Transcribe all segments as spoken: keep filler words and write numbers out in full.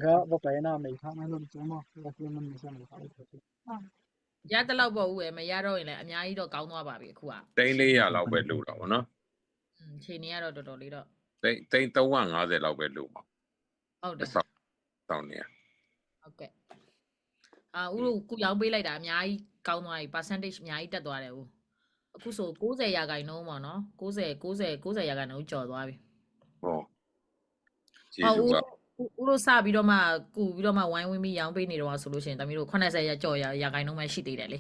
ဘယ်ဘယ်ပယ်နား မေးထားမယ်လို့ ကျွန်တော် ပြောပြမယ်ဆိုရင် ရသလောက်ပေါ့ဦးရဲ့ မရတော့ရင်လည်းအများကြီးတော့ကောင်းသွားပါပြီအခုက သိန်းလေးရာလောက်ပဲလိုတာပေါ့နော်။ อืม အခြေအနေကတော့တော်တော်လေးတော့ သိန်းသိန်းသုံးရာငါးဆယ်လောက်ပဲလိုမှာ။ ဟုတ်တယ် အဆောင်ဆောင်နေရ။ ဟုတ်ကဲ့။ အာဦးတို့ကုရောင်းပေးလိုက်တာအများကြီးကောင်းသွားပြီ percentage အများကြီးတက်သွားတယ်ဦး။ အခုဆို90ရာခိုင်နှုန်းပေါ့နော်။ 90 90 90ရာခိုင်နှုန်းကျော်သွားပြီ။ ဟုတ်။ ဟောဦးဦးတို့စပြီးတော့မှကူပြီးတော့မှဝိုင်းဝန်းပြီးရောင်းပေးနေတော့ဆိုလို့ရှိရင်တမီးတို့80ရာကျော်ရာရာခိုင်နှုန်းပဲရှိသေးတယ်လေ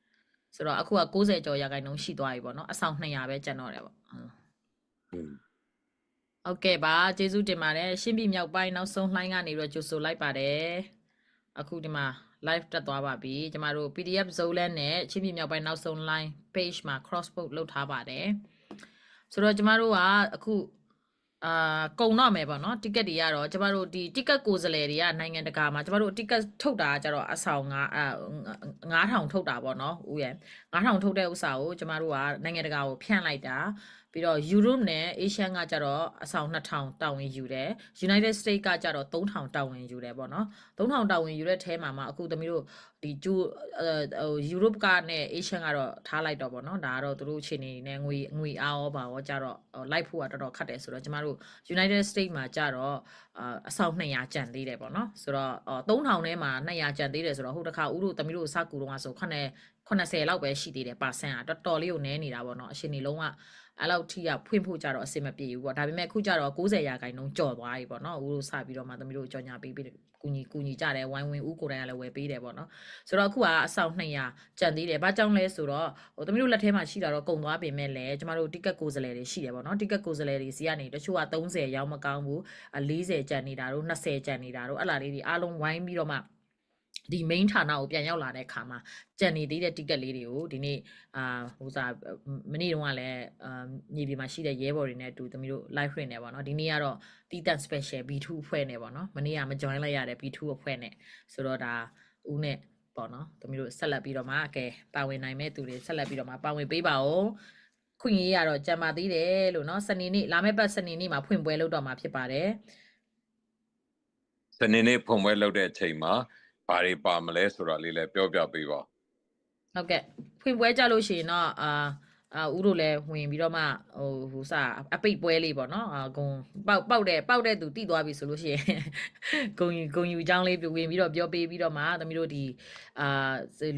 ။ ဆိုတော့အခုက90ကျော်ရာခိုင်နှုန်းရှိသွားပြီပေါ့နော်။ အဆောင်200ပဲကျန်တော့တယ်ပေါ့။ ဟုတ်ကဲ့ပါ ကျေးဇူးတင်ပါတယ်။ ချင်းပြည်မြောက်ပိုင်းနောက်ဆုံးလှိုင်းကနေပြီးတော့ကြိုဆိုလိုက်ပါတယ်။ အခုဒီမှာ live တက်သွားပါပြီ။ ကျမတို့ PDF Zoland နဲ့ချင်းပြည်မြောက်ပိုင်းနောက်ဆုံးလှိုင်း page မှာ cross post လုပ်ထားပါတယ်။ ဆိုတော့ကျမတို့ကအခုအာကုန်တော့မယ်ပေါ့နော်။ ticket တွေကတော့ကျမတို့ဒီ ticket ကိုယ်စားလှယ်တွေကနိုင်ငံတကာမှာကျမတို့ ticket ထုတ်တာကကျတော့အဆောင်ငါးအာငါးထောင်ထုတ်တာပေါ့နော်ဦးရယ်။ ငါးထောင်ထုတ်တဲ့ဥစ္စာကိုကျမတို့ကနိုင်ငံတကာကိုဖြန့်လိုက်တာ။ ပြီးတော့ Europe နဲ့ Asia ကကျတော့အဆောင်နှစ်ထောင်တာဝန်ယူတယ်။ United States ကကျတော့သုံးထောင်တာဝန်ယူတယ်ပေါ့နော်။ သုံးထောင်တာဝန်ယူတဲ့ထဲမှာမှအခုသမီးတို့ဒီကျူအဲဟို Europe ကနဲ့ Asia ကတော့ထားလိုက်တော့ပေါ့နော်။ ဒါကတော့သူတို့အခြေအနေနဲ့ငွေငွေအားရောပါရောကျတော့လိုက်ဖို့ကတော်တော်ခက်တယ်ဆိုတော့ကျမတို့ United States မှာကျတော့အာအဆောင်နှစ်ရာကျန်သေးတယ်ပေါ့နော်။ ဆိုတော့အာသုံးထောင်ထဲမှာနှစ်ရာကျန်သေးတယ်ဆိုတော့ဟိုတခါဦးတို့သမီးတို့စကူတော့မှာဆိုခုနစ်80လောက်ပဲရှိသေးတယ် percent อ่ะ တော်တော်လေးကိုနည်းနေတာပေါ့နော်။ အခြေအနေလုံးဝအဲ့လောက်ထိကဖွင့်ဖို့ကြတော့အဆင်မပြေဘူးပေါ့။ ဒါပေမဲ့အခုကြတော့90ရာခိုင်နှုန်းကျော်သွားပြီပေါ့နော်။ ဦးတို့စပြီးတော့မှသမီးတို့ကြော်ညာပေးပြီးကူညီကူညီကြတယ်။ ဝိုင်းဝန်းဦးကိုယ်တိုင်ကလည်းဝယ်ပေးတယ်ပေါ့နော်။ ဆိုတော့အခုကအဆောင်နှစ်ရာကျန်သေးတယ်။ ဘာကြောင့်လဲဆိုတော့ဟိုသမီးတို့လက်ထဲမှာရှိတာတော့ကုန်သွားပေမဲ့လည်းကျမတို့ ticket ကိုယ်စားလှယ်တွေရှိတယ်ပေါ့နော်။ ticket ကိုယ်စားလှယ်တွေစီကနေတချို့က30ရောင်းမကောင်းဘူး။ အ40ကျန်နေတာတို့20ကျန်နေတာတို့အဲ့ဒါလေးတွေအားလုံးဝိုင်းပြီးတော့မှဒီ main ဌာနကိုပြန်ရောက်လာတဲ့အခါမှာကျန်နေသေးတဲ့ ticket လေးတွေကိုဒီနေ့အာဟိုစားမနေ့တုန်းကလည်းအာမြေပြင်မှာရှိတဲ့ရဲဘော်တွေနဲ့အတူသမီးတို့ live လွှင့်နေပေါ့နော်။ ဒီနေ့ကတော့တီးတန့် special B two အဖွဲ့နဲ့ပေါ့နော်။ မနေ့ကမ join လိုက်ရတဲ့ B two အဖွဲ့နဲ့ဆိုတော့ဒါဦးနဲ့ပေါ့နော်။ သမီးတို့ဆက်လက်ပြီးတော့မှကဲပါဝင်နိုင်မဲ့သူတွေဆက်လက်ပြီးတော့မှပါဝင်ပေးပါဦး။ ခွင့်ရေးရတော့ကျန်ပါသေးတယ်လို့နော်။ စနေနေ့လာမယ့်ပတ်စနေနေ့မှာဖွင့်ပွဲလုပ်တော့မှာဖြစ်ပါတယ်။ စနေနေ့ဖွင့်ပွဲလုပ်တဲ့အချိန်မှာဘာတွေပါမလဲဆိုတာလေးလည်းပြောပြပေးပါဦး။ ဟုတ်ကဲ့။ ဖွင့်ပွဲကြလို့ရှိရင်တော့အာအာဦးတို့လည်းဝင်ပြီးတော့မှဟိုဟိုစအပိတ်ပွဲလေးပေါ့နော်။ အာဂုံပေါက်ပေါက်တဲ့ပေါက်တဲ့သူတိသွားပြီဆိုလို့ရှိရင်ဂုံယူဂုံယူကြောင်းလေးဝင်ပြီးတော့ပြောပေးပြီးတော့မှသမီးတို့ဒီအာ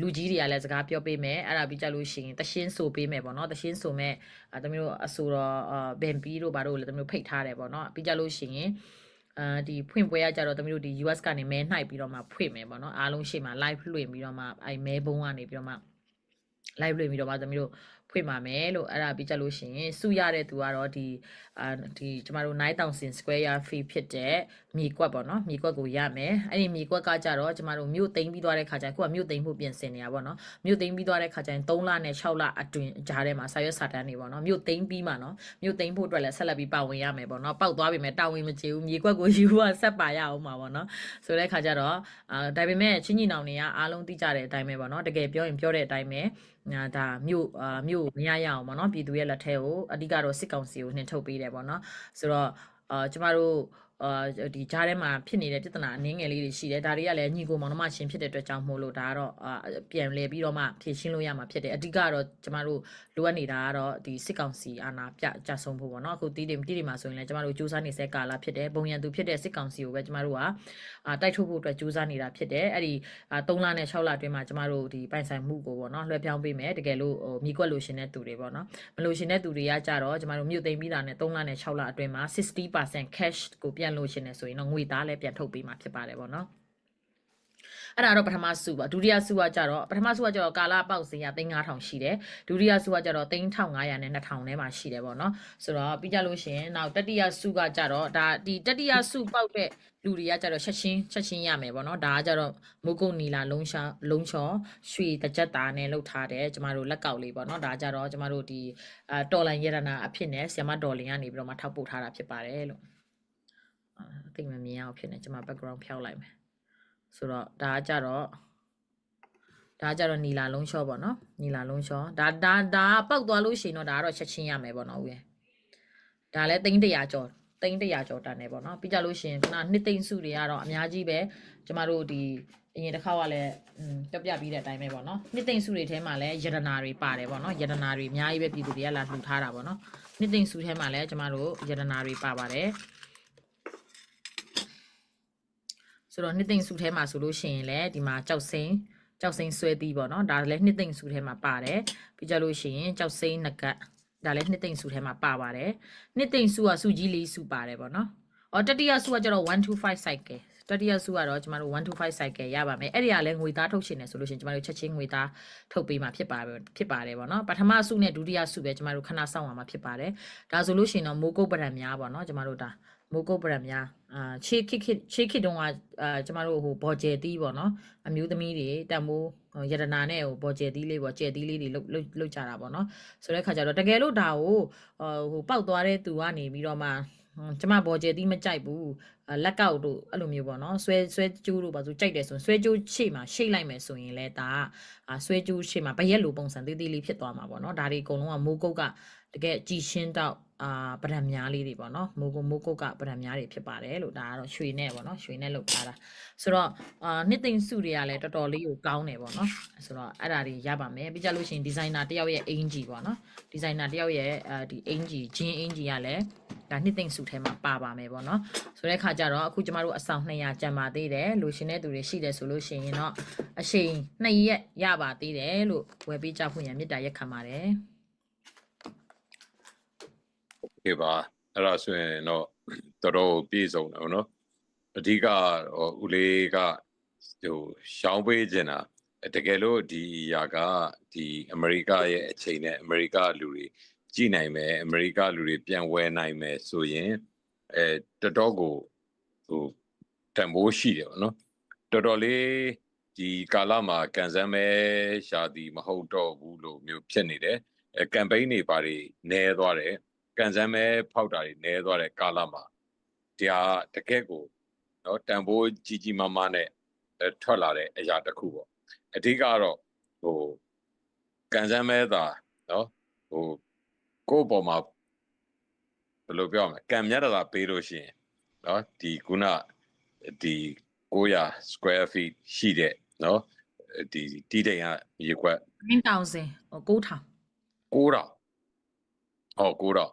လူကြီးတွေကလည်းစကားပြောပေးမယ်။ အဲ့ဒါပြီးကြလို့ရှိရင်သရှင်းဆိုပေးမယ်ပေါ့နော်။ သရှင်းဆိုမဲ့အာသမီးတို့အဆိုတော့အာဘန်ပီတို့ဘာတို့လည်းသမီးတို့ဖိတ်ထားတယ်ပေါ့နော်။ ပြီးကြလို့ရှိရင်အာဒီဖွင့်ပွဲကကြတော့သမီးတို့ဒီ US ကနေမဲနှိုက်ပြီးတော့မှဖွင့်မယ်ပေါ့နော်။ အားလုံးရှေ့မှာ live လွှင့်ပြီးတော့မှအဲမဲဘုံကနေပြီးတော့မှ live လွှင့်ပြီးတော့မှသမီးတို့ဖွင့်ပါမယ်လို့အဲ့ဒါပြီးကြလို့ရှိရင်စုရတဲ့သူကတော့ဒီအာဒီကျမတို့9000 square yard feet ဖြစ်တဲ့မြေကွက်ပေါ့နော်။ မြေကွက်ကိုရမယ်။ အဲ့ဒီမြေကွက်ကကြတော့ကျမတို့မြို့သိမ်းပြီးသွားတဲ့ခါကျရင်ခုကမြို့သိမ်းဖို့ပြင်ဆင်နေတာပေါ့နော်။ မြို့သိမ်းပြီးသွားတဲ့ခါကျရင်3လနဲ့6လအတွင်းကြားထဲမှာစာရွက်စာတမ်းတွေပေါ့နော်မြို့သိမ်းပြီးမှနော်မြို့သိမ်းဖို့အတွက်လည်းဆက်လက်ပြီးပါဝင်ရမယ်ပေါ့နော်။ ပေါက်သွားပေမဲ့တာဝန်မကျေဘူး။ မြေကွက်ကိုယူဖို့ကဆက်ပါရအောင်မှာပေါ့နော်ဆိုတဲ့ခါကျတော့အာဒါပေမဲ့ချင်းညီနောင်တွေကအားလုံးသိကြတဲ့အတိုင်းပဲပေါ့နော်။ တကယ်ပြောရင်ပြောတဲ့အတိုင်းပဲအာဒါမြို့အာမြို့မရရအောင်ပေါ့နော်။ ပြည်သူရဲ့လက်ထဲကိုအဓိကတော့စစ်ကောင်စီကိုနှင်ထုတ်ပေးတယ်ပေါ့နော်ဆိုတော့အာကျမတို့အာဒီကြားထဲမှာဖြစ်နေတဲ့ပြဿနာအနည်းငယ်လေးတွေရှိတယ်။ ဒါတွေကလည်းညီကိုမောင်နှမချင်းဖြစ်တဲ့အတွက်ကြောင့်မို့လို့ဒါကတော့အာပြန်လဲပြီးတော့မှဖြေရှင်းလို့ရမှာဖြစ်တယ်။ အဓိကတော့ကျမတို့လိုအပ်နေတာကတော့ဒီစစ်ကောင်စီအာဏာပြကျဆုံးဖို့ပေါ့နော်။ အခုတီးတိမ်တီးတိမ်မှာဆိုရင်လည်းကျမတို့စူးစမ်းနေဆဲကာလဖြစ်တယ်။ ဘုံရန်သူဖြစ်တဲ့စစ်ကောင်စီကိုပဲကျမတို့ကအာတိုက်ထုတ်ဖို့အတွက်စူးစမ်းနေတာဖြစ်တယ်။ အဲ့ဒီအာ3လနဲ့6လအတွင်းမှာကျမတို့ဒီပိုင်ဆိုင်မှုကိုပေါ့နော်လွှဲပြောင်းပေးမယ်။ တကယ်လို့ဟိုမြေကွက်လိုချင်တဲ့သူတွေပေါ့နော်မလိုချင်တဲ့သူတွေကကြတော့ကျမတို့မြို့သိမ်းပြီးတာနဲ့3လနဲ့6လအတွင်းမှာ60% cash ကိုပြန်လိုချင်တယ်ဆိုရင်တော့ငွေသားလည်းပြန်ထုတ်ပေးမှာဖြစ်ပါတယ်ပေါ့နော်။ အဲ့ဒါတော့ပထမစုပေါ့။ ဒုတိယစုကကြတော့ပထမစုကကြတော့ကာလအပေါက်ဈေးကသိန်း9000ရှိတယ်။ ဒုတိယစုကကြတော့သိန်း1500နဲ့2000ထဲမှာရှိတယ်ပေါ့နော်ဆိုတော့ပြီးကြလို့ရှိရင်နောက်တတိယစုကကြတော့ဒါဒီတတိယစုပေါက်တဲ့လူတွေကကြတော့ချက်ချင်းချက်ချင်းရမယ်ပေါ့နော်။ ဒါကကြတော့မိုးကုတ်နီလာလုံးချောင်းလုံးချောင်းရွှေတစ်ချက်သားနဲ့လုပ်ထားတဲ့ကျမတို့လက်ကောက်လေးပေါ့နော်။ ဒါကကြတော့ကျမတို့ဒီအာတော်လန်ရတနာအဖြစ်နဲ့ဆရာမဒေါ်လင်ကနေပြီးတော့မှထောက်ပို့ထားတာဖြစ်ပါတယ်လို့။ အာသိပ်မမြင်အောင်ဖြစ်နေကျမ background ဖျောက်လိုက်မယ်ဆိုတော့ဒါကကြတော့ဒါကကြတော့နီလာလုံးချောပေါ့နော်။ နီလာလုံးချောဒါဒါဒါပောက်သွားလို့ရှိရင်တော့ဒါကတော့ချက်ချင်းရမယ်ပေါ့နော်ဦးရဲ့ဒါလည်းသိန်း100ကျော် သိန်းတစ်ရာကျော်တန်တယ်ပေါ့နော်။ ပြီးကြလို့ရှိရင်ခုနနှစ်သိမ့်စုတွေကတော့အများကြီးပဲ။ ကျမတို့ဒီအရင်တစ်ခေါက်ကလည်းอืมပြပြပြီးတဲ့အတိုင်းပဲပေါ့နော်။ နှစ်သိမ့်စုတွေထဲမှာလည်းရတနာတွေပါတယ်ပေါ့နော်။ ရတနာတွေအများကြီးပဲ ပြည်သူတွေကလာလှူထားတာပေါ့နော်။ နှစ်သိမ့်စုထဲမှာလည်းကျမတို့ရတနာတွေပါပါတယ်။ ဆိုတော့နှစ်သိမ့်စုထဲမှာဆိုလို့ရှိရင်လည်းဒီမှာကျောက်စိမ်းကျောက်စိမ်းစွဲသီးပေါ့နော်။ ဒါလည်းနှစ်သိမ့်စုထဲမှာပါတယ်။ ပြီးကြလို့ရှိရင်ကျောက်စိမ်းနဂတ်ဒါလည်းနှစ်သိမ့်စုထဲမှာပါပါတယ်။ နှစ်သိမ့်စုကစုကြီးလေးစုပါတယ်ပေါ့နော်။ အော်တတိယစုကကျတော့one two fiveဆိုင်ကယ်တတိယစုကတော့ကျမတို့one two fiveဆိုင်ကယ်ရပါမယ်။ အဲ့ဒီကလည်းငွေသားထုတ်ချင်တယ်ဆိုလို့ရှိရင်ကျမတို့ချက်ချင်းငွေသားထုတ်ပေးမှာဖြစ်ပါဖြစ်ပါတယ်ပေါ့နော်။ ပထမစုနဲ့ဒုတိယစုပဲကျမတို့ခဏစောင့်ရမှာဖြစ်ပါတယ်။ ဒါဆိုလို့ရှိရင်တော့မိုးကုတ်ပတံများပေါ့နော်။ ကျမတို့ဒါမိုးကုတ်ပတံများအာချေခေတ်ခေတ်ချေခေတ်တုန်းကအာကျမတို့ဟိုဘော်ကျဲသီးပေါ့နော်။ အမျိုးသမီးတွေတန်မိုးရတနာနဲ့ဟိုဘော်ကျဲသီးလေးပေါ့ကျဲသီးလေးတွေလုတ်လုတ်လုတ်ကြတာပေါ့နော်။ ဆိုတဲ့ခါကျတော့တကယ်လို့ဒါကိုဟိုပောက်သွားတဲ့သူကနေပြီးတော့မှကျမဘော်ကျဲသီးမကြိုက်ဘူး။ အာလက်ကောက်တို့အဲ့လိုမျိုးပေါ့နော်။ ဆွဲဆွဲကြိုးတို့ပါဆိုကြိုက်တယ်ဆိုရင်ဆွဲကြိုးရှေ့မှာရှိတ်လိုက်မယ်ဆိုရင်လည်းဒါအာဆွဲကြိုးရှေ့မှာပရက်လိုပုံစံသေးသေးလေးဖြစ်သွားမှာပေါ့နော်။ ဒါတွေအကုန်လုံးကမိုးကုတ်ကတကယ်ကြည်ရှင်းတော့အာပတံများလေးတွေပေါ့နော်။ မိုးကုတ်မိုးကုတ်ကပတံများတွေဖြစ်ပါတယ်လို့ဒါကတော့ရွှေနဲ့ပေါ့နော်။ ရွှေနဲ့လုပ်ထားတာဆိုတော့အာနှစ်သိမ့်စုတွေကလည်းတော်တော်လေးကိုကောင်းတယ်ပေါ့နော်။ ဆိုတော့အဲ့ဒါတွေရပါမယ်။ ပြီးကြလို့ရှိရင် designer တယောက်ရဲ့အင်္ကျီပေါ့နော်။ designer တယောက်ရဲ့အာဒီအင်္ကျီ jean အင်္ကျီကလည်းဒါနှစ်သိမ့်စုထဲမှာပါပါမယ်ပေါ့နော်။ ဆိုတဲ့ခါကျတော့အခုကျမတို့အဆောင်နှစ်ရာကျန်ပါသေးတယ်။ လိုချင်တဲ့သူတွေရှိတယ်ဆိုလို့ရှိရင်တော့အချိန်နှစ်ရက်ရပါသေးတယ်လို့ဝယ်ပေးကြဖို့ရန်မေတ္တာရပ်ခံပါတယ်။ โอเคပါအဲ့ဒါဆိုရင်တော့တော်တော်ပြည့်စုံတယ်ပေါ့နော်။ အဓိကတော့ဦးလေးကဟိုရှောင်းပေးချင်တာတကယ်လို့ဒီအရာကဒီအမေရိကရဲ့အချိန်နဲ့အမေရိကလူတွေကြည့်နိုင်မယ်အမေရိကလူတွေပြန်ဝယ်နိုင်မယ်ဆိုရင်အဲတော်တော်ကိုဟိုတန်ဖိုးရှိတယ်ပေါ့နော်။ တော်တော်လေးဒီကာလမှာကန်ဆန်းမဲရှာသည်မဟုတ်တော့ဘူးလို့မျိုးဖြစ်နေတယ်။ campaign တွေဘာတွေနဲသွားတယ်။ ကန်ဆန်းမဲဖောက်တာတွေနဲသွားတဲ့ကာလမှာတရားတကယ်ကိုနော်တန်ဖိုးကြီးကြီးမားမားနဲ့ထွက်လာတဲ့အရာတစ်ခုပေါ့။ အဓိကတော့ဟိုကန်ဆန်းမဲသာနော်ဟိုကိုယ့်ပေါ်မှာဘယ်လိုပြောရမလဲကံမြတ်တာသာပေးလို့ရှိရင်နော်ဒီခုနဒီကိုရ square feet ရှိတဲ့နော်ဒီတီးတိမ်ကရေခွက် nine thousand ကိုထောင် ကိုထောင်ဟောကိုထောင်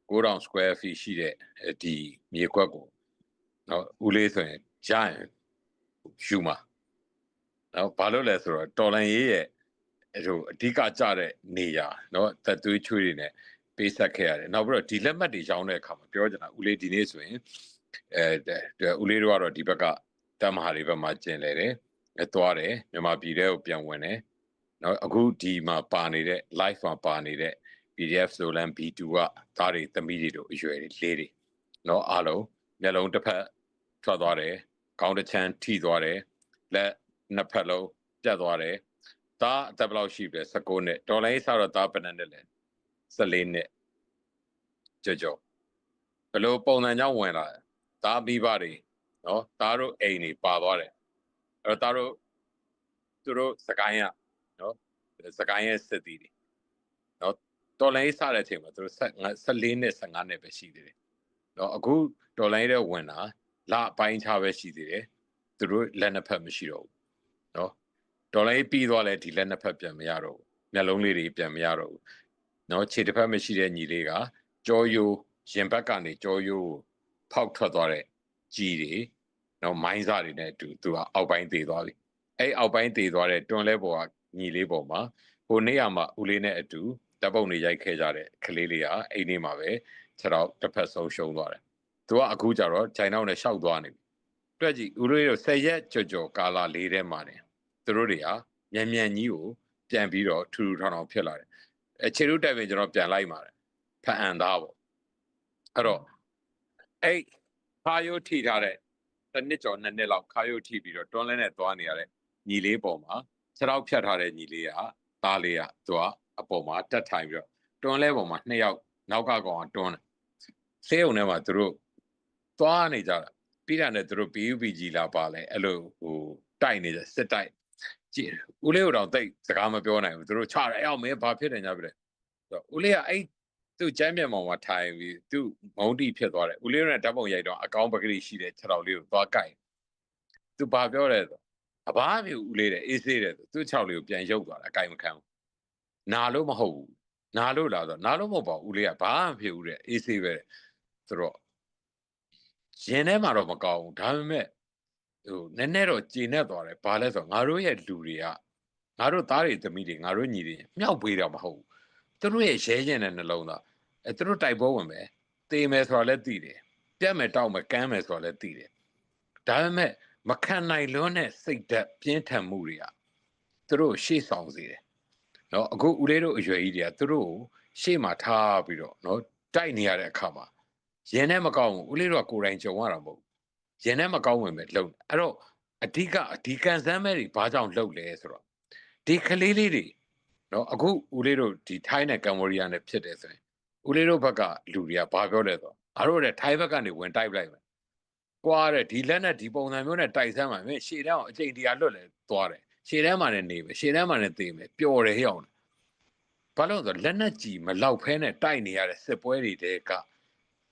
ကိုထောင် square feet ရှိတဲ့ဒီမြေခွက်ကိုနော်ဦးလေးဆိုရင်ရရင်ယူမှာနော်ဘာလို့လဲဆိုတော့တော်လန်ရေးရဲ့ဟိုအဓိကကျတဲ့နေရာနော်သက်သွေးချွေးတွေနဲ့ပေးဆက်ခဲ့ရတယ်နောက်ပြီးတော့ဒီလက်မှတ်တွေရောင်းတဲ့အခါမှာပြောချင်တာဦးလေးဒီနေ့ဆိုရင်အဲဦးလေးတို့ကတော့ဒီဘက်ကတမဟာတွေဘက်မှာကျင်လဲတယ်သွားတယ်မြန်မာပြည်ထဲကိုပြန်ဝင်တယ်နော်အခုဒီမှာပါနေတဲ့ live မှာပါနေတဲ့ PDF ဆိုလမ်း B2 ကသားတွေသမီးတွေတို့အရွယ်လေးတွေနော်အားလုံးမျက်လုံးတစ်ဖက်ထွက်သွားတယ်ခေါင်းတစ်ချမ်းထိသွားတယ်လက်နှစ်ဖက်လုံးပြတ်သွားတယ်သားအသက်ဘယ်လောက်ရှိပြီလဲ19နှစ်တော်လိုင်းစားတော့သားပနန်းနဲ့လဲ14နှစ်ကြော်ကြော်ဘယ်လိုပုံစံကြောင့်ဝင်လာလဲသားမိဘတွေနော်သားတို့အိမ်တွေပါသွားတယ်အဲ့တော့သားတို့သူတို့စကိုင်းရနော်စကိုင်းရဲ့စစ်တီးတွေနော်တော်လိုင်းစတဲ့အချိန်မှာသူတို့14နှစ်15နှစ်ပဲရှိသေးတယ်နော်အခုတော်လိုင်းတဲ့ဝင်လာလပိုင်းခြားပဲရှိသေးတယ်သူတို့လက်နှစ်ဖက်မရှိတော့ဘူးနော်တော်လိုင်းပြီးသွားလဲဒီလက်နှစ်ဖက်ပြန်မရတော့ဘူးမျက်လုံးလေးတွေပြန်မရတော့ဘူးနော်ခြေတစ်ဖက်မရှိတဲ့ညီလေးကကြောယိုရင်ဘက်ကနေကြောယိုဖောက်ထွက်သွားတဲ့ကြီးတွေနော်မိုင်းစာတွေနဲ့အတူသူကအောက်ပိုင်းသေးသွားပြီအဲ့အောက်ပိုင်းသေးသွားတဲ့တွန်းလဲပေါ်ကညီလေးပေါ်မှာဟိုနေ့ကမှဦးလေးနဲ့အတူတပ်ပုံတွေရိုက်ခဲ့ကြတဲ့ကလေးလေးကအိမ်နေမှာပဲခြေထောက်တစ်ဖက်ဆုံးရှုံးသွားတယ်သူကအခုကျတော့ခြိုင်နောက်နဲ့ရှောက်သွားနေပြီတွက်ကြည့်ဦးလေးတို့ဆယ်ရက်ကျော်ကျော်ကာလလေးထဲမှာနေသူတို့တွေကမြန်မြန်ကြီးကိုပြန်ပြီးတော့ထူထူထောင်ထောင်ဖြစ်လာတယ်အခြေလူတိုင်ပင်ကျွန်တော်ပြန်လိုက်ပါတယ်ဖအန်သားပေါ့အဲ့တော့အဲ့ခါယိုထီထားတဲ့တစ်နှစ်ကျော်နှစ်နှစ်လောက်ခါယိုထီပြီးတော့တွန်းလဲနဲ့သွားနေရတဲ့ညီလေးပေါ်မှာခြေထောက်ဖြတ်ထားတဲ့ညီလေးကသားလေးကသူကအပေါ်မှာတက်ထိုင်ပြီးတော့တွန်းလဲပေါ်မှာနှစ်ယောက်နောက်ကကောင်ကတွန်းတယ်ဆေးရုံထဲမှာသူတို့သွားနေကြတာပြီးတာနဲ့သူတို့ PUBG လာပါလဲအဲ့လိုဟိုတိုက်နေကြစစ်တိုက်ကြည့်ဦးလေးတို့တော့သိပ်စကားမပြောနိုင်ဘူးသူတို့ချတယ်အဲ့အောင်မင်းဘာဖြစ်နေကြပြီလဲဆိုတော့ဦးလေးကအဲ့ သူ့ကြမ်းမျက်မှောင်မှာထိုင်ပြီး သူ့မုန်းတီဖြစ်သွားတယ်။ ဦးလေးတို့နဲ့ဓာတ်ပုံရိုက်တော့ အကောင်းပကတိရှိတဲ့ခြေထောက်လေးကိုသွားကိုက်။ သူဘာပြောလဲဆိုတော့ အဘာဖြစ်ဦးလေးတဲ့ အေးဆေးတယ်ဆို သူ့ခြေထောက်လေးကိုပြန်ရုပ်သွားတယ်။ အကိုက်မခံဘူး။ နာလို့မဟုတ်ဘူး။ နာလို့လားဆိုတော့ နာလို့မဟုတ်ပါဘူး။ ဦးလေးက ဘာမှမဖြစ်ဘူးတဲ့ အေးဆေးပဲတဲ့။ ဆိုတော့ ရင်ထဲမှာတော့မကောင်းဘူး။ ဒါပေမဲ့ ဟို နည်းနည်းတော့ကျေနပ်သွားတယ်။ ဘာလဲဆိုတော့ ငါတို့ရဲ့လူတွေက ငါတို့သားတွေသမီးတွေ ငါတို့ညီတွေမျှောက်ပေးတာမဟုတ်ဘူး။ သူတို့ရဲ့ရဲရင်တဲ့နှလုံးသား အဲ သူတို့တိုက်ပွဲဝင်မယ်။ သေမယ်ဆိုတာလည်းသိတယ်။ ပြတ်မယ်တောက်မယ်ကမ်းမယ်ဆိုတာလည်းသိတယ်။ ဒါပေမဲ့ မခံနိုင်လွန်းတဲ့စိတ်ဓာတ်ပြင်းထန်မှုတွေက သူတို့ကိုရှေ့ဆောင်စေတယ်နော်။ အခုဦးလေးတို့အရွယ်ကြီးတွေက သူတို့ကိုရှေ့မှာထားပြီးတော့နော် တိုက်နေရတဲ့အခါမှာ ရင်ထဲမကောင်းဘူး။ ဦးလေးတို့ကကိုယ်တိုင်ကြုံရတာမဟုတ်ဘူး။ ရင်ထဲမကောင်းဝင်ပဲလုပ်နေ။ အဲ့တော့ အဓိက ဒီကံစမ်းမဲတွေဘာကြောင့်လုပ်လဲဆိုတော့ ဒီကလေးလေးတွေနော် အခုဦးလေးတို့ဒီထိုင်းနဲ့ကမ်ဘောဒီးယားနဲ့ဖြစ်တယ်ဆိုရင် ဦးလေးတို့ဘက်ကလူတွေကဘာပြောလဲဆိုတော့ ငါတို့လည်းထိုင်းဘက်ကနေဝင်တိုက်ပလိုက်မယ်ကွာတဲ့။ ဒီလက်နက်ဒီပုံစံမျိုးနဲ့တိုက်စမ်းပါ။ မင်းရှေ့တန်းကိုအကြိမ်တရာလွတ်လဲသွားတယ်။ ရှေ့တန်းမှာလည်းနေမယ်။ ရှေ့တန်းမှာလည်းသေမယ်။ ပျော်တယ် ဟဲအောင်။ ဘာလို့လဲဆိုတော့ လက်နက်ကြီးမလောက်ဖဲနဲ့တိုက်နေရတဲ့စစ်ပွဲတွေထဲက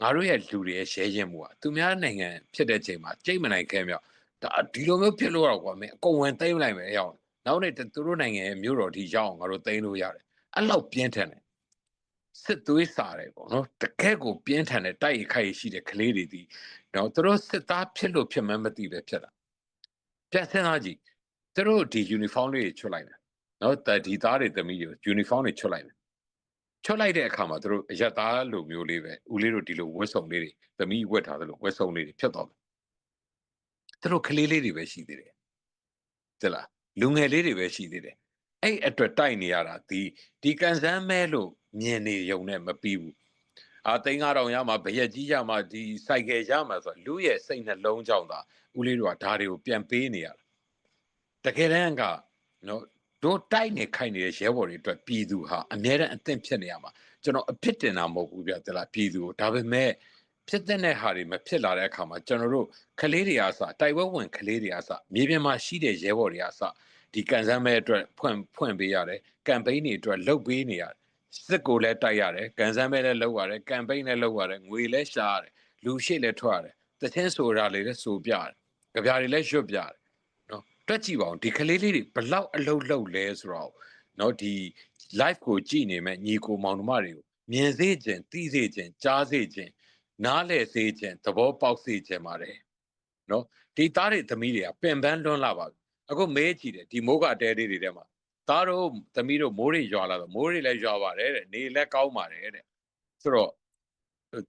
ငါတို့ရဲ့လူတွေရဲ့ရဲရင့်မှုက သူများနိုင်ငံဖြစ်တဲ့ချိန်မှာ ကြိတ်မနိုင်ခဲမြောက် ဒါ ဒီလိုမျိုးဖြစ်လို့တော့ကွာ မင်းအကုန်ဝင်သိမ်းလိုက်မယ် ဟဲအောင်။ နောက်နေ့သူတို့နိုင်ငံရဲ့မြို့တော်ထိရောက်အောင် ငါတို့သိမ်းလို့ရတယ်။ အဲ့လောက်ပြင်းထန်တယ်။ စစ်သွေးစတယ်ပေါ့နော်။ တကယ့်ကိုပြင်းထန်တဲ့တိုက်ရခိုက်ရရှိတဲ့ကလေးတွေဒီနော် သူတို့စစ်သားဖြစ်လို့ဖြစ်မှန်းမသိပဲဖြစ်တာ။ ပြန်စဉ်းစားကြည့်။ သူတို့ဒီ uniform လေးတွေချွတ်လိုက်မယ်နော်။ ဒီသားတွေသမီးတွေ uniform တွေချွတ်လိုက်မယ်။ ချွတ်လိုက်တဲ့အခါမှာ သူတို့အရပ်သားလိုမျိုးလေးပဲ ဦးလေးတို့ဒီလိုဝတ်စုံလေးတွေ သမီးဝတ်ထားသလိုဝတ်စုံလေးတွေဖြစ်သွားမယ်။ သူတို့ကလေးလေးတွေပဲရှိသေးတယ်။ တလား လူငယ်လေးတွေပဲရှိသေးတယ်။ အဲ့အတွက်တိုက်နေရတာ ဒီဒီကံစမ်းမဲလို့မြင်နေရုံနဲ့မပြီးဘူး။ အာ သိန်းငါးထောင်ရမှာ ဘယက်ကြီးရမှာ ဒီဆိုင်ကယ်ရမှာဆိုတော့ လူရဲ့စိတ်နှလုံးကြောင့်သာ ဦးလေးတို့ကဒါတွေကိုပြန်ပေးနေရတာ။ တကယ်တမ်းကနော် တို့တိုက်နေခိုက်နေတဲ့ရဲဘော်တွေအတွက်ပြည်သူဟာအမြဲတမ်းအသင့်ဖြစ်နေရမှာ။ ကျွန်တော်အပြစ်တင်တာမဟုတ်ဘူးဗျာ တလား ပြည်သူကို။ ဒါပေမဲ့ ဖြစ်သင့်တဲ့ဟာတွေမဖြစ်လာတဲ့အခါမှာ ကျွန်တော်တို့ကလေးတွေကအစ တိုက်ပွဲဝင်ကလေးတွေကအစ မြေပြင်မှာရှိတဲ့ရဲဘော်တွေကအစ ဒီကံစမ်းမဲအတွက်ဖွင့်ဖွင့်ပေးရတယ်။ campaign တွေအတွက်လုပ်ပေးနေရတယ်။ စစ်ကိုလည်းတိုက်ရတယ်။ ကံစမ်းမဲလည်းလုပ်ရတယ်။ campaign လည်းလုပ်ရတယ်။ ငွေလည်းရှာရတယ်။ လူရှေ့လည်းထွက်ရတယ်။ သီချင်းဆိုတာတွေလည်းဆိုပြရတယ်။ ကြပြားတွေလည်းရွတ်ပြရတယ်နော်။ တွက်ကြည့်ပါဦး။ ဒီကလေးလေးတွေဘလောက်အလုပ်လုပ်လဲဆိုတော့နော် ဒီ live ကိုကြည့်နေမဲ့ညီကိုမောင်နှမတွေကိုမြင်စေချင်၊ သိစေချင်၊ ကြားစေချင်၊ နားလည်စေချင်၊ သဘောပေါက်စေချင်ပါတယ်နော်။ ဒီသားတွေသမီးတွေကပင်ပန်းလွန်းလာပါပြီ။ အခုမေးကြည့်တယ် ဒီမိုးကတဲလေးတွေထဲမှာ သားတို့သမီးတို့မိုးတွေရွာလာတော့ မိုးတွေလည်းရွာပါတယ်တဲ့၊ နေလည်းကောင်းပါတယ်တဲ့။ ဆိုတော့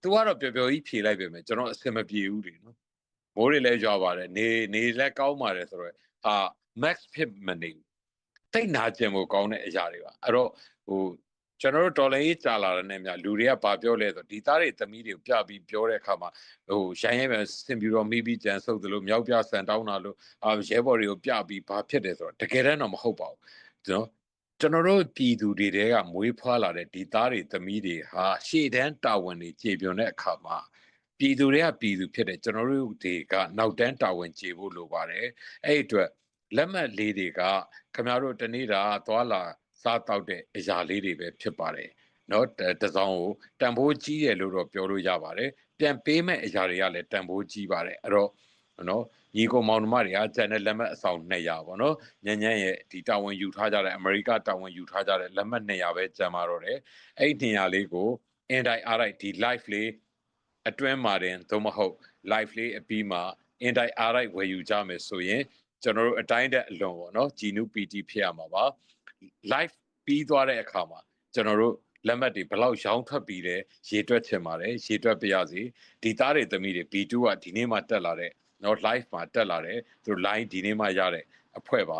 သူကတော့ပျော်ပျော်ကြီးဖြေလိုက်ပေမဲ့ ကျွန်တော်အဆင်မပြေဘူးလေနော်။ မိုးတွေလည်းရွာပါတယ်၊ နေနေလည်းကောင်းပါတယ်ဆိုတော့ဟာ match ဖြစ်မနေဘူး။ သိပ်နာကျင်ဖို့ကောင်းတဲ့အရာတွေပါ။ အဲ့တော့ဟိုကျွန်တော်တို့တော်လှန်ရေးကြာလာတာနဲ့အမျှ လူတွေကဘာပြောလဲဆိုတော့ ဒီသားတွေသမီးတွေကိုပြပြီးပြောတဲ့အခါမှာ ဟိုရန်ရဲပဲဆင်ပြူတော့မီးပြီးကြံဆုပ်သလို မြောက်ပြဆန်တောင်းတာလို့ အာရဲဘော်တွေကိုပြပြီးဘာဖြစ်တယ်ဆိုတော့ တကယ်တမ်းတော့မဟုတ်ပါဘူးနော်။ ကျွန်တော်တို့ပြည်သူတွေထဲကမွေးဖွားလာတဲ့ဒီသားတွေသမီးတွေဟာရှေ့တန်းတာဝန်တွေကျေပွန်တဲ့အခါမှာ ပြည်သူတွေကပြည်သူဖြစ်တယ်။ ကျွန်တော်တို့တွေကနောက်တန်းတာဝန်ကျေဖို့လိုပါတယ်။ အဲ့အတွက်လက်မှတ်လေးတွေက ခင်ဗျားတို့တနေ့တာသွားလာစားသောက်တဲ့အရာလေးတွေပဲဖြစ်ပါတယ်နော်။ တတစောင်းကိုတန်ဖိုးကြီးတယ်လို့တော့ပြောလို့ရပါတယ်။ ပြန်ပေးမဲ့အရာတွေကလည်းတန်ဖိုးကြီးပါတယ်။ အဲ့တော့နော် ညီကိုမောင်နှမတွေကကျန်တဲ့လက်မှတ်အဆောင်နှစ်ရာပေါ့နော်။ ညံ့ညံ့ရဲ့ဒီတာဝန်ယူထားကြတဲ့ အမေရိကတာဝန်ယူထားကြတဲ့လက်မှတ်နှစ်ရာပဲကျန်ပါတော့တယ်။ အဲ့နှစ်ရာလေးကို အင်တိုက်အားတိုက်ဒီ live လေးအတွင်းမှာတင်သို့မဟုတ် live လေးအပြီးမှာ အင်တိုက်အားတိုက်ဝယ်ယူကြမယ်ဆိုရင် ကျွန်တော်တို့အတိုင်းထက်အလွန်ပေါ့နော် ကြည်နူးပီတိဖြစ်ရမှာပါ။ live ပြီးသွားတဲ့အခါမှာကျွန်တော်တို့လက်မှတ်တွေဘယ်လောက်ရောင်းထွက်ပြီးလဲရေတွက်ချင်ပါတယ်။ ရေတွက်ပြရစီ။ ဒီသားတွေသမီးတွေ B two ကဒီနေ့မှတက်လာတဲ့နော် live မှာတက်လာတဲ့သူတို့ line ဒီနေ့မှရတဲ့အဖွဲ့ပါ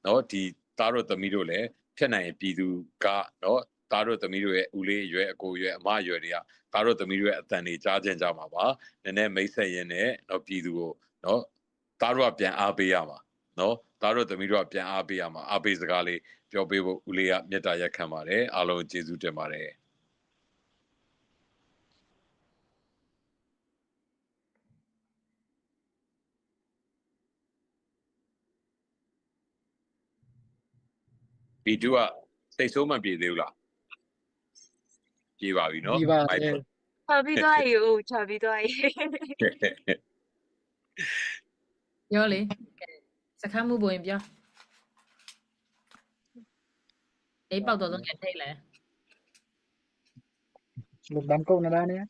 နော်။ ဒီသားတို့သမီးတို့လည်းဖြစ်နိုင်ရင်ပြည်သူကနော် သားတို့သမီးတို့ရဲ့ဦးလေးအရွယ်အကိုအရွယ်အမအရွယ်တွေကသားတို့သမီးတို့ရဲ့အသံတွေကြားချင်ကြမှာပါ။ နည်းနည်းမိတ်ဆက်ရင်းနဲ့နော် ပြည်သူကိုနော် သားတို့ကပြန်အားပေးရမှာနော်။ သားတို့သမီးတို့ကပြန်အားပေးရမှာ။ အားပေးစကားလေးပြောပေးဖို့ဦးလေးကမေတ္တာရပ်ခံပါတယ်။ အားလုံးကျေးဇူးတင်ပါတယ်။ B two ကစိတ်ဆိုးမပြေသေးဘူးလား။ ပြေပါပြီနော်။ ပြီးပါတယ်။ ချော်ပြီးသွားပြီ။ အိုး ချော်ပြီးသွားပြီ။ ပြောလေ။ ကဲ၊ စခန်းမှူးဘိုရင်ပြော။ လေးပေါက်တော်ဆုံးကထိတ်လဲ။ လုပ်တမ်းကုန်နေလား။ နား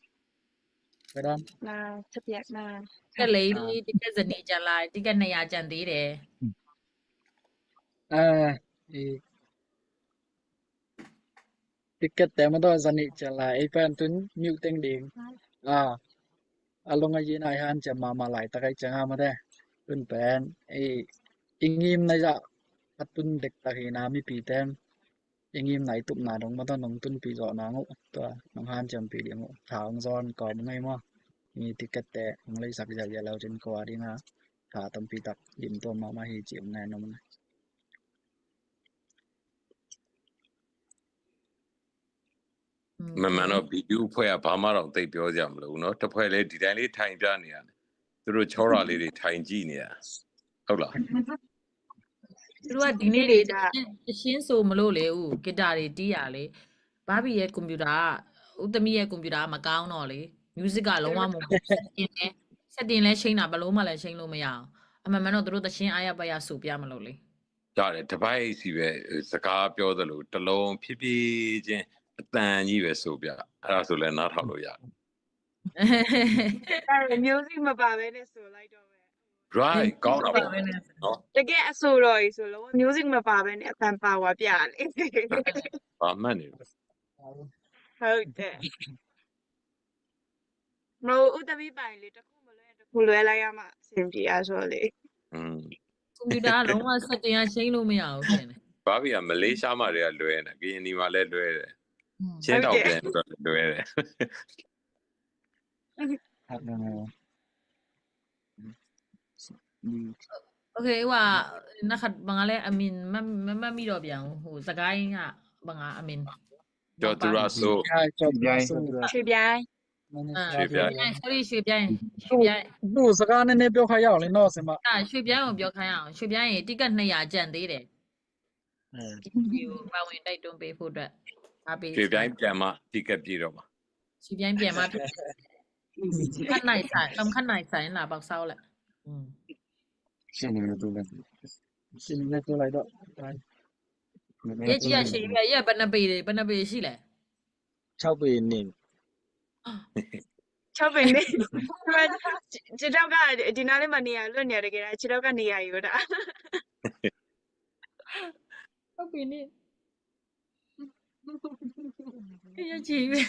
ချက်ပြက်နား။ ကဲလေ၊ ဒီကက်စနေကျန်လာ၊ ဒီကက်နှစ်ရာကျန်သေးတယ်။ အဲ၊ ဒီကက်တဲမတော့ဇနီးကျန်လာ၊ အဲ၊ ပန်တွင်မြူတင်ဒင်း။ အာ၊ အလုံးအရင်း အဟန်ကျန်မမလိုက်တခိုက်ကျန်မတဲ့။ တွင်ပန်၊ အဲ၊ အင်းငိမ်နေကြ။ အတွင်ဒက်တဟိနာမီပီတဲ။ အင်းငိမ်နေတုပ်နာတော့မတော့နုံတွင်ပီဇော်နာငု။ တွင်နုံဟန်ကျန်ပီဒီငု။ ထောင်ဇော်ကောမငိမ်မ။ ဒီကက်တဲ၊ နုံလေးစက်ရရလောက်တင်ကွာဒီနာ။ ထောင်တွင်ပီတက်၊ ဒီတွင်မမဟိကျင်ငိုင်နုံ။ မမှန်တော့ ဗီဒူအဖွဲ့က ဘာမှတော့သိပ်ပြောစရာမလိုဘူးနော်။ တစ်ဖွဲ့လည်းဒီတိုင်းလေးထိုင်ပြနေရတယ်။ သူတို့ချောရလေးတွေထိုင်ကြည့်နေရ။ ဟုတ်လား။ သူတို့ကဒီနေ့လေ၊ တရှင်းဆိုမလို့လေ။ ဦး၊ ဂီတတွေတီးရလေ။ ဘာဘီရဲ့ကွန်ပျူတာက၊ ဦးသမီးရဲ့ကွန်ပျူတာကမကောင်းတော့လေ။ music ကလုံးဝမဟုတ်ဘူး။ setting လည်း၊ setting လည်း change တာ၊ ဘယ်လိုမှလည်း change လို့မရအောင်။ အမှန်မှန်တော့ သူတို့တရှင်းအားရပါးရဆိုပြမလို့လေ။ ဒါလေ၊ တစ်ပိုက်စီပဲ၊ စကားပြောသလိုတစ်လုံးဖြည်းဖြည်းချင်းအသံကြီးပဲဆိုပြ။ အဲ့ဒါဆိုလည်းနားထောင်လို့ရတယ်။ အဲ့ဒါ music မပါဘဲနဲ့ဆိုလိုက်တော့ပဲ။ Right ကောင်းတာပေါ့နော်။ တကယ်အဆိုတော်ကြီးဆိုလို့ music မပါဘဲနဲ့အသံပါဝါပြလေ။ ဘာမှတ်နေလဲ။ ဟုတ်တယ်။ မဟုတ်၊ ဦးသမီးပိုင်လေ၊ တစ်ခုမလွဲတစ်ခုလွဲလိုက်ရမှအဆင်ပြေအားဆိုလေ။ อืม။ ကွန်ပျူတာကလုံးဝ setting က change လို့မရဘူးဖြစ်နေ။ ဘာဘီကမလေးရှားမှာတွေကလွဲနေ၊ ကရင်နီမှာလည်းလွဲတယ်။ อืม။ ချင်းတောင်ပြန်ပြီးတော့လည်းလွဲတယ်။ ဟုတ်တယ်။ อืม။ Okay ဟိုက၊ နောက်တစ်ခါ၊ ဘာလဲ၊ အမင်၊ မ၊ မ၊ မမှတ်မိတော့ပြန်ဘူး။ ဟို၊ စကိုင်းက၊ ဘာ၊ အမင်။ ကျော်သူရစိုး။ အဲ၊ ကျော်သူရစိုး။ ရွှေပြိုင်။ အာ၊ ရွှေပြိုင်။ ရွှေပြိုင်။ Sorry၊ ရွှေပြိုင်။ ရွှေပြိုင်။ သူ့၊ သူ့စကားနည်းနည်းပြောခိုင်းရအောင်လေနော်၊ ဆင်မ။ အာ၊ ရွှေပြိုင်ကိုပြောခိုင်းရအောင်။ ရွှေပြိုင်ရေ၊ တိကက်နှစ်ရာကျန်သေးတယ်။ အဲ။ ဒီကိုပါဝင်တိုက်တွန်းပေးဖို့အတွက်အားပေး။ ရွှေပြိုင်ပြန်မှတိကက်ပြည့်တော့မှာ။ ရွှေပြိုင်ပြန်မှပြည့်။ ခဏနိုင်ဆိုင်၊ ခဏနိုင်ဆိုင်လာပေါက်စားလိုက်။ อืม။ ရှင်နေလို့တူလိုက်။ ရှင်နေလို့တူလိုက်တော့။ ရက်ကြီးရရှိပြီ။ ရက်ဘယ်နှစ်ပေလဲ၊ ဘယ်နှစ်ပေရှိလဲ။ ခြောက်ပေနေ။ ခြောက်ပေနေ။ ခြေထောက်ကဒီနားလေးမှာနေရာလွတ်နေရတကယ်လား။ ခြေထောက်ကနေရာယူတာ။ ခြေထောက်ပေနေ။ ရက်ကြီးပဲ။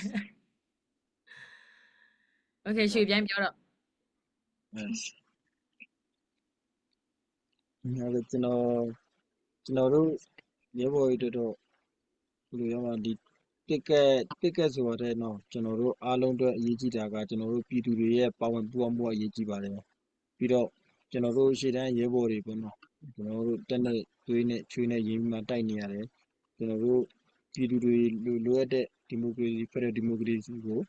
Okay ရွှေပြိုင်ပြောတော့။ အဲဒါကျွန်တော်၊ ကျွန်တော်တို့ရဲဘော်တွေအတွက်တော့၊ ဘယ်လိုပြောမလဲ၊ ဒီတိကက်၊ တိကက်ဆိုတာထက်နော်၊ ကျွန်တော်တို့အားလုံးအတွက်အရေးကြီးတာက ကျွန်တော်တို့ပြည်သူတွေရဲ့ပါဝင်ပူးပေါင်းမှုကအရေးကြီးပါတယ်။ ပြီးတော့ကျွန်တော်တို့ရှေ့တန်းရဲဘော်တွေပေါ့နော်၊ ကျွန်တော်တို့တပ်နဲ့သွေးနဲ့ချွေးနဲ့ရင်ပြီးမှတိုက်နေရတယ်။ ကျွန်တော်တို့ပြည်သူတွေလို၊ လိုအပ်တဲ့ဒီမိုကရေစီ၊ ဖက်ဒရယ်ဒီမိုကရေစီကို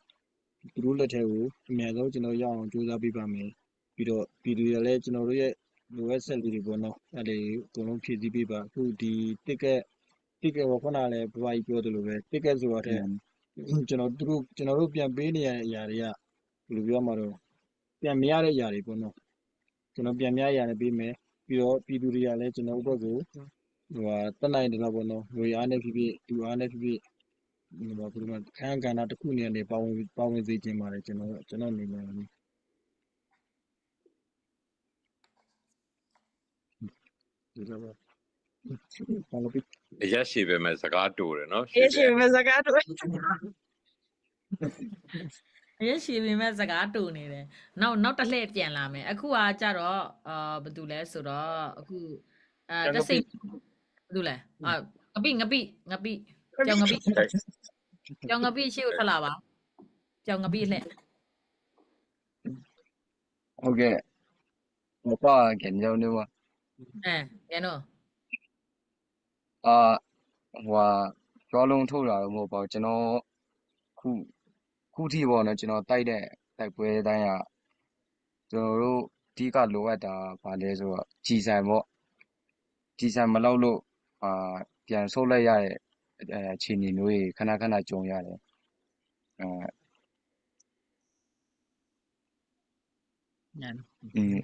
သူတို့လက်ထဲကိုအမြန်ဆုံးကျွန်တော်ရောက်အောင်ကြိုးစားပေးပါမယ်။ ပြီးတော့ပြည်သူတွေကလည်းကျွန်တော်တို့ရဲ့လိုအပ်ချက်လေးတွေပေါ့နော်၊ အဲ့ဒါတွေအကုန်လုံးဖြည့်ဆည်းပေးပါ။ အခုဒီတိကက်၊ တိကက်ပေါ့၊ ခုနကလည်းပပကြီးပြောသလိုပဲ၊ တိကက်ဆိုတာထက်၊ ကျွန်တော်၊ သူတို့၊ ကျွန်တော်တို့ပြန်ပေးနေရတဲ့အရာတွေက၊ ဘယ်လိုပြောမလဲ၊ ပြန်မရတဲ့အရာတွေပေါ့နော်။ ကျွန်တော်ပြန်မရတဲ့အရာတွေပေးမယ်။ ပြီးတော့ပြည်သူတွေကလည်းကျွန်တော်တို့ဘက်ကို၊ ဟိုဟာ၊ တတ်နိုင်တဲ့လောက်ပေါ့နော်၊ ငွေအားနဲ့ဖြစ်ဖြစ်၊ လူအားနဲ့ဖြစ်ဖြစ်၊ ဟိုဟာ၊ ဘယ်လိုမလဲ၊ အခန်းကဏ္ဍတစ်ခုအနေနဲ့ပါဝင်၊ ပါဝင်စေချင်ပါတယ်။ ကျွန်တော်၊ ကျွန်တော့်အနေနဲ့။ အရက်ရှည်ပေမဲ့စကားတိုတယ်နော်။ အရက်ရှည်ပေမဲ့စကားတိုတယ်။ အရက်ရှည်ပေမဲ့စကားတိုနေတယ်။ နောက်၊ နောက်တစ်လှည့်ပြန်လာမယ်။ အခုကကြတော့၊ အာ၊ ဘယ်သူလဲဆိုတော့၊ အခု၊ အာ၊ ကျော်ငပိ။ တစိမ့်၊ ဘယ်သူလဲ။ အာ၊ ငပိ၊ ငပိ၊ ငပိ။ ကျော်ငပိ။ ကျော်ငပိရှေ့ကိုထွက်လာပါ။ ကျော်ငပိအလှည့်။ Okay။ ဟိုပါကဲညောင်းနေပါ။ အဲ၊ ကဲနော်။ အာ၊ ဟိုဟာ၊ ပြောလုံးထုတ်တာတော့မဟုတ်ပါဘူး။ ကျွန်တော်ခု၊ ခုထိပေါ့နော်၊ ကျွန်တော်တိုက်တဲ့တိုက်ပွဲတိုင်းက၊ ကျွန်တော်တို့အဓိကလိုအပ်တာဘာလဲဆိုတော့၊ ကျည်ဆံပေါ့။ ကျည်ဆံမလောက်လို့၊ အာ၊ ပြန်ဆုတ်လိုက်ရတဲ့၊ အဲ၊ အခြေအနေမျိုးတွေခဏခဏကြုံရတယ်။ အဲ ညာနော်။ อืม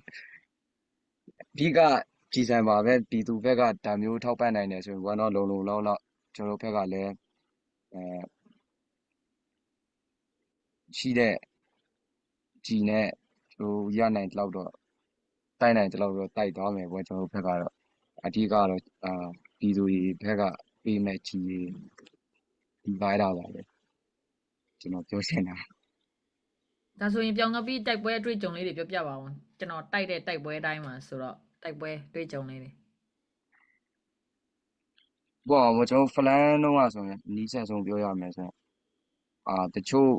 အဓိက ကျည်ဆံပါပဲ ပြည်သူဘက်က ဒါမျိုးထောက်ပံ့နိုင်တယ်ဆိုရင်ပေါ့နော် လုံလုံလောက်လောက် ကျွန်တော်တို့ဘက်ကလည်း အဲ ရှိတဲ့ ကျည်နဲ့ သူရနိုင်သလောက်တော့ တိုက်နိုင်သလောက်တော့ တိုက်သွားမယ်ပေါ့ ကျွန်တော်တို့ဘက်ကတော့။ အဓိကတော့ အာ ပြည်သူတွေဘက်က ပေးမဲ့ကျည်တွေ ဒီပါအဲ့ဒါပါပဲ ကျွန်တော်ပြောချင်တာ။ ဒါဆိုရင် ပြောင်းငါပြီး တိုက်ပွဲအတွေ့အကြုံလေးတွေ ပြောပြပါဦး။ ကျွန်တော်တိုက်တဲ့ တိုက်ပွဲတိုင်းမှာဆိုတော့ တိုက်ပွဲအတွေ့အကြုံလေးတွေ။ ပေါ့ ကျွန်တော် Flan တုန်းကဆိုရင် နီးစပ်ဆုံးပြောရမယ်ဆိုရင် အာ တချို့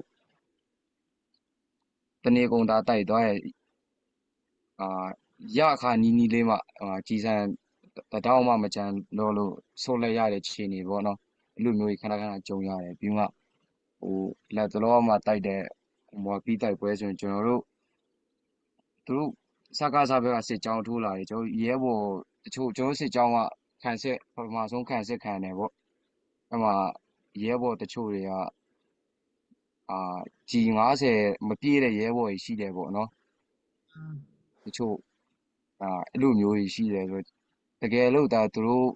တနေကုန်သာတိုက်သွားရင် အာ ရခါနီးနီးလေးမှ အာ ကျည်ဆံတစ်တောင့်မှ မကျန်တော့လို့ ဆုတ်လိုက်ရတဲ့ အခြေအနေပေါ့နော်။ အဲ့လိုမျိုးကြီး ခဏခဏကြုံရတယ်။ ပြီးမှ ဟို လတ်တလောမှတိုက်တဲ့ မွာပီးတိုက်ပွဲဆိုရင် ကျွန်တော်တို့ သူတို့ စကစ ဘက်က စစ်ကြောင်းထိုးလာတယ်။ ကျွန်တော်တို့ ရဲဘော်တချို့ ကျွန်တော်တို့ စစ်ကြောင်းက ခံစစ် ပထမဆုံး ခံစစ်ခံတယ်ပေါ့။ အဲ့မှာ ရဲဘော်တချို့တွေက အာ ကျည်ငါးဆယ် မပြည့်တဲ့ ရဲဘော်တွေရှိတယ်ပေါ့နော်။ อืม တချို့ အာ အဲ့လိုမျိုးတွေရှိတယ်ဆိုတော့ တကယ်လို့သာ သူတို့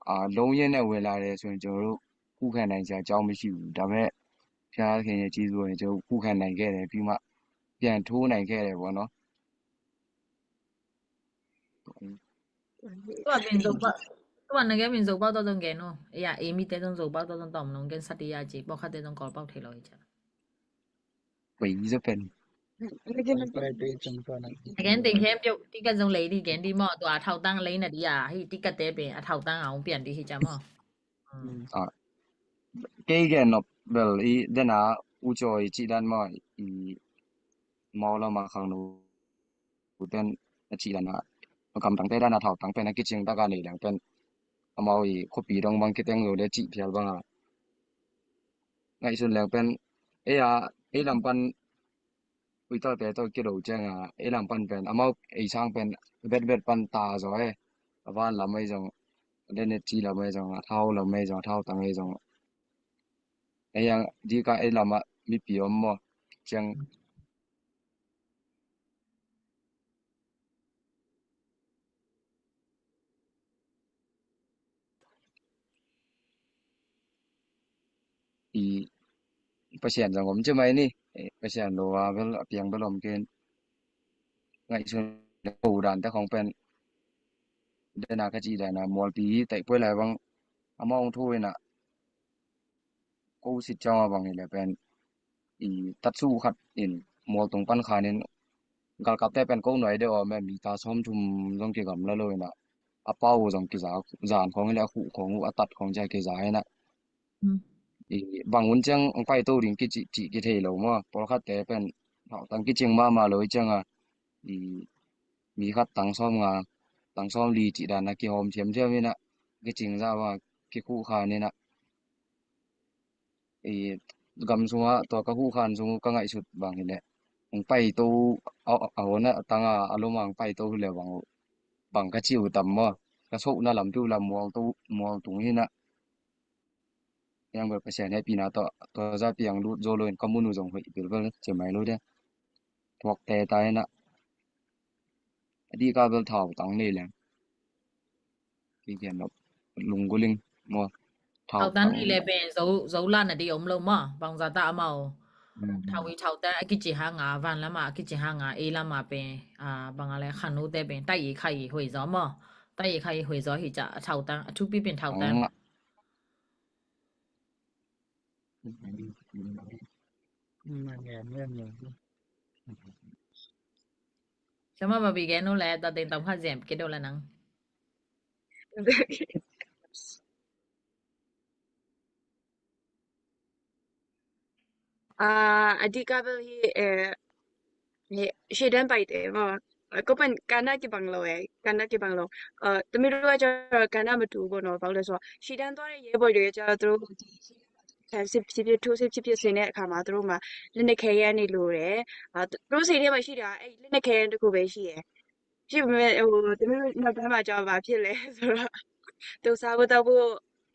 အာ လုံးရင်းနဲ့ ဝင်လာတယ်ဆိုရင် ကျွန်တော်တို့ ခုခံနိုင်စရာအကြောင်းမရှိဘူး။ ဒါပေမဲ့ ဘုရားသခင်ရဲ့ ကျေးဇူးတော်နဲ့ ကျွန်တော်တို့ ခုခံနိုင်ခဲ့တယ်။ ပြီးမှ ပြန်ထိုးနိုင်ခဲ့တယ်ပေါ့နော်။ သူက ပင်စုံပေါက် သူက နကဲ ပင်စုံပေါက်တော့ တုံးကဲနော်။ အေးရ အေး မီးတဲ တုံးစုံပေါက်တော့ တုံးတော်မလို့ ကဲ စတရကြီး ပေါက်ခတ်တဲ တုံးကော်ပေါက်ထဲလို့ ကြာ ဝေးကြီးစပယ်။ အကဲ တင်ခဲ ပြုတ် တိကတ် စုံ လေး ဒီ ကဲ ဒီ မော့ သူ အထောက်အတန်း လေး နဲ့ ဒီ ရ ဟိ တိကတ် တဲ ပင် အထောက်အတန်း အောင် ပြန် ဒီ ဟိ ကြာ မော့။ อืม အာ ကဲကဲနော် ဘယ် ဒီ ဒဲနာ ဦးကျော် ကြီး လမ်းမ ဒီ မော့လမ်းမ ခါ နော် uten a cih dan a, a gamtangte dan a thautang pen a kicing taka nei leng pen amau i khuapi dong bang kiteng lo le cih phial banga ngaihsun leng pen ei a, ei lam pan uitalte tawh kilo cianga ei lam pan pen amau ei sang pen betbet pan ta zaw e. A van lam ei zong, a denet ci lam ei zong, a thau lam ei zong, a thautang ei zong, ei a dika ei lamah mipi om maw ciang i Pasian zong om ci mai ni. Pasian lo a bel a piang bel om ken ngaihsun ko dan te khong pen dena ka ci dana mualpi taih puai lai bang amau thu ina ko sit ciang a bang hileh pen i tatsu khat in mual tung pan khan in galkapte pen ko nuai deuh a om e, mita sawmthum zong kigamla lo ina a pau zong kiza, zan khawng hileh a khuh khawng uh a tat khawng cia kiza ina i bang un ciang ang paito ding kicih cih kithei lo maw. Pawlkhatte pen thautang kicing mahmah lo i cianga i mi khat tang sawm nga tang sawm li cih dana kihawm thiamthiam ina kicing zah banga kikhuh khan ina i gam sungah tua ka huhkhan sung uh ka ngaihsut bang hileh ang paito a, a hona a tanga a loma ang paito hileh bang uh bang ka ci uh tam maw. Ka sohna lam tu lam mual tu mual tung hina. Yang bel Pasian hehpihna tawh tua za piang lut zo lo in ka mun uh zong hoih pilvel ci mai lo dia. Thuak teta ina a dika bel thautang nei leng. Kigen lo lungguling maw. Thautang nei le pen zo, zo lana di om lo maw. Bangzata amau thaui thautang a kici hanga van lama a kici hanga ei lama pen a banga le khanute pen tai i khai i hoi zo maw. Tai i khai i hoi zo hi ca a thautang a thupi pen thautang. Sama babi geno le ta teng tam kha zem ke do la nang. Ah, a dika bel hi eh, ရှေ့တန်းပိုက်တယ်ပေါ့။ အခုပန်ကဏ္ဍကဘင်လိုပဲ၊ ကဏ္ဍကဘင်လို။ အဲ၊ တမီးတို့ကကျတော့ကဏ္ဍမတူဘူးပေါ့နော်။ ဘာလို့လဲဆိုတော့ ရှေ့တန်းသွားတဲ့ရဲဘော်တွေကကျတော့ သူတို့ဒီခံစစ်ဖြစ်ဖြစ်၊ ထိုးစစ်ဖြစ်ဖြစ်ဆင်တဲ့အခါမှာ သူတို့မှာလက်နက်ခဲယမ်းတွေလိုတယ်။ အာ၊ သူတို့စိတ်ထဲမှာရှိတာ အဲ့လက်နက်ခဲယမ်းတစ်ခုပဲရှိတယ်။ ရှိပေမဲ့ ဟို၊ တမီးတို့နောက်တန်းမှာကျတော့ဘာဖြစ်လဲဆိုတော့ သူစားဖို့တောက်ဖို့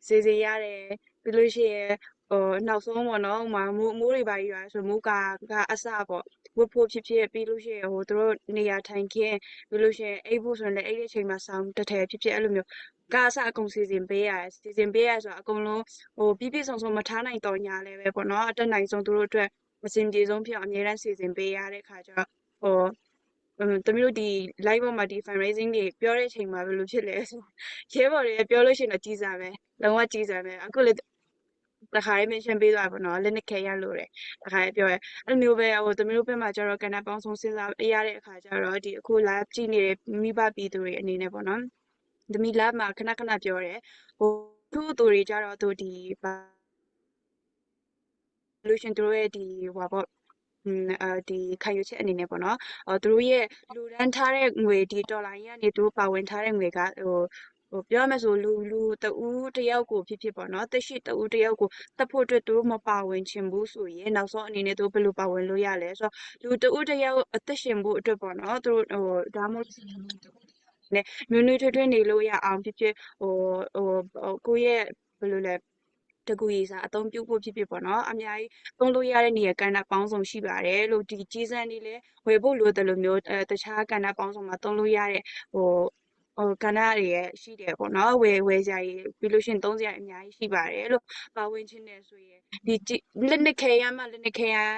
စီစဉ်ရတယ်။ ပြီးလို့ရှိရင် ဟိုနောက်ဆုံးပေါ့နော်၊ ဥပမာမိုးမိုးတွေဘာတွေရွာဆိုမိုးကာကအစပေါ့၊ ဝတ်ဖို့ဖြစ်ဖြစ်၊ ပြီးလို့ရှိရင်ဟိုသူတို့နေရာထိုင်ခင်း၊ ပြီးလို့ရှိရင်အိပ်ဖို့ဆိုရင်လည်းအိပ်တဲ့အချိန်မှာစောင်တစ်ထည်ဖြစ်ဖြစ်၊ အဲ့လိုမျိုးကအစအကုန်စီစဉ်ပေးရတယ်။ စီစဉ်ပေးရတယ်ဆိုတော့အကုန်လုံးဟိုပြည့်ပြည့်စုံစုံမထားနိုင်တော့ညာလည်းပဲပေါ့နော်၊ အတတ်နိုင်ဆုံးသူတို့အတွက်အဆင်ပြေဆုံးဖြစ်အောင်အမြဲတမ်းစီစဉ်ပေးရတဲ့အခါကျတော့၊ ဟို ဟိုသမီးတို့ဒီ live ပေါ်မှာဒီ fundraising တွေပြောတဲ့အချိန်မှာဘယ်လိုဖြစ်လဲဆို၊ ရဲဘော်တွေပြောလို့ရှိရင်တော့ကြီးစားပဲ၊ လုံးဝကြီးစားပဲ။ အခုလည်းတခါလေး mention ပေးသွားပေါ့နော်၊ လက်နက်ခဲယမ်းလိုတယ်၊ တခါလေးပြောရဲ။ အဲ့လိုမျိုးပဲ၊ ဟိုသမီးတို့ဘက်မှာကျတော့ကဏ္ဍပေါင်းစုံစဉ်းစားရတဲ့အခါကျတော့၊ ဒီအခု live ကြည့်နေတဲ့မိဘပြည်သူတွေအနေနဲ့ပေါ့နော်၊ သမီး live မှာခဏခဏပြောတယ်၊ ဟိုသူ့အသူတွေကျတော့သူဒီပါ solution သူတို့ရဲ့ဒီဟိုပေါ့၊ ဟိုအာဒီခံယူချက်အနေနဲ့ပေါ့နော်၊ ဟိုသူတို့ရဲ့လှူဒါန်းထားတဲ့ငွေ၊ ဒီတော်လှန်ရေးကနေသူတို့ပါဝင်ထားတဲ့ငွေက၊ ဟိုဟိုပြောရမယ်ဆိုလူလူတဦးတယောက်ကိုဖြစ်ဖြစ်ပေါ့နော်၊ သက်ရှိတဦးတယောက်ကိုသတ်ဖို့အတွက်သူတို့မပါဝင်ချင်ဘူးဆိုရင်၊ နောက်ဆုံးအနေနဲ့သူတို့ဘယ်လိုပါဝင်လို့ရလဲဆိုတော့၊ လူတဦးတယောက်အသက်ရှင်ဖို့အတွက်ပေါ့နော်၊ သူတို့ဟိုဒါမှမဟုတ်နဲ့နွေးနွေးထွေးထွေးနေလို့ရအောင်ဖြစ်ဖြစ်၊ ဟိုဟိုဟိုကိုယ့်ရဲ့ဘယ်လိုလဲ၊ တကူကြီးစားအသုံးပြုဖို့ဖြစ်ဖြစ်ပေါ့နော်၊ အများကြီးသုံးလို့ရတဲ့နေရာကဏ္ဍပေါင်းစုံရှိပါတယ်လို့၊ ဒီကြေးစံတွေလည်းဝယ်ဖို့လိုတယ်လို့မျိုး၊ အဲတခြားကဏ္ဍပေါင်းစုံမှာသုံးလို့ရတဲ့ဟိုဟိုကဏ္ဍတွေရှိတယ်ပေါ့နော်၊ ဝယ်ဝယ်စရာတွေ၊ ပြီးလို့ရှိရင်သုံးစရာအများကြီးရှိပါတယ်လို့၊ ပါဝင်ချင်တယ်ဆိုရင်ဒီကြေးလက်နက်ခဲယမ်းမှလက်နက်ခဲယမ်း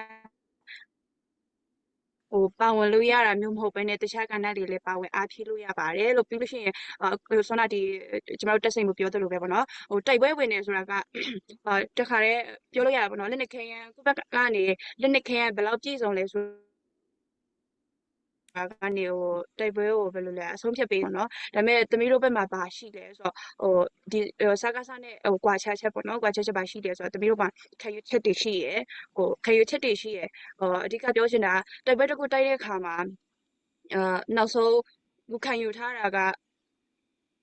ဟိုပါဝင်လို့ရတာမျိုးမဟုတ်ဘဲနဲ့၊ တခြားကဏ္ဍတွေလည်းပါဝင်အားဖြည့်လို့ရပါတယ်လို့၊ ပြီးလို့ရှိရင်အဲဆောနာဒီကျွန်တော်တို့တက်စိန်ကိုပြောသလိုပဲပေါ့နော်၊ ဟိုတိုက်ပွဲဝင်နေဆိုတာက၊ အဲတခါတည်းပြောလို့ရတာပေါ့နော်၊ လက်နက်ခဲယမ်းကိုယ့်ဘက်ကနေလက်နက်ခဲယမ်းဘယ်လောက်ပြည့်စုံလဲဆိုကနေ၊ ဟိုတိုက်ပွဲကိုဘယ်လိုလဲအဆုံးဖြတ်ပေးပေါ့နော်။ ဒါပေမဲ့သမီးတို့ဘက်မှာဘာရှိလဲဆိုတော့၊ ဟိုဒီဟိုစကစနဲ့ဟိုကွာခြားချက်ပေါ့နော်၊ ကွာခြားချက်ဘာရှိလဲဆိုတော့၊ သမီးတို့မှာခံယူချက်တွေရှိရယ်၊ ဟိုခံယူချက်တွေရှိရယ်၊ ဟိုအဓိကပြောချင်တာကတိုက်ပွဲတစ်ခုတိုက်တဲ့အခါမှာ၊ အဲနောက်ဆုံးဟိုခံယူထားတာက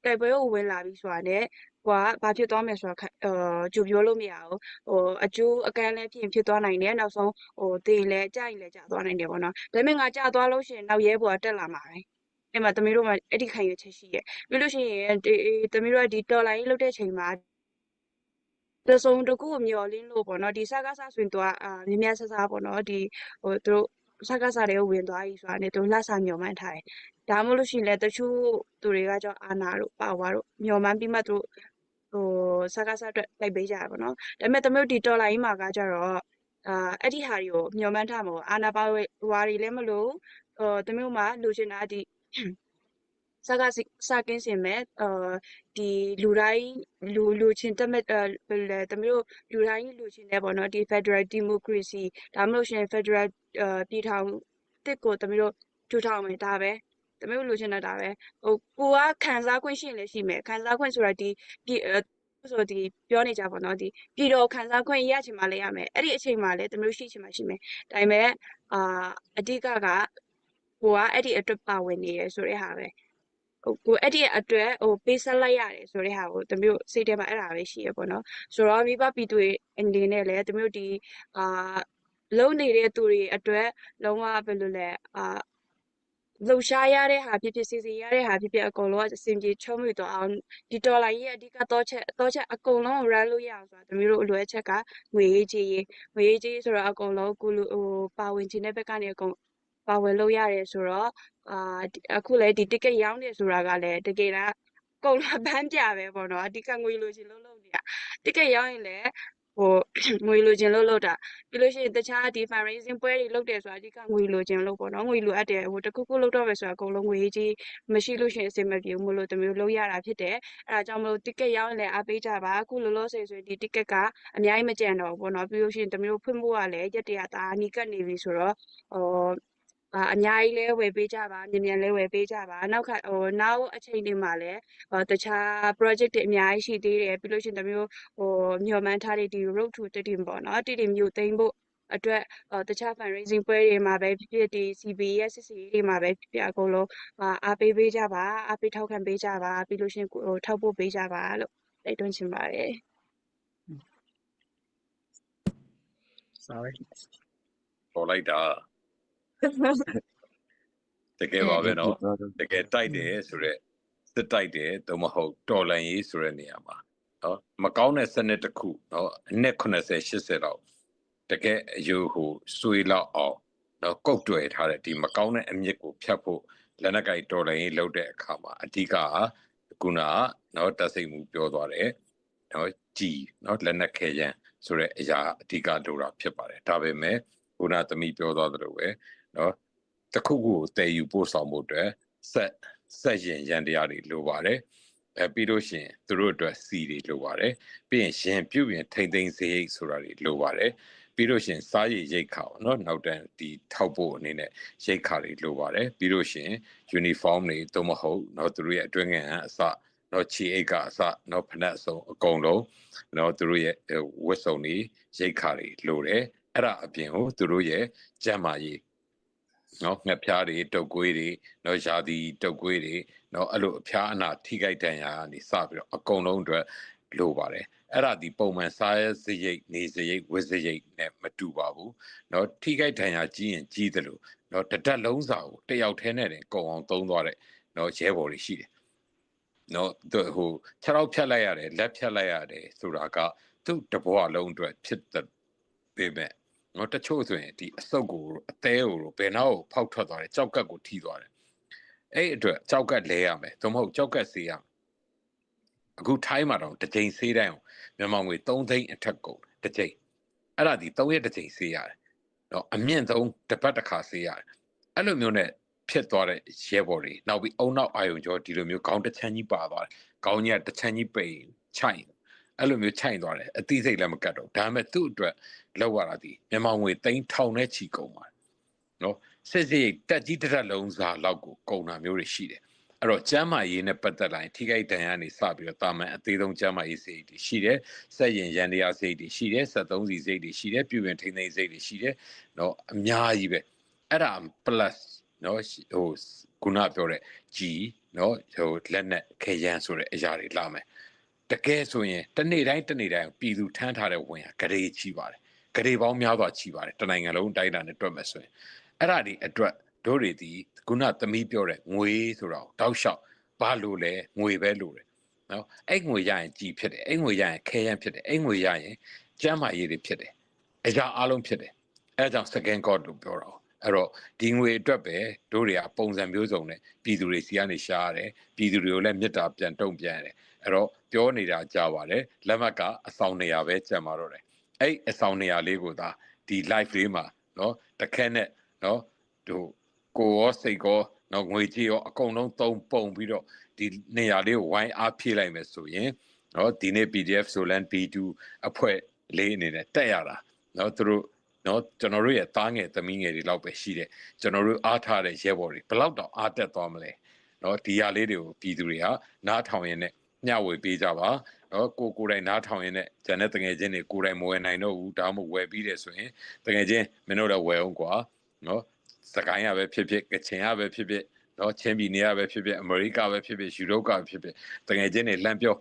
တိုက်ပွဲကိုဝင်လာပြီဆိုတာနဲ့၊ ဟိုကဘာဖြစ်သွားမယ်ဆိုတာအဲကြိုပြောလို့မရဘူး။ ဟိုအကျိုးအကန်းလည်းဖြစ်ရင်ဖြစ်သွားနိုင်တယ်၊ နောက်ဆုံးဟိုသေရင်လည်းကျရင်လည်းကျသွားနိုင်တယ်ပေါ့နော်။ ဒါပေမဲ့ငါကျသွားလို့ရှိရင်နောက်ရဲဘော်ကတက်လာမှာပဲ။ အဲ့မှာသမီးတို့မှာအဲ့ဒီခံယူချက်ရှိရယ်။ ပြီးလို့ရှိရင်ဒီသမီးတို့ကဒီတော်လှန်ရေးလုပ်တဲ့အချိန်မှာတစ်စုံတစ်ခုမျှော်လင့်လို့ပေါ့နော်၊ ဒီစကစဆိုရင်သူကအာများများဆဆပေါ့နော်၊ ဒီဟိုသူတို့စကစတွေကိုဝင်သွားပြီဆိုတာနဲ့သူလဆမျှော်မှန်းထားတယ်။ ဒါမှမဟုတ်လို့ရှိရင်လည်းတချို့သူတွေကကြောင့်အာဏာတို့ပါဝါတို့မျှော်မှန်းပြီးမှသူတို့ဟိုစကစအတွက်တိုက်ပေးကြတာပေါ့နော်။ ဒါပေမဲ့သမီးတို့ဒီတော်လှန်ရေးမှာကကြတော့အာအဲ့ဒီဟာတွေကိုမျှော်မှန်းထားမှာပေါ့။ အာဏာပါဝါတွေလည်းမလိုဘူး။ ဟိုသမီးတို့မှာလိုချင်တာဒီ စကစကင်းစင်မဲ့၊ အာဒီလူတိုင်းလူလူချင်တတ်မဲ့၊ အာဘယ်လိုလဲ၊ သမီးတို့လူတိုင်းလူချင်တယ်ပေါ့နော်။ ဒီ federal democracy ဒါမှမဟုတ်ရှင် federal အာပြည်ထောင်သစ်ကိုသမီးတို့ထူထောင်မယ်၊ ဒါပဲ။ သမီးတို့လူချင်တာဒါပဲ။ ဟိုကိုကခံစားခွင့်ရှိရင်လည်းရှိမယ်။ ခံစားခွင့်ဆိုတာဒီပြည်အာဆိုဒီပြောနေကြပေါ့နော်။ ဒီပြည်တော်ခံစားခွင့်ရချင်မှလည်းရမယ်။ အဲ့ဒီအချိန်မှာလည်းသမီးတို့ရှိချင်မှရှိမယ်။ ဒါပေမဲ့အာအဓိကကကိုကအဲ့ဒီအတွက်ပါဝင်နေရဆိုတဲ့ဟာပဲ။ ဟိုကိုအဲ့ဒီအတွက်ဟိုပေးဆက်လိုက်ရတယ်ဆိုတဲ့ဟာကိုသမီးတို့စိတ်ထဲမှာအဲ့ဒါပဲရှိရပေါ့နော်။ ဆိုတော့မိဘပြည်သူတွေအနေနဲ့လည်းသမီးတို့ဒီအာလုံးနေတဲ့သူတွေအတွက်လုံးဝဘယ်လိုလဲ၊ အာလှုပ်ရှားရတဲ့ဟာဖြစ်ဖြစ်၊ စီစဉ်ရတဲ့ဟာဖြစ်ဖြစ်၊ အကုန်လုံးကအဆင်ပြေချောမွေ့သွားအောင်၊ ဒီတော်လှန်ရေးအဓိကသောချက်၊ သောချက်အကုန်လုံး run လုပ်ရအောင်ဆိုတာသမီးတို့လိုအပ်ချက်ကငွေရေးကြေးရေး၊ ငွေရေးကြေးရေးဆိုတော့အကုန်လုံးကိုလိုဟိုပါဝင်ခြင်းတဲ့ဘက်ကနေအကုန်ပါဝင်လို့ရတယ်ဆိုတော့၊ အာအခုလည်းဒီ ticket ရောင်းနေဆိုတာကလည်းတကယ်တမ်းကုန်လဘန်းပြပဲပေါ့နော်။ အဓိကငွေလိုချင်လို့လုပ်နေတာ။ ticket ရောင်းရင်လည်းဟိုငွေလိုချင်လို့လုပ်တာ၊ ပြီးလို့ရှိရင်တခြားဒီ fundraising ပွဲတွေလုပ်တယ်ဆိုတာအဓိကငွေလိုချင်လို့ပေါ့နော်။ ငွေလိုအပ်တယ်။ ဟိုတခုခုလုပ်တော့မယ်ဆိုတာအကုန်လုံးငွေရေးကြေးမရှိလို့ရှိရင်အဆင်မပြေဘူးမို့လို့သမီးတို့လုပ်ရတာဖြစ်တယ်။ အဲဒါကြောင့်မလို့ ticket ရောင်းရင်လည်းအားပေးကြပါ။ အခုလောလောဆယ်ဆိုရင်ဒီ ticket ကအများကြီးမကျန်တော့ဘူးပေါ့နော်။ ပြီးလို့ရှိရင်သမီးတို့ဖွင့်ဖို့ကလည်းရက်တရာသာနီးကပ်နေပြီဆိုတော့၊ ဟိုအာအများကြီးလဲဝယ်ပေးကြပါ။ မြန်မြန်လဲဝယ်ပေးကြပါ။ နောက်ခါဟိုနောက်အချိန်တွေမှာလည်းဟိုတခြား project တွေအများကြီးရှိသေးတယ်။ ပြီးလို့ရှိရင်သမီးတို့ဟိုမျှော်မှန်းထားတဲ့ဒီ road to တည်တည်ပေါ့နော်။ တည်တည်မြို့သိမ်းဖို့အတွက်ဟိုတခြား fundraising ပွဲတွေမှာပဲဖြစ်ဖြစ်၊ ဒီ CBS စစ်စစ်ရေးတွေမှာပဲဖြစ်ဖြစ်၊ အကုန်လုံးအာအားပေးပေးကြပါ။ အားပေးထောက်ခံပေးကြပါ။ ပြီးလို့ရှိရင်ဟိုထောက်ပို့ပေးကြပါလို့တိုက်တွန်းချင်ပါတယ်။ Sorry. ပေါ်လိုက်တာတကယ်ပါပဲနော်။ တကယ်တိုက်တယ်ဆိုတော့စစ်တိုက်တယ်၊ သို့မဟုတ်တော်လှန်ရေးဆိုတဲ့နေရာမှာ နော်၊ မကောင်းတဲ့စနစ်တစ်ခုနော်၊ အနှစ်ခုနှစ်ဆယ်ရှစ်ဆယ်လောက်တကယ်အယူဟူဆွေးလောက်အောင်နော်၊ ကုတ်တွယ်ထားတဲ့ဒီမကောင်းတဲ့အမြစ်ကိုဖြတ်ဖို့လက်နက်ကိုင်တော်လှန်ရေးလုပ်တဲ့အခါမှာအဓိကကခုနကနော်၊ တပ်စိတ်မှူးပြောသွားတဲ့နော်၊ ကျည်နော်၊ လက်နက်ခဲယမ်းဆိုတဲ့အရာအဓိကလိုတာဖြစ်ပါတယ်။ ဒါပေမဲ့ခုနသမီးပြောသွားသလိုပဲနော်၊ တစ်ခုခုကိုသယ်ယူပို့ဆောင်ဖို့အတွက်စက်စက်ယဉ်ယန္တရားတွေလိုပါတယ်။ အဲပြီးလို့ရှိရင်သူတို့အတွက်ဆီတွေလိုပါတယ်။ ပြီးရင်ယဉ်ပြုပြင်ထိန်းသိမ်းစရိတ်ဆိုတာတွေလိုပါတယ်။ ပြီးလို့ရှိရင်စားရည်ရိက္ခာပေါ့နော်၊ နောက်တန်းဒီထောက်ပို့အနေနဲ့ရိက္ခာတွေလိုပါတယ်။ ပြီးလို့ရှိရင် uniform တွေသို့မဟုတ်နော်၊ သူတို့ရဲ့အတွင်းခံအစနော်၊ ခြေအိတ်ကအစနော်၊ ဖနက်အစုံအကုန်လုံးနော်၊ သူတို့ရဲ့အဲဝတ်စုံတွေရိက္ခာတွေလိုတယ်။ အဲ့ဒါအပြင်ကိုသူတို့ရဲ့ကျန်းမာရေးနော်၊ ငှက်ဖျားတွေ၊ တုပ်ကွေးတွေနော်၊ ရာသီတုပ်ကွေးတွေနော်၊ အဲ့လိုအဖျားအနာထိခိုက်ဒဏ်ရာကနေစပြီးတော့အကုန်လုံးအတွက်လိုပါတယ်။ အဲ့ဒါဒီပုံမှန်စားစရိတ်၊ နေစရိတ်၊ ဝတ်စရိတ်နဲ့မတူပါဘူးနော်။ ထိခိုက်ဒဏ်ရာကြီးရင်ကြီးသလိုနော်၊ တစ်တပ်လုံးစာကိုတစ်ယောက်ထဲနဲ့တင်ကုန်အောင်သုံးသွားတဲ့နော်၊ ရဲဘော်တွေရှိတယ်နော်။ သူဟိုခြေထောက်ဖြတ်လိုက်ရတယ်၊ လက်ဖြတ်လိုက်ရတယ်ဆိုတာကသူ့တစ်ဘဝလုံးအတွက်ဖြစ်တဲ့ပေမဲ့နော်၊ တချို့ဆိုရင်ဒီအဆုတ်ကိုအသဲကိုဘယ်နောက်ကိုဖောက်ထွက်သွားတယ်၊ ကျောက်ကပ်ကိုထိသွားတယ်။ အဲ့အတွက်ကျောက်ကပ်လဲရမယ်၊ သို့မဟုတ်ကျောက်ကပ်ဆေးရမယ်။ အခုထိုင်းမှာတော့တစ်ချိန်ဆေးတိုင်းကိုမြန်မာငွေသုံးသိန်းအထက်ကုန်တယ်၊ တစ်ချိန်။ အဲ့ဒါဒီသုံးရက်တစ်ချိန်ဆေးရတယ်နော်၊ အမြင့်ဆုံးတစ်ပတ်တစ်ခါဆေးရတယ်။ အဲ့လိုမျိုးနဲ့ဖြစ်သွားတဲ့ရဲဘော်တွေ၊ နောက်ပြီးအုံနောက်အာရုံကြောဒီလိုမျိုးခေါင်းတစ်ချမ်းကြီးပါသွားတယ်၊ ခေါင်းကြီးကတစ်ချမ်းကြီးပိန်ချိုင်အဲ့လိုမျိုးချိုင်သွားတယ်။ အသိစိတ်လည်းမကတ်တော့ဘူး။ ဒါပေမဲ့သူ့အတွက်လောက်ရတာဒီမြန်မာငွေသိန်းထောင်နဲ့ချီကုန်ပါတယ်နော်။ စစ်စရိတ်တပ်ကြီးတစ်တပ်လုံးစာလောက်ကိုကုန်တာမျိုးတွေရှိတယ်။ အဲ့တော့ကျန်းမာရေးနဲ့ပတ်သက်လာရင်ထိခိုက်ဒဏ်ရာနေစပြီးတော့တာမန်အသေးဆုံးကျန်းမာရေးစရိတ်တွေရှိတယ်။ စက်ယဉ်ယန္တရားစရိတ်တွေရှိတယ်။ စက်သုံးဆီစရိတ်တွေရှိတယ်။ ပြုပြင်ထိန်းသိမ်းစရိတ်တွေရှိတယ်နော်။ အများကြီးပဲ။ အဲ့ဒါ plus နော်၊ ဟိုခုနပြောတဲ့ကျည်နော်၊ ဟိုလက်နက်ခဲယမ်းဆိုတဲ့အရာတွေလာမယ်။ တကယ်ဆိုရင်တစ်နေ့တိုင်းတစ်နေ့တိုင်းပြည်သူထမ်းထားတဲ့ဝန်ဟာကလေးချီပါတယ်။ ကလေးပေါင်းများစွာချီပါတယ်။ တစ်နိုင်ငံလုံးအတိုင်းအတာနဲ့တွက်မယ်ဆိုရင်အဲ့ဒါဒီအတွက်တို့တွေဒီခုနသမီးပြောတဲ့ငွေဆိုတော့တောက်လျှောက်ဘာလို့လဲ၊ ငွေပဲလို့တယ်နော်။ အဲ့ငွေရရင်ကြည်ဖြစ်တယ်။ အဲ့ငွေရရင်ခဲယမ်းဖြစ်တယ်။ အဲ့ငွေရရင်ကျန်းမာရေးတွေဖြစ်တယ်။ အရာအားလုံးဖြစ်တယ်။ အဲဒါကြောင့် second God လို့ပြောတာပေါ့။ အဲ့တော့ဒီငွေအတွက်ပဲတို့တွေကပုံစံမျိုးစုံနဲ့ပြည်သူတွေဆီကနေရှာရတယ်။ ပြည်သူတွေကိုလည်းမေတ္တာပြန်တုံ့ပြန်ရတယ်။ အဲ့တော့ပြောနေတာကြားပါတယ်။ လက်မှတ်ကအဆောင်နေရာပဲကျန်ပါတော့တယ်။ အဲ့အဆောင်နေရာလေးကိုသာဒီ live လေးမှာနော်၊ တခဲနဲ့နော်၊ တို့ကိုယ်ရောစိတ်ရောနော်၊ ငွေကြေးရောအကုန်လုံးသုံးပုံပြီးတော့ဒီနေရာလေးကိုဝိုင်းအားဖြည့်လိုက်မယ်ဆိုရင်နော်၊ ဒီနေ့ PDF Zoland B two အဖွဲ့လေးအနေနဲ့တက်ရတာနော်၊ သူတို့နော်၊ ကျွန်တော်တို့ရဲ့သားငယ်သမီးငယ်တွေလောက်ပဲရှိတဲ့ကျွန်တော်တို့အားထားတဲ့ရဲဘော်တွေဘယ်လောက်တောင်အားတက်သွားမလဲနော်။ ဒီဟာလေးတွေကိုပြည်သူတွေကနားထောင်ရင်းနဲ့မျှဝေပေးကြပါနော်။ ကိုယ်ကိုယ်တိုင်နားထောင်ရင်းနဲ့ကျန်တဲ့သူငယ်ချင်းတွေကိုယ်တိုင်မဝယ်နိုင်တော့ဘူး၊ ဒါမှမဟုတ်ဝယ်ပြီးတယ်ဆိုရင်သူငယ်ချင်းမင်းတို့လည်းဝယ်အောင်ကွာနော်။ စကိုင်းကပဲဖြစ်ဖြစ်၊ ကချင်ကပဲဖြစ်ဖြစ်နော်၊ ချင်းပြည်နယ်ကပဲဖြစ်ဖြစ်၊ အမေရိကပဲဖြစ်ဖြစ်၊ ယူရိုပကပဲဖြစ်ဖြစ်၊ သူငယ်ချင်းတွေလှမ်းပြော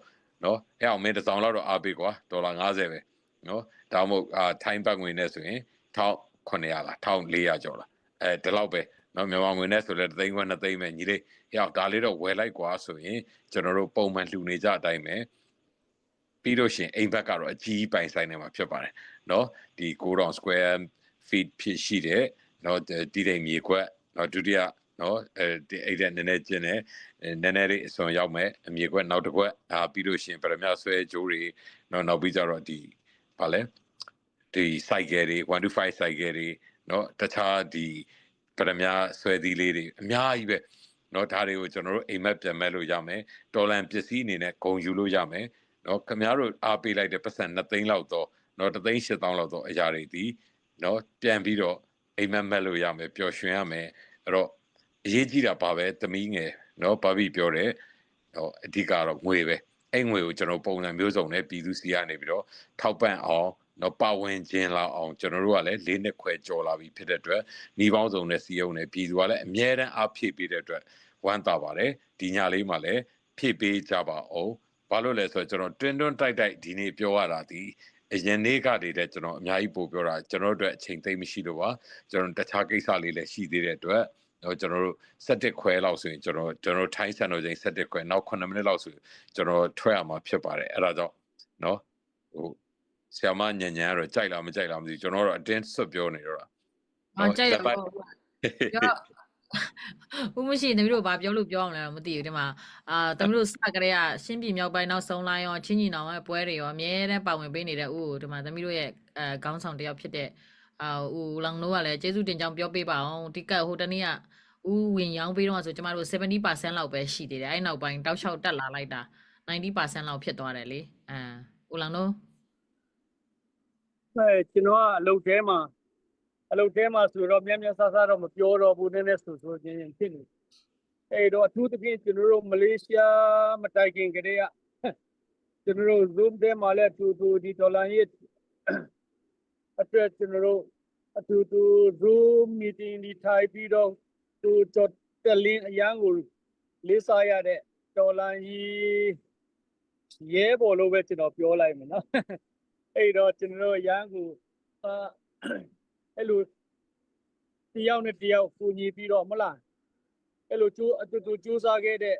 နော်။ အဲအောင်မင်းတစ်စောင်လောက်တော့အားပေးကွာ၊ ဒေါ်လာငါးဆယ်ပဲနော်။ ဒါမှမဟုတ်အာထိုင်းဘတ်ငွေနဲ့ဆိုရင်ထောင်ခုနှစ်ရာလား၊ ထောင်လေးရာကျော်လား၊ အဲဒီလောက်ပဲနော်။ မြန်မာငွေနဲ့ဆိုလည်းတစ်သိန်းခွဲနှစ်သိန်းပဲညီလေး။ အဲအောင်ဒါလေးတော့ဝယ်လိုက်ကွာဆိုရင်ကျွန်တော်တို့ပုံမှန်လှူနေကြအတိုင်းပဲ။ ပြီးလို့ရှိရင်အိမ်ဘက်ကတော့အကြီးပိုင်ဆိုင်နေမှာဖြစ်ပါတယ်နော်။ ဒီကိုးထောင် square feet ဖြစ်ရှိတဲ့နော်၊ ဒီတိမ်မြေကွက်နော်၊ ဒုတိယနော်၊ အဲဒီအိမ်ထက်နည်းနည်းကျဉ်းတယ်၊ အဲနည်းနည်းလေးအစွန်ရောက်မယ်အမြေကွက်နောက်တစ်ကွက်။ ဒါပြီးလို့ရှိရင်ပရမဆွဲကြိုးတွေနော်၊ နောက်ပြီးကြတော့ဒီဘာလဲ၊ ဒီဆိုင်ကယ်တွေ၊ one two fiveဆိုင်ကယ်တွေနော်၊ တခြားဒီပရမဆွဲသီးလေးတွေအများကြီးပဲနော်။ ဒါတွေကိုကျွန်တော်တို့အိမ်မက်ပြန်မက်လို့ရမယ်။ တော်လန်ပစ္စည်းအနေနဲ့ဂုဏ်ယူလို့ရမယ်နော်။ ခင်ဗျားတို့အားပေးလိုက်တဲ့ပတ်စံနှစ်သိန်းလောက်သောနော်၊ တစ်သိန်းရှစ်သောင်းလောက်သောအရာတွေဒီနော်၊ ပြန်ပြီးတော့အိမ်မက်မက်လို့ရမယ်၊ ပျော်ရွှင်ရမယ်။ အဲ့တော့အရေးကြီးတာပါပဲ၊ သမီးငယ်နော်၊ ဘဘီပြောတယ်နော်။ အဓိကတော့ငွေပဲ။ အဲ့ငွေကိုကျွန်တော်ပုံစံမျိုးစုံနဲ့ပြည်သူစီကနေပြီးတော့ထောက်ပံ့အောင်နော်၊ ပါဝင်ခြင်းလာအောင်ကျွန်တော်တို့ကလည်းလေးနှစ်ခွဲကျော်လာပြီဖြစ်တဲ့အတွက်နည်းပေါင်းစုံနဲ့စည်းရုံးနေ၊ ပြည်သူကလည်းအမြဲတမ်းအားဖြည့်ပေးတဲ့အတွက်ဝမ်းသာပါတယ်။ ဒီညလေးမှာလည်းဖြည့်ပေးကြပါအောင်။ ဘာလို့လဲဆိုတော့ကျွန်တော်တွင်းတွင်းတိုက်တိုက်ဒီနေ့ပြောရတာဒီအရင်နေ့ကတည်းကကျွန်တော်အများကြီးပို့ပြောတာ၊ ကျွန်တော်တို့အတွက်အချိန်သိမ်းမရှိလို့ပါ။ ကျွန်တော်တခြားကိစ္စလေးလည်းရှိသေးတဲ့အတွက်နော်၊ ကျွန်တော်တို့ဆယ့်တစ်ခွဲလောက်ဆိုရင်ကျွန်တော်ကျွန်တော်ထိုင်းစံတော်ချိန်ဆယ့်တစ်ခွဲ၊ နောက်ခုနှစ်မိနစ်လောက်ဆိုရင်ကျွန်တော်ထွက်ရမှာဖြစ်ပါတယ်။ အဲ့ဒါကြောင့် နော်။ ဟိုဆရာမညံညံကတော့ကြိုက်လားမကြိုက်လားမသိဘူး။ ကျွန်တော်ကတော့အတင်းဆက်ပြောနေတော့တာ အာ နော် ကြိုက်တယ် ဒါပါ ပေါ့ပြောဦးမရှိသမီးတို့ဘာပြောလို့ပြောအောင်လဲတော့မသိဘူးဒီမှာအာသမီးတို့စကတည်းကရှမ်းပြည်မြောက်ပိုင်းနောက်ဆုံးလိုင်းရောချင်းညီနောင်ရဲ့ပွဲတွေရောအမြဲတမ်းပါဝင်ပေးနေတဲ့ဦးဒီမှာသမီးတို့ရဲ့အဲခေါင်းဆောင်တစ်ယောက်ဖြစ်တဲ့အာဦးလောင်နိုးကလည်းကျေးဇူးတင်ကြောင်းပြောပေးပါအောင်ဒီကဟိုတနေ့ကဦးဝင်ရောင်းပေးတော့ဆိုကျမတို့70%လောက်ပဲရှိသေးတယ်အဲ့နောက်ပိုင်းတောက်လျှောက်တက်လာလိုက်တာ90%လောက်ဖြစ်သွားတယ်လေအာဦးလောင်နိုး အဲကျွန်တော်ကအလုပ်ထဲမှာအလုပ်ထဲမှာဆိုတော့များများဆဆတော့မပြောတော့ဘူးနည်းနည်းဆူဆူချင်းချင်းဖြစ်နေအဲ့တော့အထူးသဖြင့်ကျွန်တော်တို့မလေးရှားမတိုင်ခင်ကတည်းကကျွန်တော်တို့ Zoom ထဲမှာလည်းအထူးအထူးဒီဒေါ်လာရေးအတွက်ကျွန်တော်တို့အထူးအထူး Zoom meeting ဒီထိုင်ပြီးတော့သူကျော်တက်လင်းအရန်ကိုလေးစားရတဲ့ဒေါ်လာရေးရဲဘော်လို့ပဲကျွန်တော်ပြောလိုက်မယ်နော်အဲ့တော့ကျွန်တော်တို့အရန်ကိုအာအဲ့လိုတယောက်နဲ့တယောက်ကူညီပြီးတော့မလားအဲ့လိုကျိုးအတူတူစူးစမ်းခဲ့တဲ့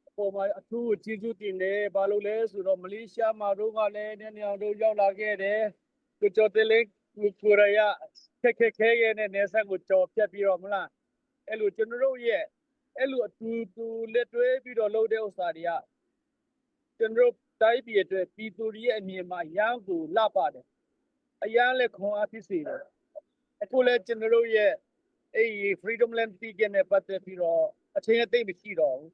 အပေါ်မှာအထူးကျေးဇူးတင်တယ်ဘာလို့လဲဆိုတော့မလေးရှားမှာတော့ကလည်းနည်းနည်းအောင်တို့ရောက်လာခဲ့တယ်ကိုကျော်တဲလေးကိုကိုရရခက်ခဲခဲရဲ့နဲ့နေဆက်ကိုကြော်ဖြတ်ပြီးတော့မလားအဲ့လိုကျွန်တော်တို့ရဲ့အဲ့လိုအတူတူလက်တွဲပြီးတော့လုပ်တဲ့ဥစ္စာတွေကကျွန်တော်တို့တိုင်းပြည်အတွက်ပြည်သူတွေရဲ့အမြင်မှာအရမ်းကိုလှပတယ်အရမ်းလည်းခွန်အားဖြစ်စေတယ်အခုလည်းကျွန်တော်တို့ရဲ့အဲ့ဒီ Freedom Land Ticket နဲ့ပတ်သက်ပြီးတော့အချိန်အသိပ်မရှိတော့ဘူး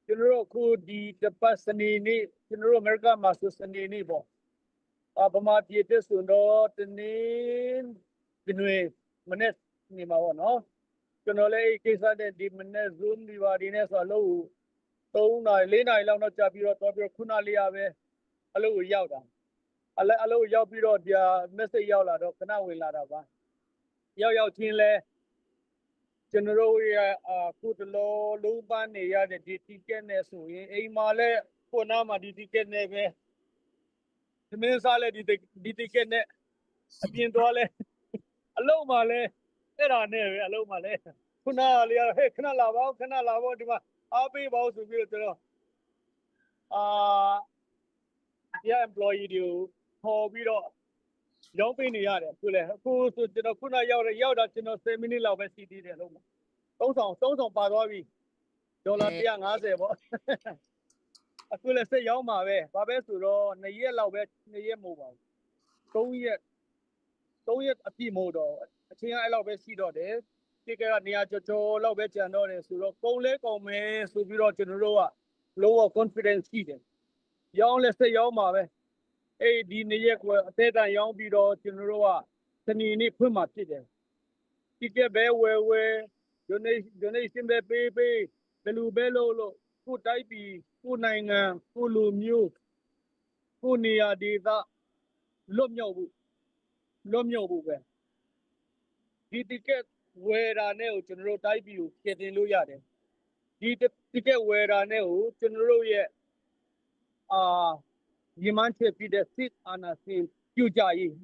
ကျွန်တော်တို့အခုဒီတစ်ပတ်စနေနေ့ကျွန်တော်တို့အမေရိကမှာဆိုစနေနေ့ပေါ့အာဗမာပြည်အတွက်ဆိုတော့တနင်္ဂနွေမနေ့နေမှာပေါ့နော်ကျွန်တော်လည်းအဲ့ကိစ္စနဲ့ဒီမနေ့ Zoom ဒီပါဒီနေ့ဆိုအလုပ်ကို3နာရီ4နာရီလောက်တော့ကြာပြီးတော့တော့ပြီးတော့9နာရီလေးပဲအလုပ်ကိုရောက်တာအလဲအလုပ်ကိုရောက်ပြီးတော့ဒီ message ရောက်လာတော့ခဏဝင်လာတာပါရောက်ရောက်ချင်းလဲကျွန်တော်တို့ရဲ့အခုတလောလုံးပန်းနေရတဲ့ဒီ ticket နဲ့ဆိုရင်အိမ်မှာလဲခုနမှဒီ ticket နဲ့ပဲသမင်းစားလဲဒီဒီ ticket နဲ့အပြင်သွားလဲအလုပ်မှာလဲအဲ့ဒါနဲ့ပဲအလုပ်မှာလဲခုနကလေးကဟဲ့ခဏလာပါဦးခဏလာပါဦးဒီမှာအားပေးပါဦးဆိုပြီးတော့ကျွန်တော်အာတရား employee တွေကိုခေါ်ပြီးတော့ရောင်းပေးနေရတယ်အခုလဲအခုဆိုကျွန်တော်ခုနရောက်တယ်ရောက်တာကျွန်တော်10မိနစ်လောက်ပဲရှိသေးတယ်လို့သုံးဆောင်သုံးဆောင်ပါသွားပြီဒေါ်လာ150ပေါ့အခုလည်းဆက်ရောင်းမှာပဲဘာပဲဆိုတော့နှစ်ရက်လောက်ပဲနှစ်ရက်မို့ပါဘူးသုံးရက်သုံးရက်အပြည့်မို့တော့အချင်းအဲ့လောက်ပဲရှိတော့တယ်တိတ်ကဲက200ကျော်ကျော်လောက်ပဲကျန်တော့တယ်ဆိုတော့ကုန်လဲကုန်မယ်ဆိုပြီးတော့ကျွန်တော်တို့ကလုံးဝ confidence ရှိတယ်ရောင်းလဲဆက်ရောင်းမှာပဲအဲ့ဒီနှစ်ရက်ကွယ်အသေးတန်ရောင်းပြီးတော့ကျွန်တော်တို့ကစနေနေ့ဖွင့်မှာဖြစ်တယ် ticket ပဲဝယ်ဝယ် donation donation ပဲပေးပေးဘယ်လိုပဲလုပ်လို့ကိုယ်တိုင်းပြည်ကိုယ်နိုင်ငံကိုယ်လူမျိုးကိုယ်နေရာဒေသလွတ်မြောက်ဖို့လွတ်မြောက်ဖို့ပဲဒီ ticket ဝယ်တာနဲ့ကိုကျွန်တော်တို့တိုင်းပြည်ကိုကယ်တင်လို့ရတယ်ဒီ ticket ဝယ်တာနဲ့ကိုကျွန်တော်တို့ရဲ့အာရည်မှန်းချက်ဖြစ်တဲ့စစ်အာဏာရှင်ပြုတ်ကျရေး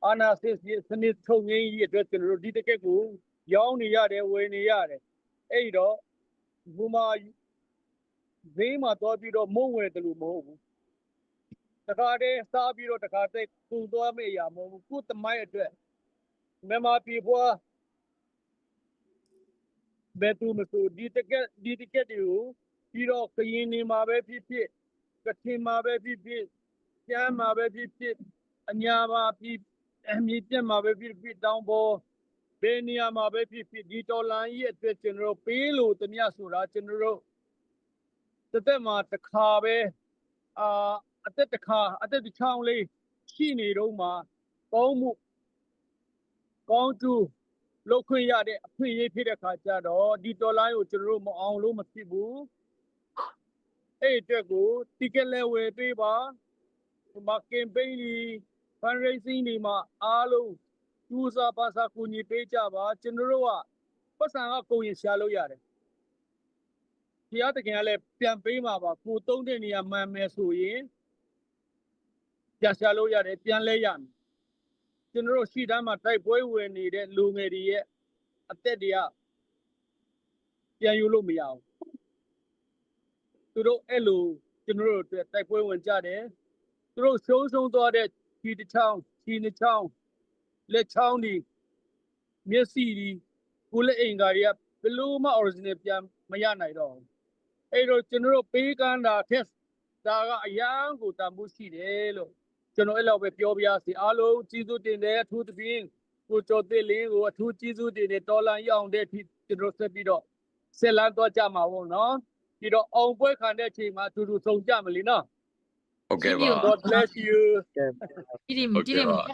အာဏာရှင်စနစ်ချုပ်ငြိမ်းရေးအတွက်ကျွန်တော်တို့ဒီ ticket ကိုရောင်းနေရတယ်ဝယ်နေရတယ်အဲ့ဒီတော့ဘုမာဈေးမှာသွားပြီးတော့မုံဝယ်တယ်လို့မဟုတ်ဘူးတခါတည်းစားပြီးတော့တခါတည်းကုန်သွားမယ့်အရာမဟုတ်ဘူးကိုယ်သမိုင်းအတွက်မြန်မာပြည်ဖွားဘယ်သူမဆိုဒီ ticket ဒီ ticket တွေကိုပြီးတော့ကရင်နေမှာပဲဖြစ်ဖြစ်ကချင်မှာပဲဖြစ်ဖြစ်ရှမ်းမှာပဲဖြစ်ဖြစ်အညာမှာဖြစ်မြေပြန့်မှာပဲဖြစ်ဖြစ်တောင်ပေါ်ဘယ်နေရာမှာပဲဖြစ်ဖြစ်ဒီတော်လှန်ရေးအတွက်ကျွန်တော်တို့ပေးလို့သမျှဆိုတာကျွန်တော်တို့တစ်သက်မှာတစ်ခါပဲအာအသက်တစ်ခါအသက်တစ်ချောင်းလေးရှိနေတော့မှကောင်းမှုကောင်းကျိုးလုပ်ခွင့်ရတဲ့အခွင့်အရေးဖြစ်တဲ့ခါကျတော့ဒီတော်လှန်ရေးကိုကျွန်တော်တို့မအောင်လို့မဖြစ်ဘူးအဲ့အတွက်ကို ticket လဲဝယ်ပေးပါဒီမှာ campaign တွေ fundraising တွေမှာအားလုံးစူးစမ်းပါစားကူညီပေးကြပါကျွန်တော်တို့ကပတ်စံကကုန်ရင်ရှာလို့ရတယ်ဘုရားသခင်ကလည်းပြန်ပေးမှာပါကိုသုံးတဲ့နေရာမှန်မယ်ဆိုရင်ပြန်ရှာလို့ရတယ်ပြန်လဲရမယ်ကျွန်တော်တို့ရှိတမ်းမှာတိုက်ပွဲဝင်နေတဲ့လူငယ်တွေရဲ့အသက်တွေကပြန်ယူလို့မရဘူးသူတို့အဲ့လို ကျွန်တော်တို့အတွက်တိုက်ပွဲဝင်ကြတယ်။ သူတို့ဆုံးရှုံးသွားတဲ့ခြေတစ်ချောင်း၊ ခြေနှစ်ချောင်း၊ လက်ချောင်းတွေ၊ မျက်စိတွေ၊ ကိုယ်လက်အင်္ဂါတွေက ဘယ်လိုမှ original ပြန်မရနိုင်တော့ဘူး။ အဲ့တော့ ကျွန်တော်တို့ပေးကမ်းတာထက် ဒါကအရမ်းကိုတန်ဖိုးရှိတယ်လို့ ကျွန်တော်အဲ့လောက်ပဲပြောပါရစေ။ အားလုံးကျေးဇူးတင်တယ်။ အထူးသဖြင့် ကိုကျော်သိလင်းကို အထူးကျေးဇူးတင်တယ်။ တော်လှန်ရေးအောင်တဲ့အထိ ကျွန်တော်ဆက်ပြီးတော့ ဆက်လမ်းသွားကြမှာပေါ့နော်။ ပြီးတော့ အောင်ပွဲခံတဲ့အချိန်မှာ အတူတူဆုံကြမယ်လေနော်။ ဟုတ်ကဲ့ပါ။ God bless you. ကဲ ကြည့်တယ် ဟုတ်ကဲ့ပါ။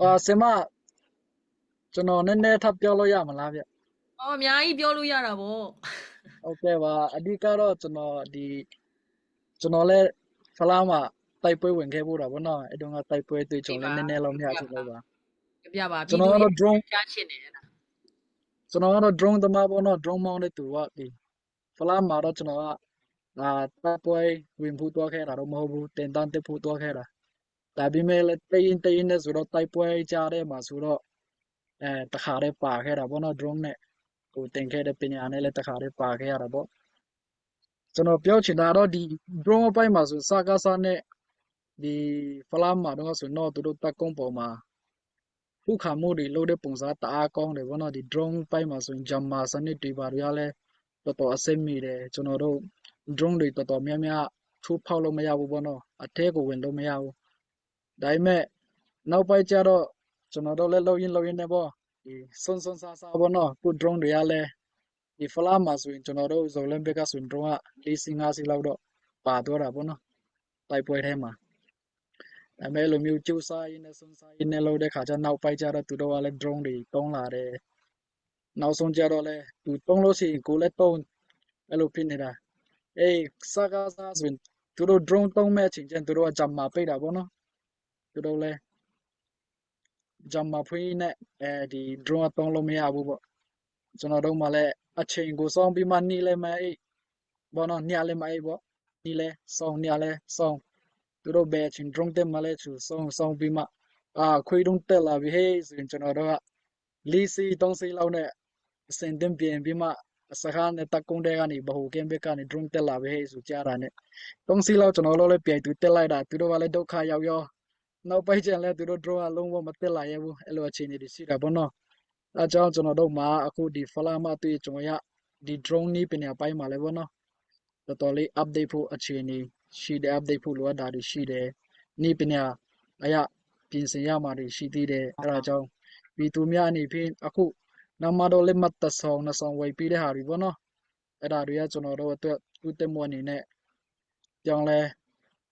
အာ ဆရာမ၊ ကျွန်တော်နည်းနည်းထပ်ပြောလို့ရမလားဗျ။ အော် အများကြီးပြောလို့ရတာပေါ့။ ဟုတ်ကဲ့ပါ။ အဓိကတော့ ကျွန်တော်ဒီ၊ ကျွန်တော်လည်း ဖလမ်းမှာ တိုက်ပွဲဝင်ခဲ့ဖူးတာပေါ့နော်။ အဲ့တုန်းက တိုက်ပွဲအတွေ့အကြုံလည်း နည်းနည်းလောက် မျှချင်လို့ပါ။ ပြပြပါ။ ကျွန်တော်ကတော့ drone ကြားချင်တယ်အဲ့ဒါ။ ကျွန်တော်ကတော့ drone သမားပေါ့နော်။ drone မောင်းတဲ့သူပေါ့။ ဒီဖလမ်းမှာတော့ ကျွန်တော်က အာ တိုက်ပွဲဝင်ဖူးသွားခဲ့တာတော့ မဟုတ်ဘူး။ သင်တန်းတက်ဖူးသွားခဲ့တာ။ ဒါပေမဲ့လည်း တရင်းတရင်းနဲ့ဆိုတော့ တိုက်ပွဲကြားထဲမှာဆိုတော့ အဲ တခါတည်းပါခဲ့တာပေါ့နော်။ drone နဲ့ ဟို သင်ခဲ့တဲ့ပညာနဲ့လည်း တခါတည်းပါခဲ့ရတာပေါ့။ ကျွန်တော်ပြောချင်တာတော့ ဒီ drone အပိုင်းမှာဆို စကစ နဲ့ ဒီဖလမ်းမှာတုန်းကဆိုရင်တော့ သူတို့တပ်ကုန်းပေါ်မှာ ခုခံမှုတွေလုပ်တဲ့ပုံစံ တအားကောင်းတယ်ပေါ့နော်။ ဒီ drone ပိုင်းမှာဆိုရင် jammer စနစ်တွေဘာတွေကလည်း တော်တော်အဆင်ပြေတယ်။ ကျွန်တော်တို့ drone တွေတော်တော်များများ ချိုးဖောက်လို့မရဘူးပေါ့နော်။ အထဲကိုဝင်လို့မရဘူး။ ဒါပေမဲ့ နောက်ပိုင်းကျတော့ ကျွန်တော်တို့လည်း လုပ်ရင်းလုပ်ရင်းနဲ့ပေါ့၊ ဒီစွန့်စွန့်စားစားပေါ့နော်။ အခု drone တွေကလည်း ဒီဖလမ်းမှာဆိုရင် ကျွန်တော်တို့ ဇိုလင်းဘက်ကဆိုရင် drone က လေးစီးငါးစီးလောက်တော့ ပါသွားတာပေါ့နော်၊ တိုက်ပွဲထဲမှာ။ ဒါပေမဲ့ အဲ့လိုမျိုး ကြိုးစားရင်းနဲ့ စွန့်စားရင်းနဲ့ လုပ်တဲ့ခါကျ နောက်ပိုင်းကျတော့ သူတို့ကလည်း drone တွေ သုံးလာတယ်။ နောက်ဆုံးကျတော့လည်း သူသုံးလို့ရှိရင် ကိုယ်လည်းသုံး၊ အဲ့လိုဖြစ်နေတာ။ အဲ့ စကစ ဆိုရင် သူတို့ drone သုံးမဲ့အချိန်ကျရင် သူတို့က jammer ပိတ်တာပေါ့နော်။ သူတို့လည်း jammer ဖွင့်နဲ့ အဲဒီ drone က သုံးလို့မရဘူးပေါ့။ ကျွန်တော်တို့မှလည်း အချိန်ကိုစောင့်ပြီးမှ နေ့လည်းမအိပ်ပေါ့နော်၊ ညလည်းမအိပ်ပေါ့။ နေ့လည်းစောင့်၊ ညလည်းစောင့်၊ သူတို့ဘယ်အချိန် drone တက်မှလည်း သူစောင့်၊ စောင့်ပြီးမှ အာ ခွေးတုံးတက်လာပြီဟေ့ဆိုရင် ကျွန်တော်တို့က လေးစီးသုံးစီးလောက်နဲ့ အဆင်သင့်ပြင်ပြီးမှ စခန်းနဲ့ တပ်ကုန်းထဲကနေ ဗဟိုကင်းဘက်ကနေ drone တက်လာပြီဟေ့ဆို ကြားတာနဲ့ သုံးစီးလောက် ကျွန်တော်တို့လည်း ပြန်သူတက်လိုက်တာ၊ သူတို့ကလည်း ဒုက္ခရောက်ရော၊ နောက်ပိုင်းကျရင်လည်း သူတို့ drone က လုံးဝမတက်လာရဲဘူး။ အဲ့လိုအခြေအနေတွေ ရှိတာပေါ့နော်။ အဲဒါကြောင့် ကျွန်တော်တို့မှာ အခု ဒီဖလမ်းအတွေ့အကြုံအရ ဒီ drone နည်းပညာပိုင်းမှာလည်းပေါ့နော်၊ တော်တော်လေး update ဖို့အခြေအနေရှိတယ်။ update ဖို့လိုအပ်တာတွေရှိတယ်။ နည်းပညာအရ ပြင်ဆင်ရမှာတွေရှိသေးတယ်။ အဲဒါကြောင့် ပြည်သူများအနေဖြင့် အခု နောက်မှတော့ လက်မှတ်တစ်စောင်နှစ်စောင် ဝယ်ပေးတဲ့ဟာတွေပေါ့နော်၊ အဲ့ဒါတွေက ကျွန်တော်တို့အတွက် တိုးတက်မှုအနေနဲ့ ပြောင်းလဲ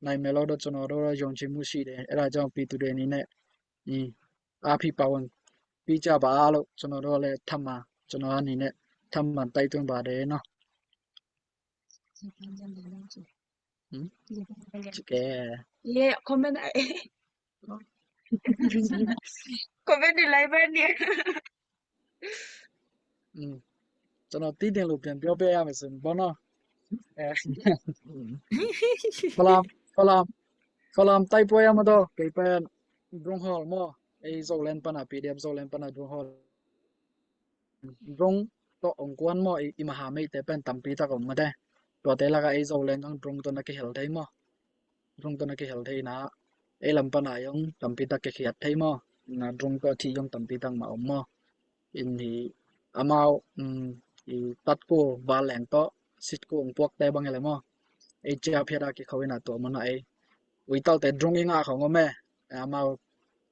နိုင်မယ်လို့တော့ ကျွန်တော်တို့တော့ ယုံကြည်မှုရှိတယ်။ အဲ့ဒါကြောင့် ပြည်သူတွေအနေနဲ့ ဒီ အားဖြည့်ပါဝင်ပေးကြပါလို့ ကျွန်တော်တို့လည်း ထပ်မံ၊ ကျွန်တော်အနေနဲ့ ထပ်မံတိုက်တွန်းပါတယ်နော်။ ဟမ်? ကဲ comment comment တွေ လိုက်ပဲနေ။ อืม ကျွန်တော် သိချင်လို့ ပြန်ပြောပြရမယ်ဆိုရင်ပေါ့နော်၊ အဲ ဖလမ်း၊ ဖလမ်း၊ ဖလမ်း တိုက်ပွဲရမှာတော့ ကဲပဲ drone haul မ့ၢ်၊ အဲ Zoland ပန PDF Zoland ပန drone haul drone tawh hong kuan maw, i, i mahamei te pen tampi tak om mate. Tuate lakah ei Zoland zong drone tawh na kihel thei maw? Drone tawh na kihel thei na, ei lam pana zong tampi tak kikhiat thei maw? Na drone tawh a thi zong tampi tak mah om maw? In hi amau, um, i tatku vanleng tawh sitku hong puakte bang hi le maw? Ei ciaphiat a kikho ina tua munah ei uitaute drone i ngah khong om e. Amau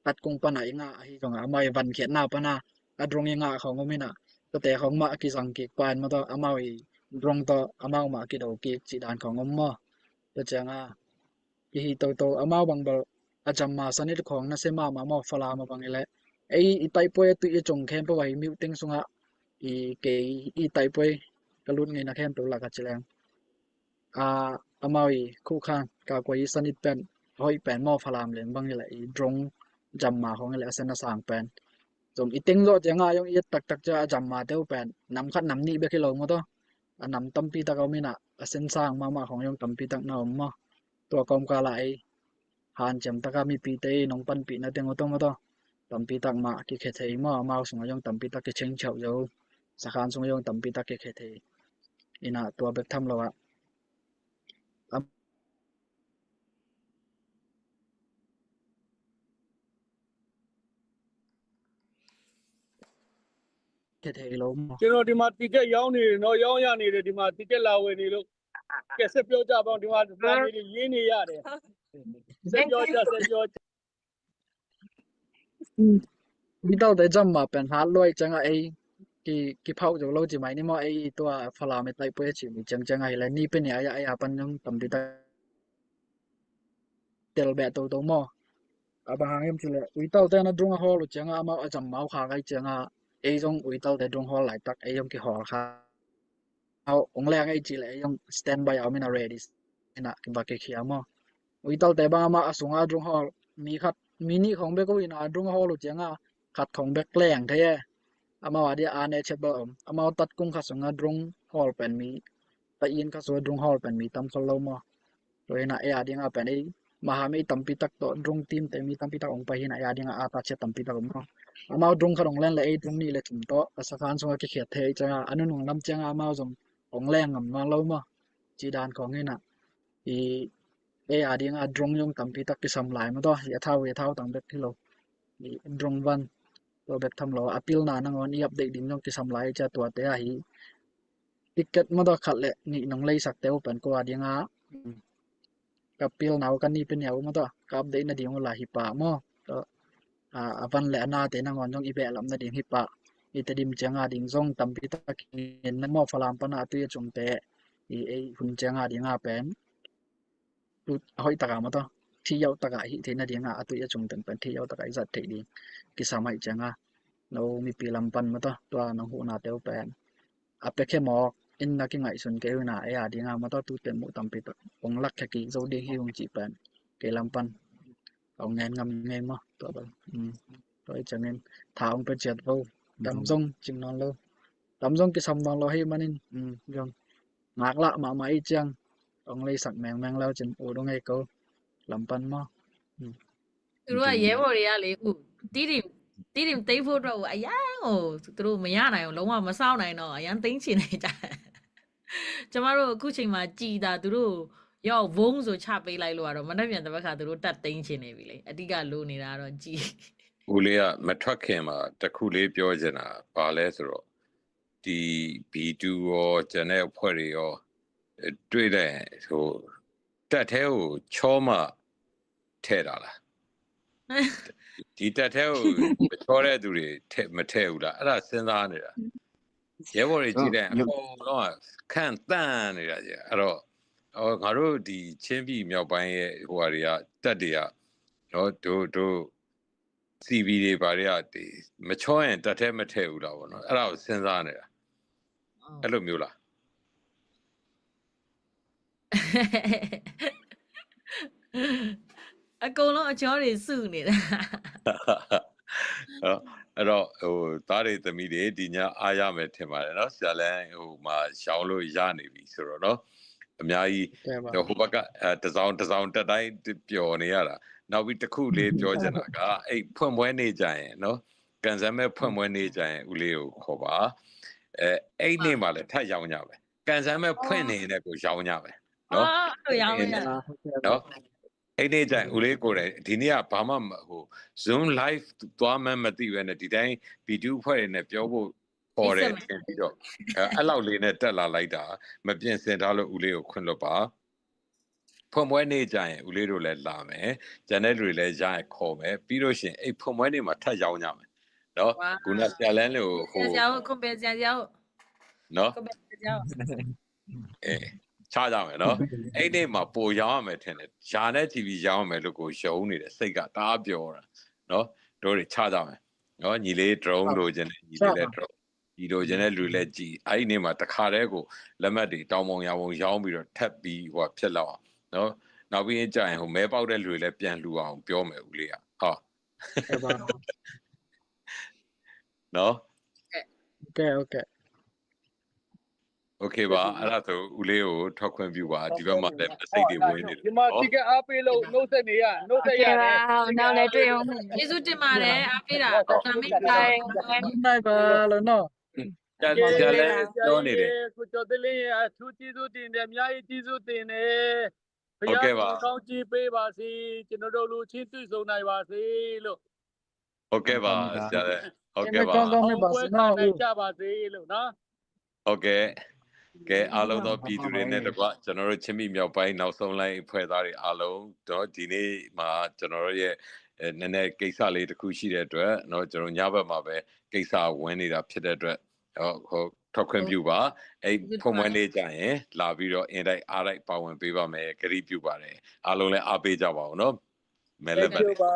tatkung pana i ngah ahi zongah amau i vankhiatna pana a drone i ngah khong om inah, tuate khong mah a kizang kik pain maw tawh, amau i drone tawh amau mah a kido kik cih dan khong om maw? Tua cianga kihi toto amau bang bel a jamma sanit khong nasia mahmah maw? Falam a bang i leh ei i taipoi a tuih i cung khempeuh ahi miuh teng sungah i kei i taipoi ka lut ngeina khempeuh lak a ci leng a, amau i khuhkhan kakuai i sanit pen a hoih pen maw? Falam leng bang i leh i drone jamma khong i leh a sen a sang pen. Zong i teng zawh cianga zong i et taktak cia a jamma teu pen nam khat nam nih bek hi lo maw tawh, a nam tampi tak a om inah a sen sang mahmah khong zong tampi tak na om maw? Tua kawmkala ei hanciam taka mipite i nong panpihna teng aw tawh maw tawh, tampi tak mah kikhia thei maw? Amau sungah zong tampi tak kichengchiau zo, sakhan sungah zong tampi tak kikhia thei. Inah tua bek tham lo ah ထီၣ်ထီၣ်လီမး။ ကျွန်တော်ဒီမှာ ticket ရောင်းနေတယ်နော်၊ ရောင်းရနေတယ်၊ ဒီမှာ ticket လာဝယ်နေလို့၊ ကဲ ဆက်ပြောကြပါဦး၊ ဒီမှာ လာနေတယ်၊ ရင်းနေရတယ်။ ဆက်ပြောကြ၊ ဆက်ပြောကြ။ ဝီးတၢဝ်တဲ jam မး ပန်ဟတ်လွဲၢ် ကျင်း အံၤ ကီး ကီးဖျိး ယိုးလိာ် ကီးမး နံၤမး အံၤ တွၢ် ဖလၢ် မ့ၢ်တၢ်ပှဲၤ ကီးမး ကျင်း ကျင်း အံၤ လၢနံၤပနံၣ် အယၤ အယၤ ပၢၢ် ယိုး တံပံတၢ် တဲလ်ဘဲး တိၢ်တိၢ်မး အဘၣ်ဟါ ယိုး ကီးလဲၣ် ဝီးတၢဝ်တဲ နဒြိၣ် အဟီၣ်လိာ် ကျင်း အမါ အကၠံ မါ ခါဂၤ ကျင်း အံၤ ယိုး ဝီးတၢဝ်တဲ ဒြိၣ် ဟီၣ်လၢ်တၢ် အံၤ ယိုး ကီးဟီၣ်ခါ အဝ် အုံးလဲၣ် အံၤ ကီးလဲၣ် ယိုး standby အဝ် မ့ၢ်နၤ ready နၤ ကဘၣ်က့ၤခံဂၤမး ဝီးတၢဝ်တဲ ဘၣ်မး အစူၢ် အဒြိၣ် ဟီၣ် မံၤခတ် မံၤနံၣ် ခီၣ်ဘဲ ကီး ဝီးနၤ ဒြိၣ် ဟီၣ်လိာ် ကျင်း အခတ် ခီၣ်ဘဲ ကျဲၣ် ထဲ အမါ ဝဲဒၣ် အါန့ၢ် ချက်ဘၢၣ် အမါ တၢ်ကူၣ် ခတ် စူၢ် အဒြိၣ် ဟီၣ် ပၢၢ် မံၤ တၢ်အံၤ ခတ် စူၢ် ဒြိၣ် ဟီၣ် ပၢၢ် မံၤ တၢ်ခီၣ်လိာ်မး တွၢ် ဟီၣ် နၤ အယၤ ဒ် နၤ ပၢၢ် အံၤ မၤဟး မ့ၢ် တံပံတၢ် တိၢ် ဒြိၣ် တံ တဲ မ့ၢ် တံပံတၢ် အုံး ပၢၢ် ဟီၣ် နၤ အယၤ ဒ် နၤ အါတၢ် ချက် တံပံတၢ် မး အမါ ဒြိၣ် ခတ် အုံးလဲၣ် လၢ အံၤ ဒြိၣ် နံၣ် လၢ တုမ်တီၣ် အစခန်း စူၢ် ကီး ခဲထဲ ကျင်း အနုၢ် နုၢ် လမ်း ကျင်း အမါ ယိုး အုံးလဲၣ် ငမ်း မၤလိာ်မး ကီး ဒၣ် ခီၣ် ဟီၣ် နၤ အံၤ အယၤ ဒ် နၤ ဒြိၣ် ယိုး တံပံတၢ် ကီး ဆမ်လၢ် မး တွၢ် ယထၢဝ် ယထၢဝ် တံဘဲး ထံၣ်လိာ် ဒြိၣ် ဝၢၼ် တွၢ် ဘဲး ထမ်လိာ် အပျီ နၤ နငိုၼ်း အံၤ update ဒ် ယိုး ကီး ဆမ်လၢ် ကီး တွၢ် တဲ ဟီၣ် ticket မး တွၢ် ခတ် လဲၣ် နံၣ် နုၢ် လၢ စၢၢ် တဲ ပၢၢ် ကီး ဒ် နၤ ကပျီ နၤ ကနံၤ ပနံၣ် မး တွၢ် က update နၤ ဒ် ယိုး လၢ် ဟံၣ်ပၢၢ် မး တွၢ် အဝၢၼ် လၢ အနၤ တဲ နငိုၼ်း ယိုး အံၤ ဘဲးလီၤ နၤ ဒ် ဟံၣ်ပၢၢ် အံၤ တဒံး ကျင်း ဒ် ယိုး တံပံတၢ် ကီး နမီၢ် ဖလၢ် ပနၢ် အသွံၣ် အစိၣ် တဲ အံၤ အံၤ ဟုၣ် ကျင်း ဒ် နၤ ပၢၢ် အဟီၣ် တဂၤ မး တွၢ် ထံယဝ်ၣ် တဂၤ ဟံၣ် ထဲ နၤ ဒ် နၤ အသွံၣ် အစိၣ် တဲ ပၢၢ် ထံယဝ်ၣ် တဂၤ အံၤ စၢၢ် ထဲ ဒ် ကီး ဆမ် ဟီၣ် ကျင်း နမီၢ် မီးပံလမ်းပၢၢ် မး တွၢ် တွၢ် နဟူး နၤ တဲ ပၢၢ် အပဲခဲမီၢ် အံၤ နကငိုၼ်း စူၢ် ကဲ ဝီးနၤ အယၤ ဒ် နၤ မး တွၢ် တူၢ်တ့ၢ်မူး တံပံတၢ် အုံးလဲၣ် ခဲကီး ယိုး ဒ် ဟံၣ် ယိုး ကီး ပၢၢ် ကီး လမ်းပၢၢ် အုံး ငဲၢ် ငမ်း ငဲၢ် မး တွၢ် ပၢၢ် တွၢ် အံၤ ကျင်း ထၢၣ် အုံး ပၢၢ် ကၠိတ်ႉ ပူၤ တမ်း ယိုး ကၠိၣ် နီၢ်လိၤ တမ်း ယိုး ကီး ဆမ် နီၢ်လိၤ ဟီၣ် မး နံၤ ယိုး မၤကလး မၤ မၤ အံၤ ကျင်း အုံး လၢ စၢၢ် မဲင် မဲင် လၢ ကၠိၣ် အိၣ် ဒိၣ် ငဲၢ် ကီး လမ်းပၢၢ် မး သူတို့က ရဲဘော်တွေကလေ အခု တီးတိမ် တီးတိမ် သိမ်းဖို့အတွက်ကို အရမ်းကို သူတို့ မရနိုင်ဘူး၊ လုံးဝ မစောင့်နိုင်တော့ဘူး၊ အရမ်း သိမ်းချင်နေကြတယ်။ ကျမတို့ အခုချိန်မှာ ကျည်သာ သူတို့ကို ရော့ ဝုန်းဆို ချပေးလိုက်လို့ကတော့ မနက်ဖြန်သဘက်ခါ သူတို့ တပ်သိမ်းချင်နေပြီလေ။ အဓိက လိုနေတာကတော့ ကျည်။ ဦးလေးက မထွက်ခင်မှာ တစ်ခုလေး ပြောချင်တာ ဘာလဲဆိုတော့ ဒီ ဘီတူရော ကျန်တဲ့အဖွဲ့တွေရော အဲ တွေ့တဲ့ ဟို တပ်ထဲကို ချောမှ ထည့်တာလား။ ဒီတပ်ထဲကို မချောတဲ့သူတွေ ထည့် မထည့်ဘူးလား။ အဲ့ဒါ စဉ်းစားနေတာ။ ရဲဘော်တွေ ကြည့်လိုက်ရင် အကုန်လုံးက ခန့်သန့်နေတာကြီး။ အဲ့တော့ ဟို ငါတို့ ဒီ ချင်းပြည်မြောက်ပိုင်းရဲ့ ဟိုဟာတွေက တပ်တွေက နော် တို့ တို့ စီဘီတွေ ဘာတွေက ဒီ မချောရင် တပ်ထဲ မထည့်ဘူးလားပေါ့နော်။ အဲ့ဒါကို စဉ်းစားနေတာ။ အဲ့လိုမျိုးလား။ အကုန်လုံး အချောတွေ စုနေတာ။ နော် အဲ့တော့ ဟို သားတွေ သမီးတွေ ဒီည အားရမယ် ထင်ပါတယ်နော်။ ဆရာလည်း ဟိုမှာ ရောင်းလို့ ရနေပြီဆိုတော့နော် အများကြီး ကဲပါ ဟိုဘက်က အဲ တစ်စောင် တစ်စောင် တပ်တိုင်း ပျော်နေရတာ။ နောက်ပြီး တစ်ခုလေး ပြောချင်တာက အဲ့ ဖွင့်ပွဲနေ့ကျရင်နော် ကန်ဆယ် မဲ့ ဖွင့်ပွဲနေ့ကျရင် ဦးလေးကို ခေါ်ပါ။ အဲ အဲ့နေ့မှာလည်း ထပ်ရောင်းကြမယ်။ ကန်ဆယ် မဲ့ ဖွင့်နေရင်လည်း ကို ရောင်းကြမယ်နော်။ အော် အဲ့လို ရောင်းလို့ရတယ်။ နော် အဲ့နေ့ကျရင် ဦးလေးကိုယ်တိုင် ဒီနေ့က ဘာမှမ ဟို Zoom live သွားမှန်းမသိဘဲနဲ့ ဒီတိုင်း ဗီဒီယိုအဖွဲ့တွေနဲ့ ပြောဖို့ ခေါ်တယ် ထင်ပြီးတော့ အဲ အဲ့လောက်လေးနဲ့ တက်လာလိုက်တာ။ မပြင်ဆင်ထားလို့ ဦးလေးကို ခွင့်လွှတ်ပါ။ ဖွင့်ပွဲနေ့ကျရင် ဦးလေးတို့လည်း လာမယ်။ ကျန်တဲ့လူတွေလည်း ရရင် ခေါ်မယ်။ ပြီးလို့ရှိရင် အဲ့ ဖွင့်ပွဲနေ့မှာ ထပ်ရောင်းကြမယ်နော်။ ခုန ဆရာလင်းလေးကို ဟို ဆရာဦး ခွင့်ပေး ဆရာဦး နော် ခွင့်ပေး ဆရာဦး အဲ ချကြမယ်နော်။ အဲ့နေ့မှာ ပိုရောင်းရမယ် ထင်တယ်။ ရာနဲ့ချီပြီး ရောင်းရမယ်လို့ ကို ယုံနေတယ်။ စိတ်က တအားပျော်တာနော်။ တို့တွေ ချကြမယ်နော်။ ညီလေး drone လိုချင်တယ်၊ ညီလေးလည်း drone၊ ညီလိုချင်တဲ့လူလည်း ကျည်။ အဲ့ဒီနေ့မှာ တခါတည်းကို လက်မှတ်တွေ တောင်ပုံရာပုံ ရောင်းပြီးတော့ ထပ်ပြီး ဟိုဟာ ဖြစ်လောက်အောင်နော်။ နောက်ပြီးကျရင် ဟို မဲပေါက်တဲ့လူတွေလည်း ပြန်လှူအောင် ပြောမယ် ဦးလေးက။ ဟုတ် ကဲပါနော်။ Okay, okay. Okay ပါ။ အဲ့ဒါဆို ဦးလေးကို ထွက်ခွင့်ပြုပါ။ ဒီဘက်မှာလည်း message တွေ ဝင်နေတယ်။ ဒီမှာ ticket အားပေးလို့ နှုတ်ဆက်နေရ နှုတ်ဆက်ရတယ်။ Okay ပါ။ နောက်လည်းတွေ့အောင်။ ကျေးဇူးတင်ပါတယ်။ အားပေးတာ။ ဒါမင်း။ Bye bye လို့နော်။ ဆရာလည်း ပြောနေတယ်။ ကိုကျော်သိန်းလင်းရဲ့ အထူးကျေးဇူးတင်တယ်။ အများကြီး ကျေးဇူးတင်တယ်။ ဟုတ်ကဲ့ပါ။ ဘုရားကောင်းချီးပေးပါစေ။ ကျွန်တော်တို့ လူချင်းတွေ့ဆုံနိုင်ပါစေလို့။ ဟုတ်ကဲ့ပါ ဆရာလည်း။ ဟုတ်ကဲ့ပါ အောင်ပွဲခံနိုင်ကြပါစေလို့နော်။ ဟုတ်ကဲ့ ကဲ အားလုံးသောပြည်သူတွေနဲ့တကွ ကျွန်တော်တို့ချင်းပြည်မြောက်ပိုင်းနောက်ဆုံးလှိုင်းအဖွဲ့သားတွေအားလုံးတော့ ဒီနေ့မှာကျွန်တော်တို့ရဲ့အဲနည်းနည်းကိစ္စလေးတစ်ခုရှိတဲ့အတွက်နော် ကျွန်တော်ညဘက်မှာပဲကိစ္စဝင်နေတာဖြစ်တဲ့အတွက်ဟိုဟိုထွက်ခွင့်ပြုပါ။ အဲ့ဖွင့်ပွဲနေ့ကျရင်လာပြီးတော့အင်တိုက်အားတိုက်ပါဝင်ပေးပါမယ် ကတိပြုပါတယ်။ အားလုံးလည်းအားပေးကြပါဦးနော်။ မဲလက်မှတ်တွေ ဟုတ်ပါ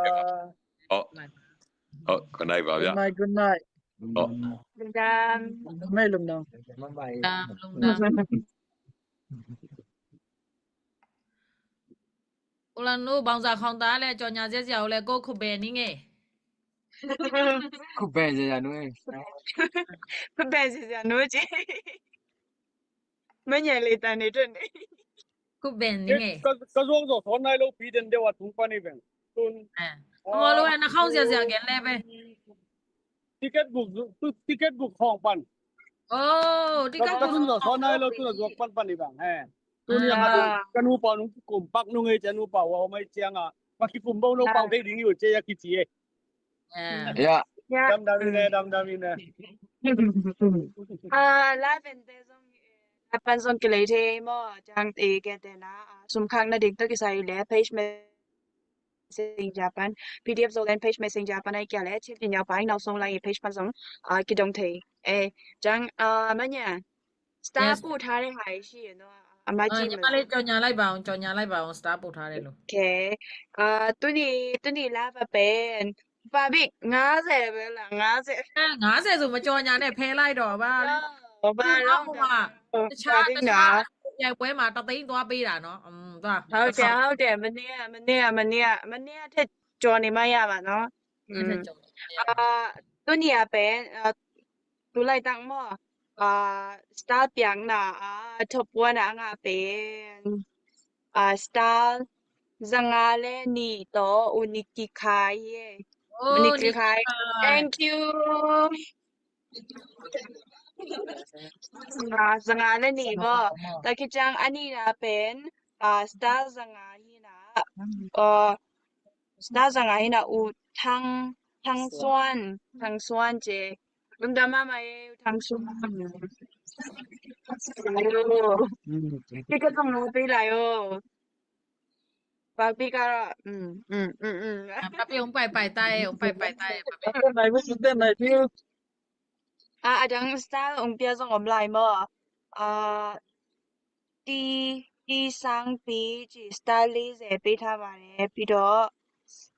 ဟုတ် ဟုတ် good night ပါဗျာ။ Good night, good night. ဟုတ် Lungdam. Lungdam, lungdam. Lungdam, lungdam. ဦးလနူ ဘောင်စာခေါင်းသားလဲကြော်ညာစရာကိုလဲကိုခုဘဲနင်းငယ်။ ခုဘဲစရာနွေး။ ခုဘဲစရာနွေးကြီး။ မညံလေးတန်နေတော့နေ။ ခုဘဲနင်းငယ်။ ကကဇောဇောသောနိုင်လို့ပြီးတဲ့တဲ့ဝါတူပန်နေပဲ။ တွန်း။ အဲ။ အမလို့ဝဲနှာခေါင်းစရာစရာကလဲပဲ။ Ticket book, ticket book hong pan. Oh, ticket book. Ka tu no so nai lo tu no pan pan ni bang. He. Tu ni ma tu kanu pa nung kum pak nung e chanu pa wa mai chiang a. Ma ki kum bau no pa de ding yu che ya ki chi e. Ya. Dam dam ni ne, dam dam ni ne. Ah, la ben de zong a pan zong ki lei the mo jang e ke te na. Sum khak na dik to ki sai le page me messenger pan, P D F Zoland page messenger pan ai kia le chin tin yau pai nau song lai page pan song a ki dong thei. E, jang a ma nya. Star ပို့ထားတဲ့ဟာရှိရနော်။ အမကြီးမလား။ ညီမလေးကြော်ညာလိုက်ပါအောင် ကြော်ညာလိုက်ပါအောင် star ပို့ထားတယ်လို့။ Okay. အာသူနေသူနေလာပါပဲ။ ပါဘိတ်ငါးဆယ်ပဲလားငါးဆယ်။ အဲငါးဆယ်ဆိုမကြော်ညာနဲ့ဖဲလိုက်တော့ပါ။ ဘာလို့တခြားတခြားပြိုင်ပွဲမှာတသိန်းသွားပေးတာနော်။ อืมသွားဟုတ်တယ်ဟုတ်တယ်မနေ့ကမနေ့ကမနေ့ကမနေ့ကထက်ကြော်နေမှရပါနော်။ อืมအာသူနေရပဲအာသူလိုက်တန်းမော်အာ star ပြန်နာအာထပ်ပွားနာငါပဲအာ star စငါလဲနီတော့ဦးနီကီခိုင်ရဲ့ဦးနီကီခိုင် thank you အာစငါလည်းနေပေါ့တခိချင်အနီနာပင်အာစတာစငါဟိနာအာစတာစငါဟိနာဦးထန်းထန်းစွမ်းထန်းစွမ်း姐 Lungdam mama eh, tang sum. Ayo. Tika tong mo pila yo. Papi ka, mm, mm, mm, mm. Papi ong pai pai tai, ong pai pai tai, papi. Pai pai pai tai. Ah, adang style ong pia zong om lai mo. Ah, ti ti sang pi ci style li ze pi tha ba le pi do.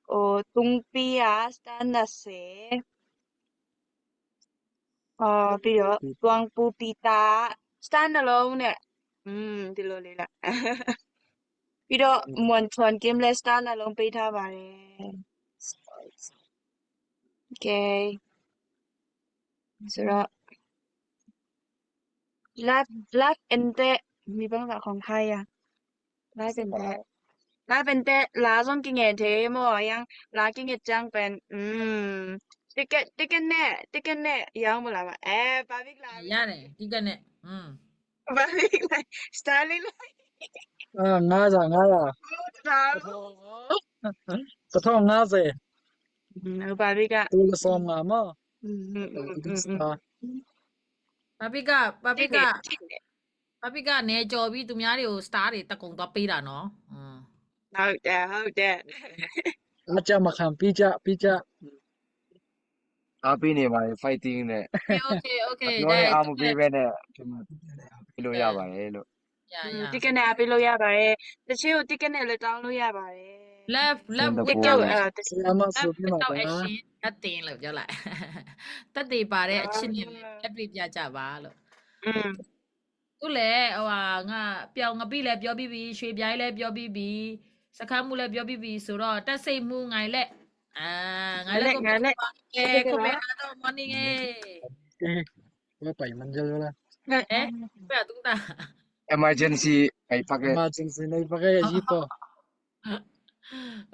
O tung pi a style na se. Aa, pi dawh tuangpu pita stand alone ne. Um, ti lo le la. Pi dawh muan chuan kim le stand alone pei tha ba le. Okay. Sura. Life life ente mi bang sa khong khai ya. Lai pente lai pente la zong kinge the mo yang la kinge chang pen um ticket ticket ne ticket ne yang mo la ma eh ba bik la ya ne ticket ne um ba bik la style la ah nga za nga za ka thong nga ze ba bik a tu la som nga mo ba bik a ba bik a Papi ကနယ်ကျော်ပြီးသူများတွေကို star တွေတကုံသွားပေးတာနော်။ ဟုတ်တယ်ဟုတ်တယ်။အကြမခံပြီးကြပြီးကြအားပေးနေပါတယ် fighting နဲ့။ Okay okay okay ပြောရင်အားမပေးဘဲနဲ့ကျွန်တော်ပြလို့ရပါတယ်လို့။ Yeah yeah တိကနဲ့အားပေးလို့ရပါတယ်။တချို့တိကနဲ့လည်းတောင်းလို့ရပါတယ်။ Love love without action လမ်းမဆိုပြီးမှာပါ။ Love without action nothing လို့ပြောလိုက်။သက်သေပါတဲ့အချစ်နဲ့ပဲလက်တွေ့ပြကြပါလို့။ อืม သူလည်းဟိုဟာငါပျော်ငပိလည်းပြောပြီးပြီရွှေပြိုင်လည်းပြောပြီးပြီစခန်းမှုလည်းပြောပြီးပြီဆိုတော့တက်စိတ်မှုငိုင်လက်အာငိုင်လက်ကိုငိုင်လက်အဲခုပဲတော့ morning အဲဘာပိုင်မန်ကြလားအဲဘယ်သူတာ emergency အိပ်ဖက် emergency အိပ်ဖက်ရေးပေါ်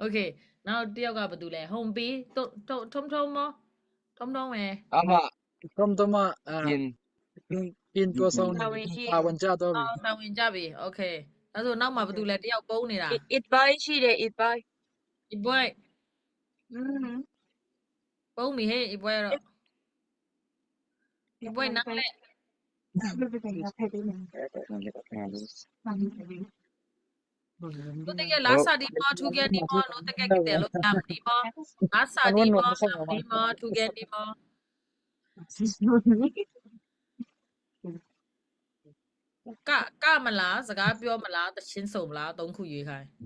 Okay နောက်တစ်ယောက်ကဘာတူလဲ home pay ထုံထုံမောထုံထုံမယ်အမထုံထုံမအာ Pin pin tua song ta wan cha to bi. Ta wan cha bi. Okay. ဒါဆိုနောက်မှာဘာတူလဲတယောက်ပုံနေတာ။ It boy ရှိတယ် it boy. It boy. ပုံပြီဟေ့ it boy တော့ Buai nak leh. Note ke la sa di maw, thu gen di maw, note ke kite lo tam di maw. La sa di maw, tam di maw, thu gen di maw. က၊ ကမလား၊ စကားပြောမလား၊ သီချင်းဆိုမလား၊ သုံးခုရွေးခိုင်း။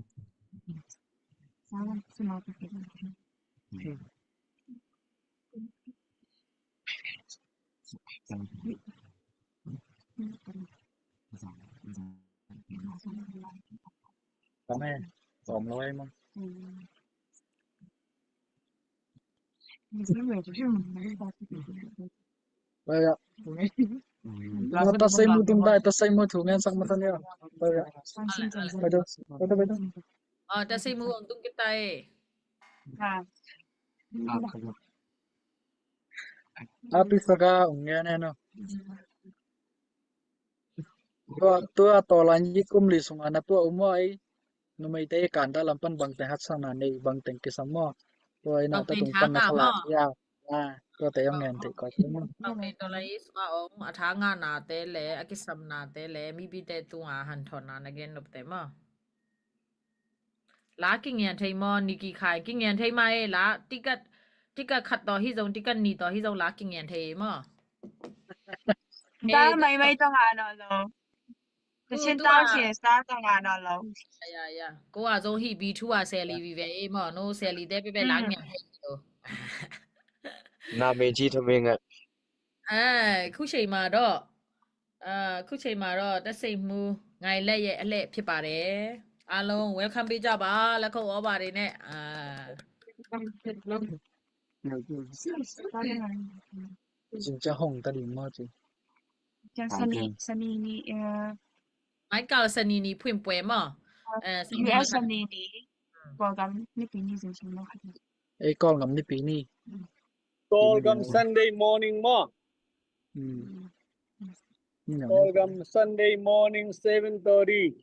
Bai ah. Tua tasei mu tung bai, tasei mu thu ngen sak masa ni ah. Bai ah. Bai ah, bai ah, bai ah. Ah, tasei mu ang tung kita eh. Api saka ang ngen eh no. Tua, tua tawlan yi kum li sungah na tua um aw ei. Numeite i kanta lam pan bangteng haksatna nei, bangteng kisam maw. Tua i na tua tung pan na khala. Ya. Ah, tuate ong ngen theih kawk maw. Bangteng tawlan yi sungah ong a tha ngahnate le a kisamnate le mipite tungah hanthawnna na gen nopte maw. La kingen thei maw, Nikki Khai, kingen thei mah ei la, ticket, ticket khat tawh hi zong, ticket nih tawh hi zong la kingen thei ei maw. ဒါမှမဟုတ်တော့ငါတော့လို့ တချင်းတောင်းချင်စားတော့ငါတော့လို့ Ya, ya, ya. ကိုကဇုံဟိ B two อ่ะ Sally ဝီဝဲ ei maw, no Sally တဲ့ပဲပဲ la kingen thei ei lo. နာမည်ကြီးထမင်းငတ်။ အဲ ခုချိန်မှာတော့ အာ အခုချိန်မှာတော့ တပ်စိတ်မှူး ငိုင်လက်ရဲ့အလှည့်ဖြစ်ပါတယ်။ အားလုံး welcome ပေးကြပါ။ လက်ခုပ်ဩဘာတွေနဲ့ အာ Jinja Hong ta ding maw ci. Michael Sanini ဖွင့်ပွဲ maw. အဲ US Sanini ကော်ဂမ်နှစ်ပီနွံ Ei, Kawlgam nipi ni. Kawlgam Sunday morning maw. Kawlgam Sunday morning, seven thirty.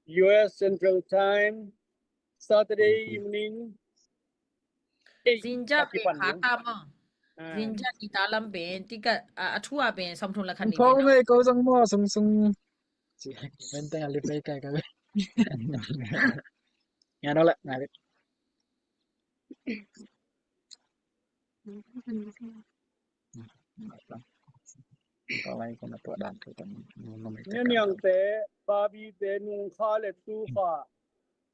U S Central Time, Saturday evening. Zinja pen kha ta maw. Zinja i ta lam pen, tika, a, a thu a pen, sawmthum le khat ni. Thong pen, no? Ei, ko zong maw, sung sung. Ci, pen teng a lip ei kai kai. Ngai no le, ngai le. Niangte, Barbie te nung kha le tu kha,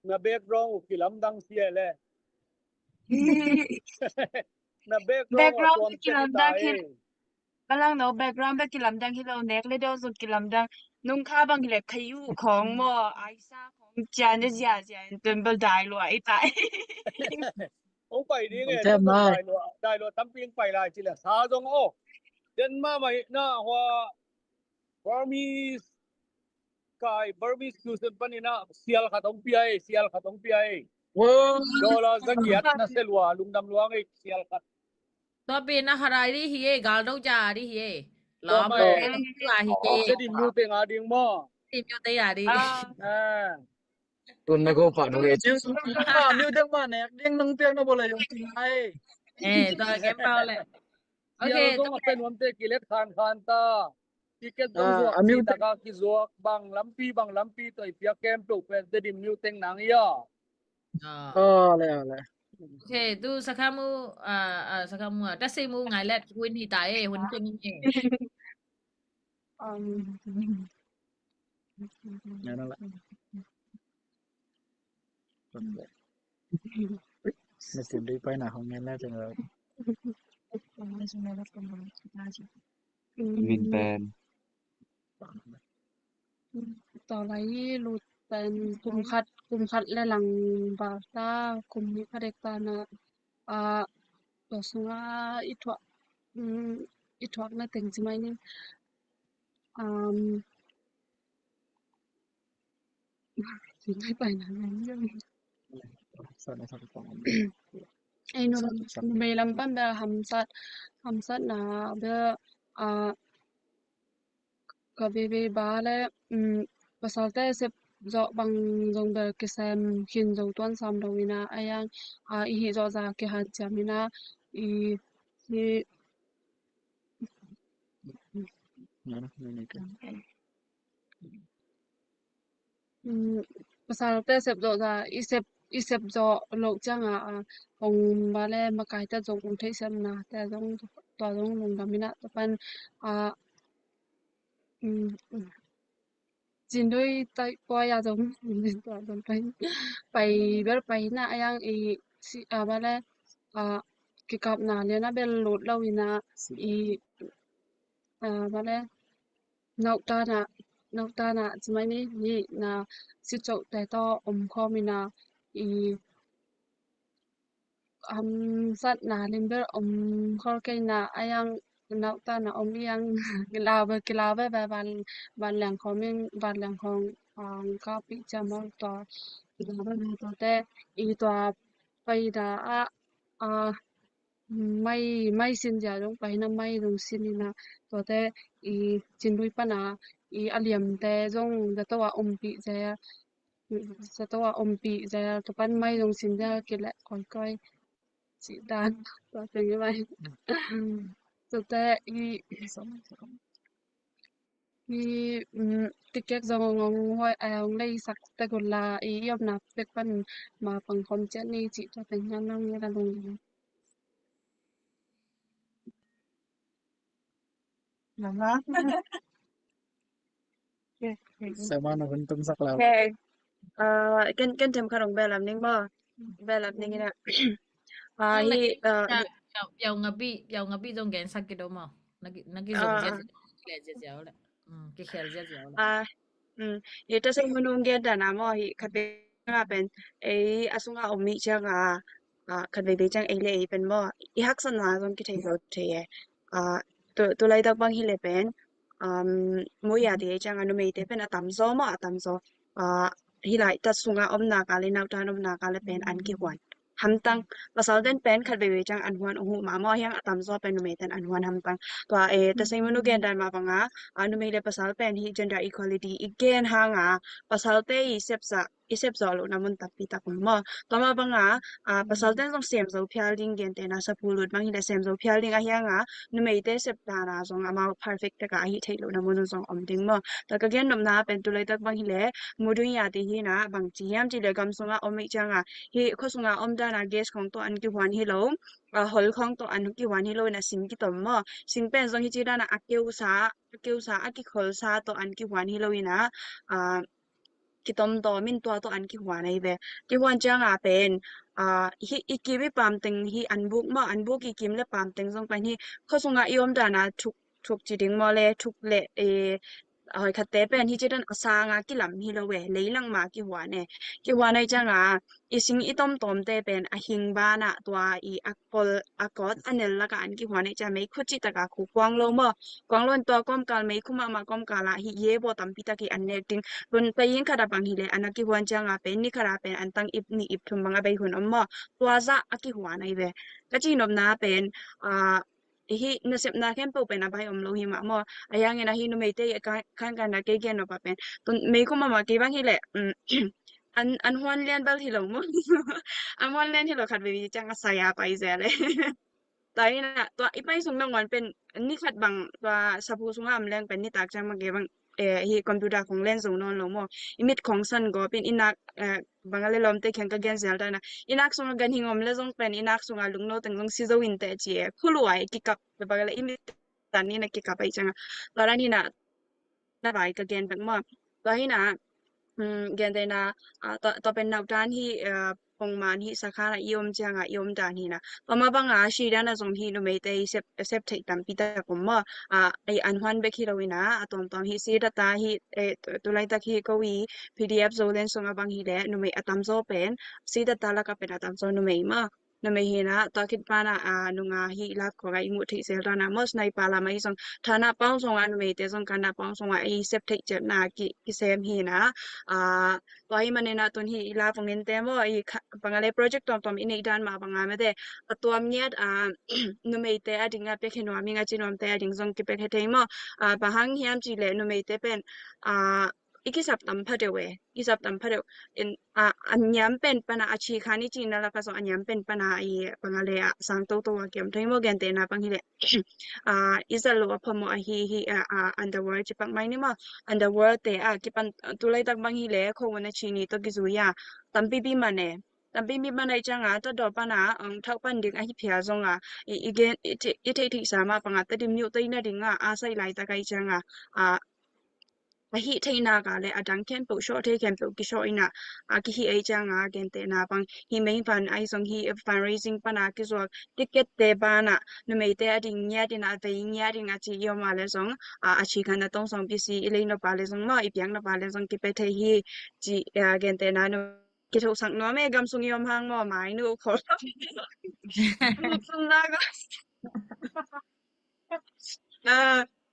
na background uh kilamdang sia le. Na background uh kilamdang hi. Balang no background bek kilamdang hi lo, nek le deuh zong kilamdang. Nung kha bang hi le khayu khong maw, aisa khong cian ne zia zia in tun bel dai lua i tai. Ong pai ding e, dai lua, dai lua tampi ong pai lai ci le sa zong aw. Den mah mah hi na hua Burmese kai, Burmese cuisine panin ah sial khat ong pia e, sial khat ong pia e. Dollar za giat na sia lua, lungdam lua ngei sial khat. Tua pen a harai dih hi e, galdo ja dih hi e. Tua pen a hi e. Tedim Myo teng a ding maw. Tedim Myo teng a ding. Tun na ko pa nung e. Tedim Myo teng ma nek ding nang piang na bo le yong ting ai. Eh, tua kem pau le. Okay, tua pen wam te kilet khan khan ta. Ticket zong zuak, ci taka kizuak, bang lampi bang lampi tawh i piak kem peuh pen Tedim Myo teng nang ia. Aw le, aw le. Okay, tu sakhamu, ah, ah, sakhamu ah, tasei mu ngai let hun hi ta e, hun keng e. Ngai na la. Na sim dei pai na hong ngai la teng la. Min pen. Tawlai lut pen kum khat, kum khat le lang val ta, kum nih khat dek ta na, a, tua sunga i thuak, um, i thuak na teng ci mai ni. Um, Ei, numei lam pan bel hamsat, hamsatna bel, ah, ka veve ba le, um, pasalte sep zawh bang zong bel kisem khin zo tuan sam lo ina, a yang, ah, i hih zawh za kihan ciam ina, i, i, Pasalte sep zawh za, i sep, i sep zawh loh ciangah, a, hong bale makaite zong hong theihsiamnate zong, tua zong lungdam inah, tua pan, a, Cindui taih puai a zong, tua zong pai, pai bel pai inah, a yang i si, a, bale, a, kikapna liana bel lut lo inah, i, a, bale, nauhtana, nauhtana cimai ni, ni na sicohte tawh om khawm inah, i, hamsatna limber om khol kei inah, a yang nauhtana om i yang kilau ve, kilau ve, ve van, van leng khawm in, van leng khawm, a, ka pih ciam ol tua, kilau ve, ve tuate, i tua paina ah, a, mai, mai sin zia zong pai inah, mai zong sin inah, tuate i Cindui pana i a liamte zong zato a ompih zel, zato a ompih zel, tua pan mai zong sin zel, kileh koikoi cih dan, tua teng i mai. Tuate i, i, tikek zong hong huai a hong leisak tek unla, i, i omna pek pan ma pang khawm ciat ni cih tua teng hian nang nila lung. Sama na hun tum sak lau. Okay. Ah, ken, ken tem khat hong behlap ning maw. Behlap ning inah. Ah, hi, ah, biau ngabi, biau ngabi zong gensak kido maw. Nagi, nagi zong zia zia, zia zia ule. Hmm, kikhel zia zia ule. Ah, hmm. Hi ta sai munu gen dana maw, hi khat be nga pen, ei, a sunga om mi cianga, a, khat veve ciang ei le ei pen maw, i haksatna zong kithei lo thei e. A, tu, tu laitak bang hi le pen, um, mu ya ti ei cianga numeite pen a tamzaw maw, a tamzaw. A, hi laitak sunga omna ka le, nautan omna ka le pen an kihuan hamtang. Pasal ten pen khat veve ciang an huan uh huh ma maw, hiang a tamzaw pen numei ten an huan hamtang. Tua, e, ta sai munu gen dan ma banga, a, numei le pasal pen hi gender equality i gen hanga, pasalte i sepsa, i sep zawh lohna mun tampi tak om maw. Tua mah banga, a, pasal ten zong sem zo phial ding, gentehna saphu lut bang hi le sem zo phial ding a hianga, numeite sep dana zong amau perfect taka ahi theih lohna mun zong om ding maw. Tua ka gen nopna pen tu laitak bang hi le, mudui ya ti hi na, bang ci hiam ci le gam sunga om i cianga, hi khua sunga om dana gas khong tawh an kihuan hi lo, a, hol khong tawh an kihuan hi lo ina sing kitom maw. Sing pen zong hi ci dana a keusa, a keusa, a kikholsa tawh an kihuan hi lo ina, a, kitom tawh min tua tawh an kihuan ahi ve. Kihuan cianga pen, a, hi, i kim i pamteng hi an buk maw, an buk i kim le pamteng zong pen hi khua sunga i om dana thuk, thuk ci ding maw le, thuk le, e, hoi khatte pen hi ci dan a sanga kilam hi lo e, leilang ma kihuan e. Kihuan ahi cianga, i sing i tomtawmte pen a hing bana tua i a kol, a kawt, a nel laka an kihuan ahi cianga mei khu ci taka khu kuang lo maw. Kuang lo in tua kawmkal mei khu mahmah kawmkala hi ye baw tampi tak hi an nek ding. Tun pai ing khata bang hi le an a kihuan cianga pen, ni khata pen an tang ip ni ip thum bang a bei hun om maw. Tua zah a kihuan ahi ve. Ka ci nopna pen, a, hi nasepna khempeuh pen a bai om lo hi mah maw. A hiangin a hi numeite i a kan, kan, kan a kei gen nop a pen. Tun mei khu mahmah kei bang hi le, um, an, an huan lian bal hi lo maw. An huan lian hi lo khat veve ciang a saya pai zel e. Tua hi na, tua i pai sung nangawn pen ni khat bang tua saphu sunga om leng pen nitak ciang bang kei bang, eh, hi computer khong len zo nawn lo maw. I mit khong san gawp in i nak, eh, bang a le lawmte kiang ka gen zel ta na. I nak sunga ganhing om le zong pen i nak sunga lungno teng zong si zo in teh ci e. Khuluai kikap, bang a le i mit tan ni na kikap ahi cianga. Tua dan hi na, na vai ka gen bek maw. Tua hi na, um, gentehna, ah, tua, tua pen nautan hi, ah, pongman hi sakhan a i om cianga i om dan hi na. Tua mah banga si dan a zong hi numeite i sep, sep theih tampi tak om maw. Ah, i an huan bek hi lo ina, a tuamtuam hi si data hi, eh, tu, tu laitak hi ko i P D F Zoland sunga bang hi le numei a tamzaw pen, si data laka pen a tamzaw numei maw. Numei hi na, tua khit pana, a, nunga hi lak khong a i muh theih zel dana maw, sniper lam a i zong, thana paung zong a numeite zong, kana paung zong a i sep theih ciatna ki, kisem hi na, a, tua hi manina tun hi i la vong in te maw, i kha, banga le project tuamtuam i neih dan mah banga mete, a tuam ngiat, a, numeite a ding a pek he nuam, i nga ci nuamte a ding zong kipek he thei maw, a, bang hang hiam ci le numeite pen, a, i kisap tam pha deuh e, i sap tam pha deuh. In, a, a niam pen pana a chi khan i cihna laka zong a niam pen pana i panga le a sang toto a kiam thei maw, gentehna pang hileh. A, i zat lo a phamawh ahi hi, a, a, underworld ci pak mai ni maw, underworld te a kipan, tulaitak bang hileh kho un a chi ni tawh kizui a tampipi man e. Tampi mi man ai cianga, tua daw pana ang thauh pan ding ahi phia zonga, i, i gen, i, i theih theihsa mah panga Tedim niuh tei nadinga a saih laitak ai cianga, a, a hih theihnaka le a dang khempeuh, sawh thei khempeuh kisawh ina, a kihih ai cianga, gentehna pang hi, mei fan ai zong hi, fundraising pana kizuak ticket te bana numeite a ding ngiat ina, a vei ngiat ina ci i om a le zong, a, a chi khan a tong sawm pisi i lei nop a le zong maw, i piak nop a le zong kipia thei hi ci, a, gentehna nu kithosak nuam e, gam sung i om hang maw, mainu khol.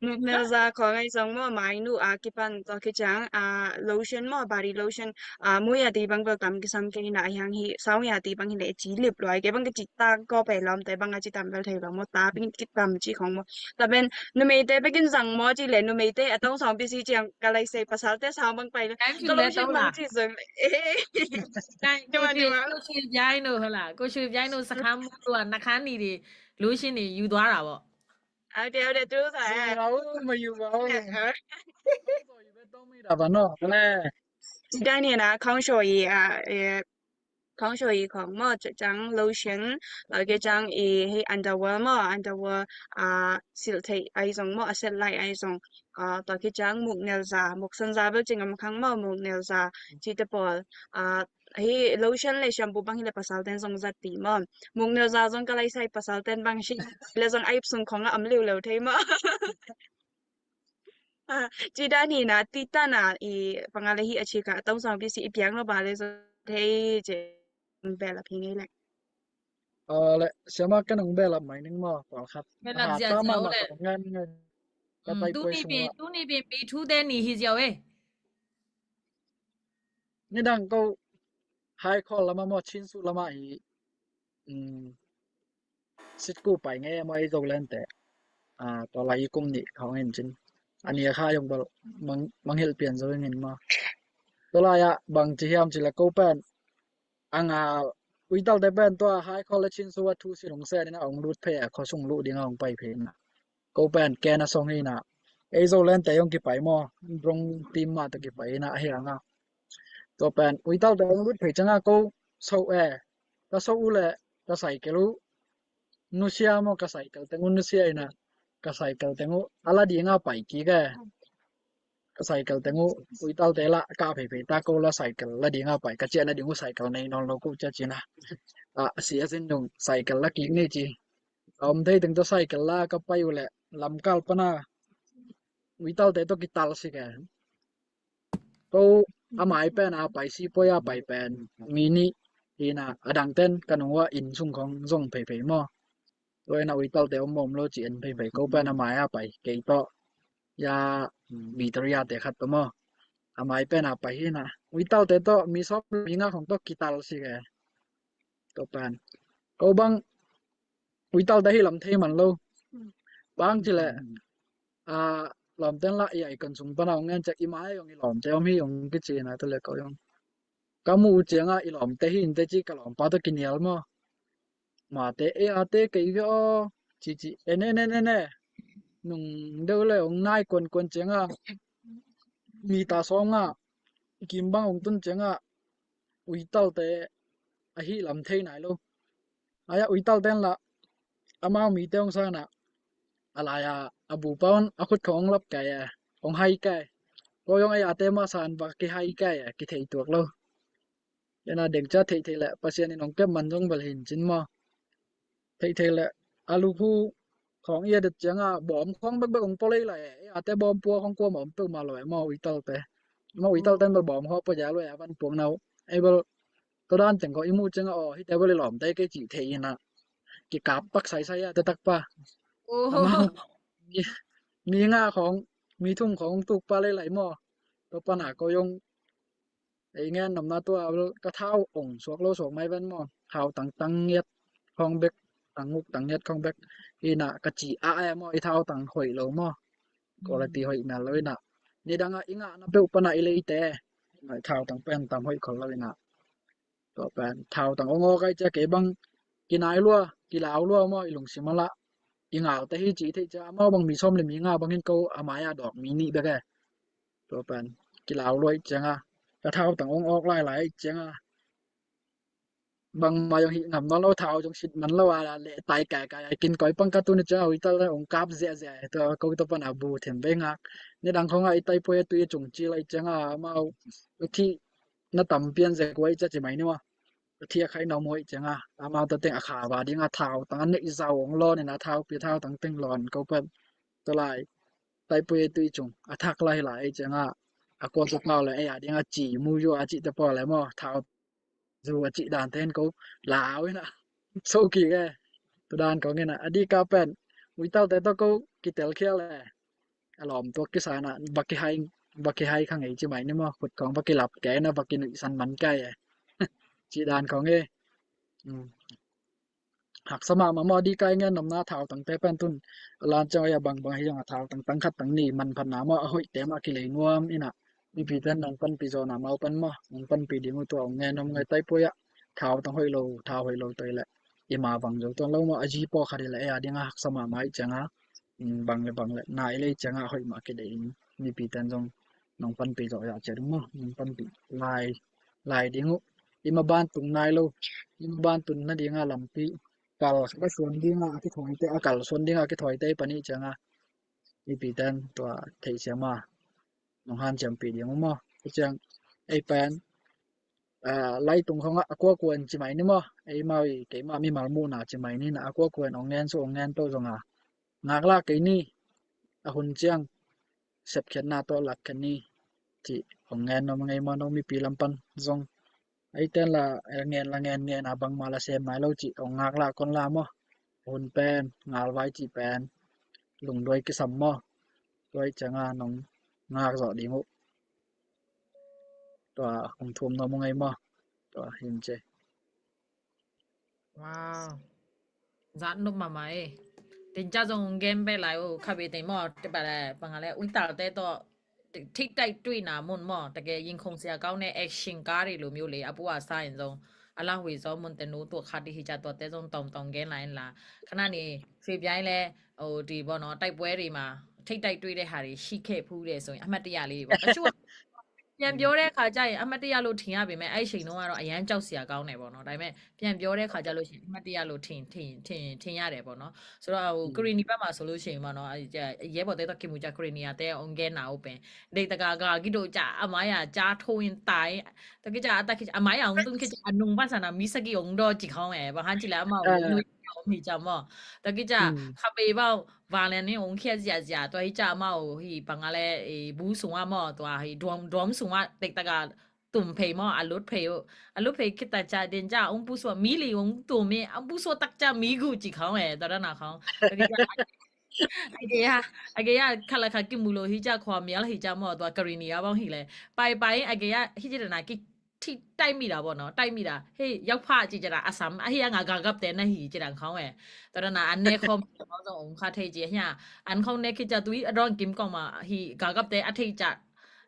Muknelza khol ngai zong maw, mainu a kipan, tua khit ciang a lotion maw, body lotion, a, mui a ti bang bel tam kisam kei na, a hiang hi sau ya ti bang hileh ci lip luai, kei bang kici tak ko pe lawmte bang a ci tam bel thei lo maw, ta pin kitam ci khong maw. Taben numeite bekin zang maw ci le, numeite a tong sawm pisi ciang ka lai sei, pasalte sau bang pai le. Time should let out lah. Ci zong le. Eh. Time, time, time, time, time. Ko should jai no hala. Ko should jai no sakam tua nakani di. Lushi ni yu dua ra bo. Au de, au de, tu sa. Au, ma yu ba. Dani na kong show i, a, eh, kong show i khong maw, ciang lotion, tua khit ciang i hih underwear maw, underwear, a, silh theih ai zong maw, a set lai ai zong, a, tua khit ciang muknelza, muksanza bel ci ngam khang maw, muknelza, cite pawl, a, hih lotion le shampoo bang hileh pasalten zong zat pi maw, muknelza zong ka lai sai, pasalten bang si le zong ai sung khong a om liuleu thei maw. A, ci dan hi na, ti tan a i panga le hi a chi ka a tong sawm pisi i piak lo ba le zo thei ci, belap hi ngei le. A, le siama ka nong belap mai ning maw, pawlkhat. Belap ziahziah le. Ngan ngan. Ka tai poi sung la. Tuni pen mi thu te ni hi ziau e. Nidang ko hai khol lama maw, Chin Soo lama hi. Sitku pai ngei maw, ei Zoland te. A, tua lai i kum nih khawng in cin. A nih a kha zong bel mang, mangngilh pian zo ing in maw. Tua lai ah bang ci hiam ci le ko pen. Anga uitalte pen tua hai khol le Chin Soo a thu sin hong sen in a hong lut phei a, khuasung luh ding a hong pai phei na. Ko pen ken a song hi na. Ei Zoland te hong kipai maw. Rong tim mah tawh kipai hi na a hiang a. Tua pen uitalte hong lut phei cianga ko so e. Ka so uh le ka cycle uh nusia maw, ka cycle teng uh nusia ina, ka cycle teng uh a la dinga pai kik e. Ka cycle teng uh uitalte la ka pheiphei ta, ko la cycle la dinga pai, ka ciah na ding uh cycle nei nawn lo ko cia cina. A, si a sin dung cycle la kik ni ci. A om thei teng tawh cycle la ka pai uh le lamkal pana uitalte tawh kital sik e. Ko a mai pen a pai, sipoi a pai pen mi nih hi na, a dangten ka nung ua inn sung khong zong pheiphei maw. Tua ina uitalte om mawm lo ci en pheiphei, ko pen a mai a pai kei tawh ya, Victoria te khat tawh maw. A mai pen a pai hi na uitalte tawh mi sawm mi nga khong tawh kital sik e. Tua pen ko bang uitalte hi lam thei man lo. Bang ci le, a, lawmten la i ai kon sung pana hong en ciak i mai hong i lawmte om hi hong kici na, tua le ko hong ka muh uh cianga i lawmte hi inte ci ka lawmpa tawh kinial maw. Mate e ate kei ve aw ci ci, e ne ne ne ne. Nung deuh le hong nai kuankuan cianga mi ta sawm nga kim bang hong tun cianga uitalte ahi lam thei nai lo. Aia uitalte la amau mite hong sana a lai a, a bu paun a khut khong hong lap kai a, hong hai kai. Ko hong ei ate ma san va kihai kai a, kithei tuak lo. Ena deng cia theihtheih le Pasian in hong kep man zong bel hin cin maw. Theihtheih le a lukhu khong i a det cianga bawm khong bekbek hong pua lei lai e. Ate bawm pua khong kuama om peuhmah lo e maw uitalte. Maw uitalte bel bawm khong pua ja lo e, a van puak nau. Ei bel tua dan ciang khong i muh cianga aw hite bel i lawmte kei cih thei ina kikap pak saisai a te takpa. Amau mi, mi nga khong, mi thum khong tukpa lei lai maw. Tua pana ko zong ei ngen nopna tua ka thau ong suak lo suak mai ven maw. Thau tang tang ngiat khong bek, tang nguk tang ngiat khong bek. Ina ka ci a e maw, i thau tang hoih lo maw. Quality hoih mial lo ina. Nidang a i ngahna peuh pana i leite thautang pen tam hoih khol lo ina. Tua pen thautang ong awk ai cia kei bang kinai lua, kilau lua maw, i lungsim a lah i ngalte hi ci i theih cia, amau bang mi sawm le mi nga bangin ko a mai-ah dawk mi nih bek e. Tua pen kilau lua i cianga ka thautang ong awk lailai i cianga bangmah zong hih ngam nawn lo, thau zong sit man lo a, leh tai kaikai a kin koi pang ka tuni ciang a uital ong kap ziahziah e. Tua ko tua pan a bu them vei ngak. Nidang khong a i taipui a tui a cung ci lai ciang a amau a thih na tam pian zek ua i cia ci mai ni maw. A thih a khai na om ua i ciang a amau tua teng a kha va ding a thautang a neih zau ong lawn in a thaupi thautang teng lawn ko pan tua lai taipui a tui cung a thak lai lai i ciang a a kua tua pau le ei a ding a ci mu yu a cih tua pau le maw thau zu a cih dan ten ko lau ina so kik e. Tu dan kong ina a di ka pen uitalte tawh ko kitel khial e. A lawm tuak kisa ina va kihai, va kihai kha ngei ci mai ni maw, khut kong va kilap ke ina va kinuihsan man kai e. Cih dan kong e. Haksa mahmah maw, a di kai ngen nopna thautangte pen tun a lan ciang a bangbang hi zong a thautang tang khat tang ni manphatna maw, a hoihte mah a kilei nuam ina mipi ten nong panpih zawhna mau pan maw, nong panpih ding uh tua ong ngen om ngai taipui ah. Thautang hoih lo, thau hoih lo toi leh i ma vang zo tuan lo maw, a zi pawh khat i leh ei a ding a haksa mahmah i ciang a bang le bang le na i lei ciang a hoih mah kideih in mipi ten zong nong panpih zawh zah ciat uh maw, nong panpih lai lai ding uh. I ma ban tung nai lo, i ma ban tung nading a lampi kal ka suan ding a kithawi te, a kal suan ding a kithawi te i pan i ciang a mipi ten tua theihsiam a nong hanciampih ding uh maw. Ka ciang ei pen laitung khong ah a kuakuan ci mai ni maw. Ei mau i keimah mimal muhna ci mai ni na a kuakuan ong ngen su ong ngen to zong a ngak lak kei ni. A hun ciang sepkhiatna tawh lak khen ni cih ong ngen nop ngei maw, no mipi lam pan zong. Ei ten la ngen la ngen ngen a bangmah la sem nai lo cih ong ngak lah kon la maw. Hun pen ngalvai cih pen lungduai kisam maw. Tua i ciang a nong ngak zawh ding uh. Tua ong thum nop ngei maw. Tua hin ce. Wow. Zat nop mahmah e. Tin ca zong gen bek lai uh kha be teng maw, te ba le panga le uitalte tawh thik taih tuihna mun maw, ta ke yin khong sia kau ne action kari lu miu le a pu a sa in zong a la hui zong mun te nu tua kha di hi ca tua te zong tawm tawm gen lai in la. Kha na ni sui biai le o di bo no tai pue ri ma thik taih tuih de ha ri shi ke phu de so a ma ti ya li bo. ပြန်ပြောတဲ့အခါကျရင် အမှတ်တရလို့ထင်ရပေမဲ့ အဲ့အချိန်တုန်းကတော့ အရမ်းကြောက်စရာကောင်းတယ်ပေါ့နော်။ ဒါပေမဲ့ ပြန်ပြောတဲ့အခါကျလို့ရှိရင် အမှတ်တရလို့ထင်ထင်ထင်ထင်ရတယ်ပေါ့နော်။ ဆိုတော့ဟို ကရင်နီဘက်မှာဆိုလို့ရှိရင်ပေါ့နော် အရဲဘော်တဲတော့ ကင်မူကျ ကရင်နီကတဲ အောင်ကဲနာ open ဒိတ်တကာကဂိတို့ကျ အမရ ကြားထိုးရင်တိုင် တကကြအတကကြ အမရ အောင်တုံးကကြ အနုံပါစနာ မီးစကီ အောင်တော့ ကြည့်ခေါင်းမယ် ဘာဟန်ကြည့်လဲ အမ အောင်နွေ အောင်မီးကြမော် တကကြ ခပေဘဝ် ဗာလန်နီ အောင်ခဲစရာစရာ တွားဟိကြမ အောင်ဟိ ပငါလဲ ဘူးစုံဝမော် တွားဟိ ဒွမ် ဒွမ်စုံဝ ဒိတ်တကာ တုံဖေမော် အလုတ်ဖေ အလုတ်ဖေခိတကြ ဒင်ကြ အောင်ပူစွာ မီးလီ အောင်တုံမေ အောင်ပူစွာ တကကြ မီးဂူ ကြည့်ခေါင်းမယ် တရနာခေါင်း တကကြ အကယအကယခလခကိမူလိုဟိကြခွာမျောလဟိကြမော် တွားကရီနီယဘောင်းဟိလဲ ပိုင်ပိုင်အကယဟိကြတနာကိ ထိတိုက်မိတာပေါ့နော်။ တိုက်မိတာ ဟေ့ ရောက်ဖားကြည့်ကြတာ အဆမ် အဟေ့ အငါ ဂါကပ်တဲ နဟီကြတာ ခေါင်းဝဲ တရနာ အနဲခေါ် မောင်းဆောင် အောင်ခါထိတ်ကြည့် ဟိ အန်ခေါင်းနဲခိကြ သူ အတော့ ကင်ကောင်းမှာ ဟိ ဂါကပ်တဲ အထိတ်ကြ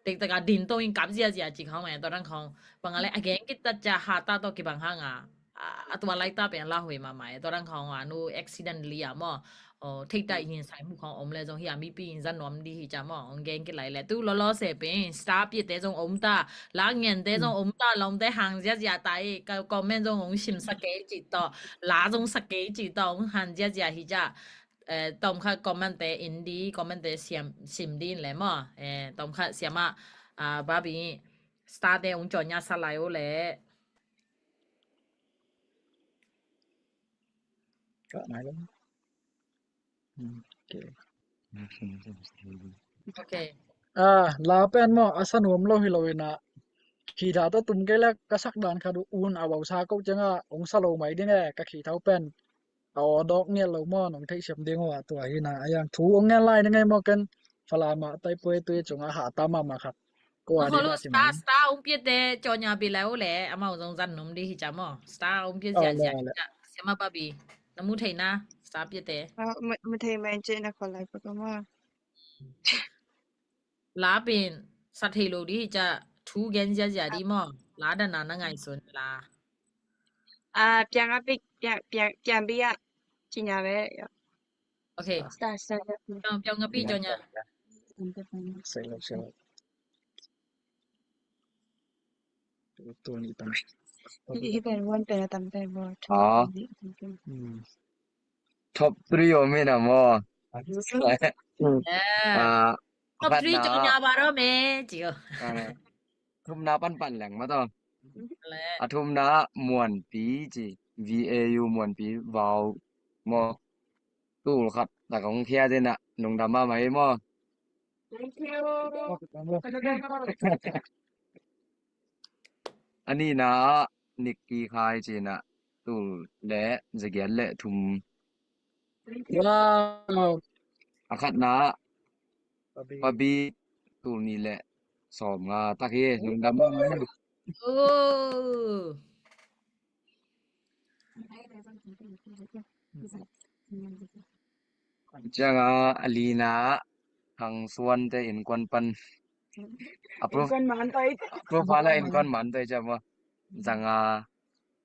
တိတ်တက ဒင်တော့ ကပ်စရာစရာ ကြည့် ခေါင်းဝဲ တရန်ခေါင်း ပငါလဲ အကဲ ကိတကြ ဟာတာတော့ ကဘင်ဟာငါ အ အ တွားလိုက်တာ ပင် လာ ဟွေ မ မ တရန်ခေါင်း အ နူ accidentally အ မော် ထိပ်တိုက်ရင်ဆိုင်မှုခေါင်း အောင်လဲ ဆုံး ဟိ အ မီး ပင် ဇာတ် နွမ် ဒီ ဟိ ကြ မော် အောင် ကဲ ကလိုက် လဲ သူ လောလောဆယ် ပင် star ပြစ် တဲ ဆုံး အောင် တ လာ ငန် တဲ ဆုံး အောင် တ လောင် တဲ ဟန် စရာ စရာ တ က comment ဆုံး အောင် ရှင် စကဲ ကြည့် တော့ လာ ဆုံး စကဲ ကြည့် တော့ အောင် ဟန် စရာ စရာ ဟိ ကြ အဲ တောင်ခတ် comment တဲ အင်း ဒီ comment တဲ ရှင် ရှင် ဒီ လဲ မော် အဲ တောင်ခတ် ဆရာမ အာ ဘာဘီ star တဲ အောင် ကြော် ည ဆ လိုက် အို လဲ က နိုင် လဲ Okay. Okay. Ah, la pen maw, a sa nuam lo hi lo ina. Khi tha ta tum kei le ka sak dan khat un a vau sa ko cianga ong sa lo mai ding e, ka khi thau pen. A aw dawk ngiat lo maw, nong theihsiam ding uh a tua hi na. A yang thu ong ngen lai ding e maw ken. Falama taipue tui cunga hata mama khat. Ko a ding a star, star ong piate cawnya pi lai uh le, amau zong zan num di hi ca maw. Star ong pia zia zia hi ca. Siama babi. Na mu thei na, star piate. Mu thei mai ce na kholai pa ka maw. La pen sa thei lo ding hi ca, thu gen ziazia ding maw. La dan a na ngaihsun la. အာပြန်အပ်ပြန်ပြန်ပြန်ပြီးရချင်ညာပဲ Okay. start start ပြောင်းပြောင်းငါပြီကြောင်ညာ Select, select. Ito ni tang. Iban wan pe na tam pe bo. Ah. Hmm. Top three o mi na mo. Yeah. Ah, Top three ကြောင်ညာပါတော့မယ် ကြည့် ah, thumna pan pan leng ma to. လဲ A thumna Muanpi ci. V A U Muanpi vau mo. Tul khat ta kong khia dena nung dama mai mo. Thank you. A nina Nikki Khai cina tul le zagiat le thum. Wow. A khatna Pabi tul ni le sawm nga tak hi nung dama mai. Oh. Cianga a lina Khang Suan te innkuan pan. A prof- Innkuan man toi. Profile a innkuan man toi ciama. Zanga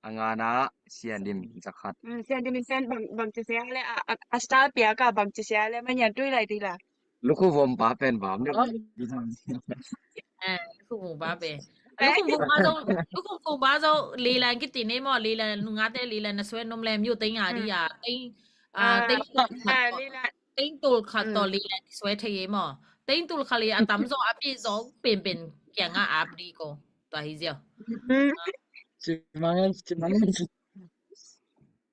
a ngana Sian Dim zakhat. Sian Dim in sen bang bang ci sia le a a style pia ka bang ci sia le man yan tui lai ti la. Lukhu vom pa pen vam ni. Lukhu vom pa pen. Lukhu vom pa zo, lukhu vom pa zo, Lilan kiti ne mo, Lilan nungate Lilan na suen nom lem yu teng a di a, teng a teng Ah, Lilan. Teng tul khat to Lilan suen thei mo. Teng tul khat li a tam zo a pi zo pen pen kianga ap di ko. Tua hi zia. Ci mangai, ci mangai.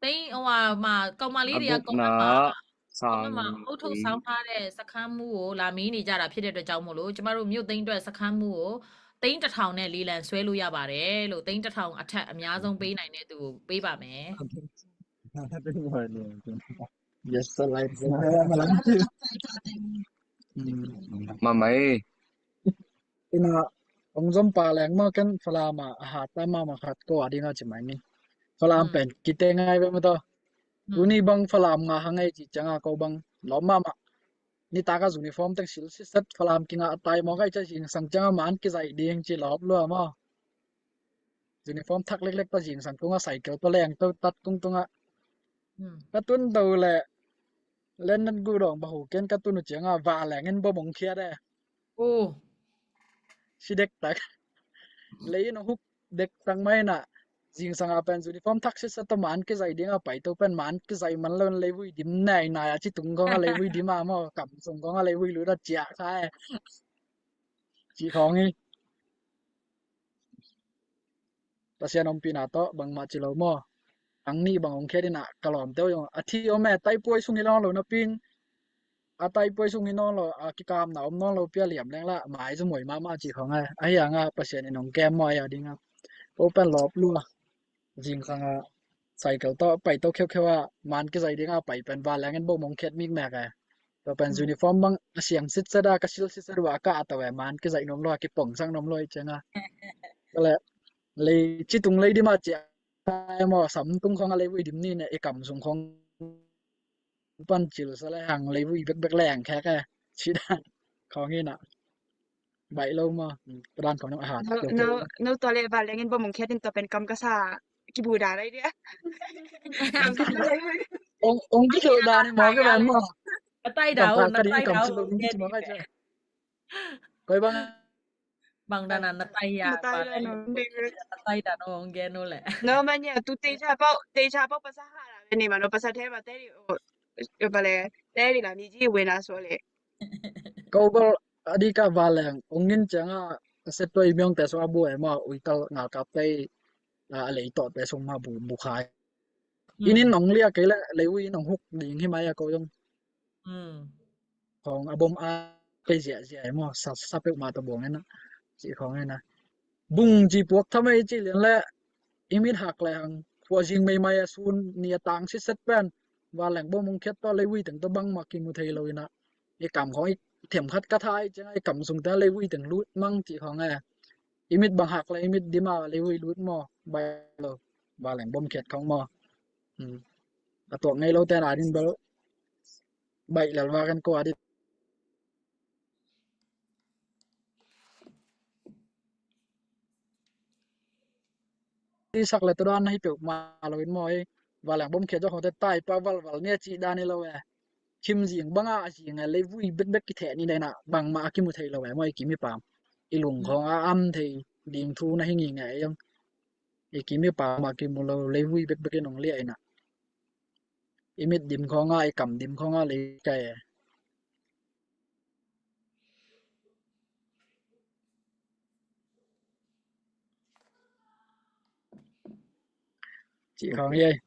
Teng awa ma kau ma li di a ko Na ma. sang Mama, အုပ်ချုပ်ဆောင်ထားတဲ့စခန်းမှူးကိုလာမေးနေကြတာဖြစ်တဲ့အတွက်ကြောင့်မို့လို့ကျမတို့မြို့သိမ်းအတွက်စခန်းမှူးကိုသိန်းတစ်ထောင်နဲ့လေလံဆွဲလို့ရပါတယ်လို့သိန်းတစ်ထောင်အထက်အများဆုံးပေးနိုင်တဲ့သူကိုပေးပါမယ်။ Yes, like Mamai. Ina ong zom pa leng maw ken Falam a a hat ta mahmah khat ko a dinga ci mai ni. Falam pen kite ngai ve maw taw. Tuni bang Falam nga hang ei ci cianga ko bang lawm mahmah. Nitak a uniform teng sil siset Falam kinga a tai maw kai cia zingsang cianga man kizaih ding ci lawp lua maw. Uniform thak leklek ta zingsang tunga cycle ta leng to tat tungtunga. Ka tun do le len nan gu dong bahu ken ka tun uh cianga va leng in bom ong khiat e. Oh. Si dek tak. Lei in huk dek tak mai na. Zingsang a pen uniform thak siset ta man kizai dinga pai to pen man kizai man lo leivui dim nai nai a ci tung kong a leivui dim a maw kam sung kong a leivui lu da cia kha e. Ci kong i. Pasian ompihna tawh bangmah ci lo maw. Ang nih bang hong khiat inah ka lawmte uh zong a thi om e taipuai sung hi nawn lo napi in a taipuai sung hi nawn lo a kikamna om nawn lo pia liam leng lah mai zu muai mahmah cih khawng e. Ahi hanga Pasian in hong kem maw ahi a dinga ko pen lawp lua. Zingsang a cycle tawh pai to kheukheu a man kizai dinga pai pen vanleng in bom hong khiat mikmek e. Tua pen uniform bang a siang sitset a ka sil sitset uh a ka a to e man kizaih nuam lua kipongsak nuam lua i cianga. Kale lei citung lei dim a cia maw sam tung khawng a leivui dim ni ne i kam sung khawng pan cil sa le hang leivui bekbek leng khek e. Cidan khawng ina baih lo maw. Padan khawng a hat. No no no tua le vanleng in bom hong khiat in tua pen kam ka sa kibu da lai dia. Kam sa lai. Ong ong ki thil dan i maw ka dan maw. Na tai da o, na tai da o. Koi bang. Bang dan na tai ya. Na tai da no. Na tai da no ong gen no le. No man ya tu te cha pau te cha pau pasa ha la ni ma no pasa the ma te ri o. Yo pa le te ri la ni ji we na so le. Ko gol adi ka vanleng ong in cianga ka set to i miong te so abu e ma ui tal ngal kap te a lei to te sung ma bu bu khai. Inin nong lia kei le lei ui nong huk ding hi mai a ko yong. Khawng a bom a kei ziahziah e maw sa sa peuhmah tawh buang ena cih khawng ena. Bung ci puak thamei cih lian le i mit hak le hang khuazing meimai a sun ni a tang sitset pen vanleng bom hong khiat tawh leivui teng tawh bangmah kimu thei lo ina i kam khawng i themkhat ka tha i cianga i kam sung teng leivui teng lut mang cih khawng e. I mit bang hak le i mit dim a leivui lut maw bai lo vanleng bom khiat khawng maw. A tuak ngei lo ten a din bel baih lelva kan ko a din. sak le tua dan na hi peuhmah lo in maw, ei vanleng bom khia zawk khawngte tai pah valval ni a cih dan hi lo e. Khim zing banga a zing e, leivui bekbek kitheh ni, na inah bangmah a kimu thei lo e maw, i kim i pam, i lung khawng a am thei ding thu na hi ngingei ei zong. I kim i pam a kimu lo, leivui bekbek in hong liah inah i mit dim khawng a, i kam dim khawng a lei kai e. Cih khawng hi ei.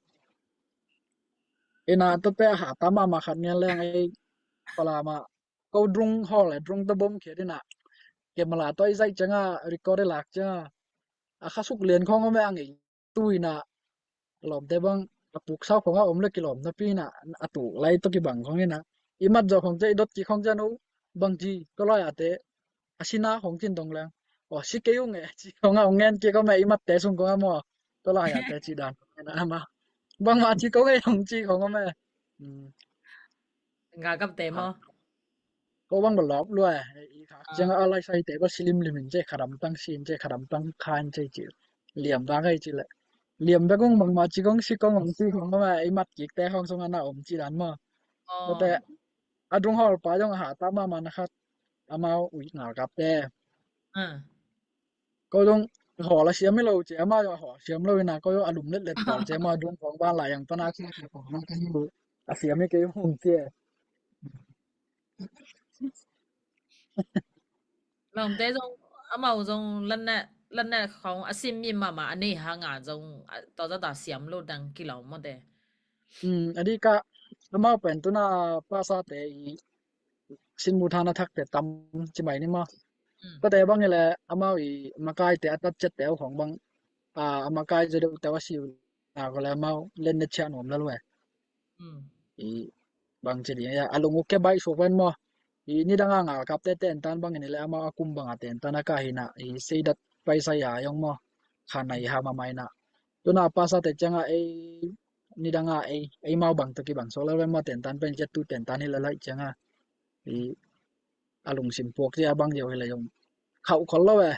Inah tuate a hata mahmah khat ngen leng ei, Falam ah ko drone hawl le drone tawh bom khiat inah, camera tawh i zaih ciangah, record i lak ciangah, a khasuk lian khawng om e, a ngei tu inah, lawmte bang a puk sau khawngah om le kilawm napi inah, a tuk lai tawh kibang khawng inah, i mat zawh khawng ciah, i dot kik khawng ciah, no bangci, tua lai-ate a sina khawng cin dong leng, aw, si kei ung e, ci khawngah hong ngen kik om e, i matte sung khawngah maw. Tua lai-ate cih dan khawng inah amau bangmah ci kei ung e hong ci khawng om e. Galkapte maw? Ko bang bel lawp lua e. I khak ciang a lai saite ko si limlim in ci, khadam tang si in ci, khadam tang kha in ci, ci liam vang ei ci leh, liam bek ung, bangmah ci kong si kong ong ci kong om e, i mat kikte khawng sungah na om ci dan maw. Tuate a drone hawlpa zong a hata mahmah na khat, amau ui, ngalkapte. Ko zong hawl a siam hi lo ci, amau zong a hawl siam lo inah, ko zong a lum letlet pawl ci, amau a drone khawng van lai ang pana khia khia khawng na ka hi lo, a siam hi kei ung ci e. Lawmte zong, amau zong lanna, lanna khawng a sim mi mahmah a nei hanga zong, a, tawzata siam lo dang kilawm mawte. A dikah amau pen tuna pasate i sinmu thana thakte tam ci mai ni maw. Tuate bang hileh amau i makaite a tatciatte uh khawng bang, a, a makai zaw deuhte uh a si uh nak leh amau lennet ciah nuam lel uh e. I bangci ding a, a lung uh ke baih suak ven maw. I nidanga ngalkapte tentan bangin hileh amau a kum banga tentan a kah hinah, i seidat paisa ya yong maw, khanai ha mahmah inah. Tuna pasate ciangah ei nidanga ei, eimau bang tawh kibang suak lel ven maw, tentan pen ciattu tentan hileh laih ciangah, i a lungsim puak cia bang ziau hileh zong khauh khol lo e.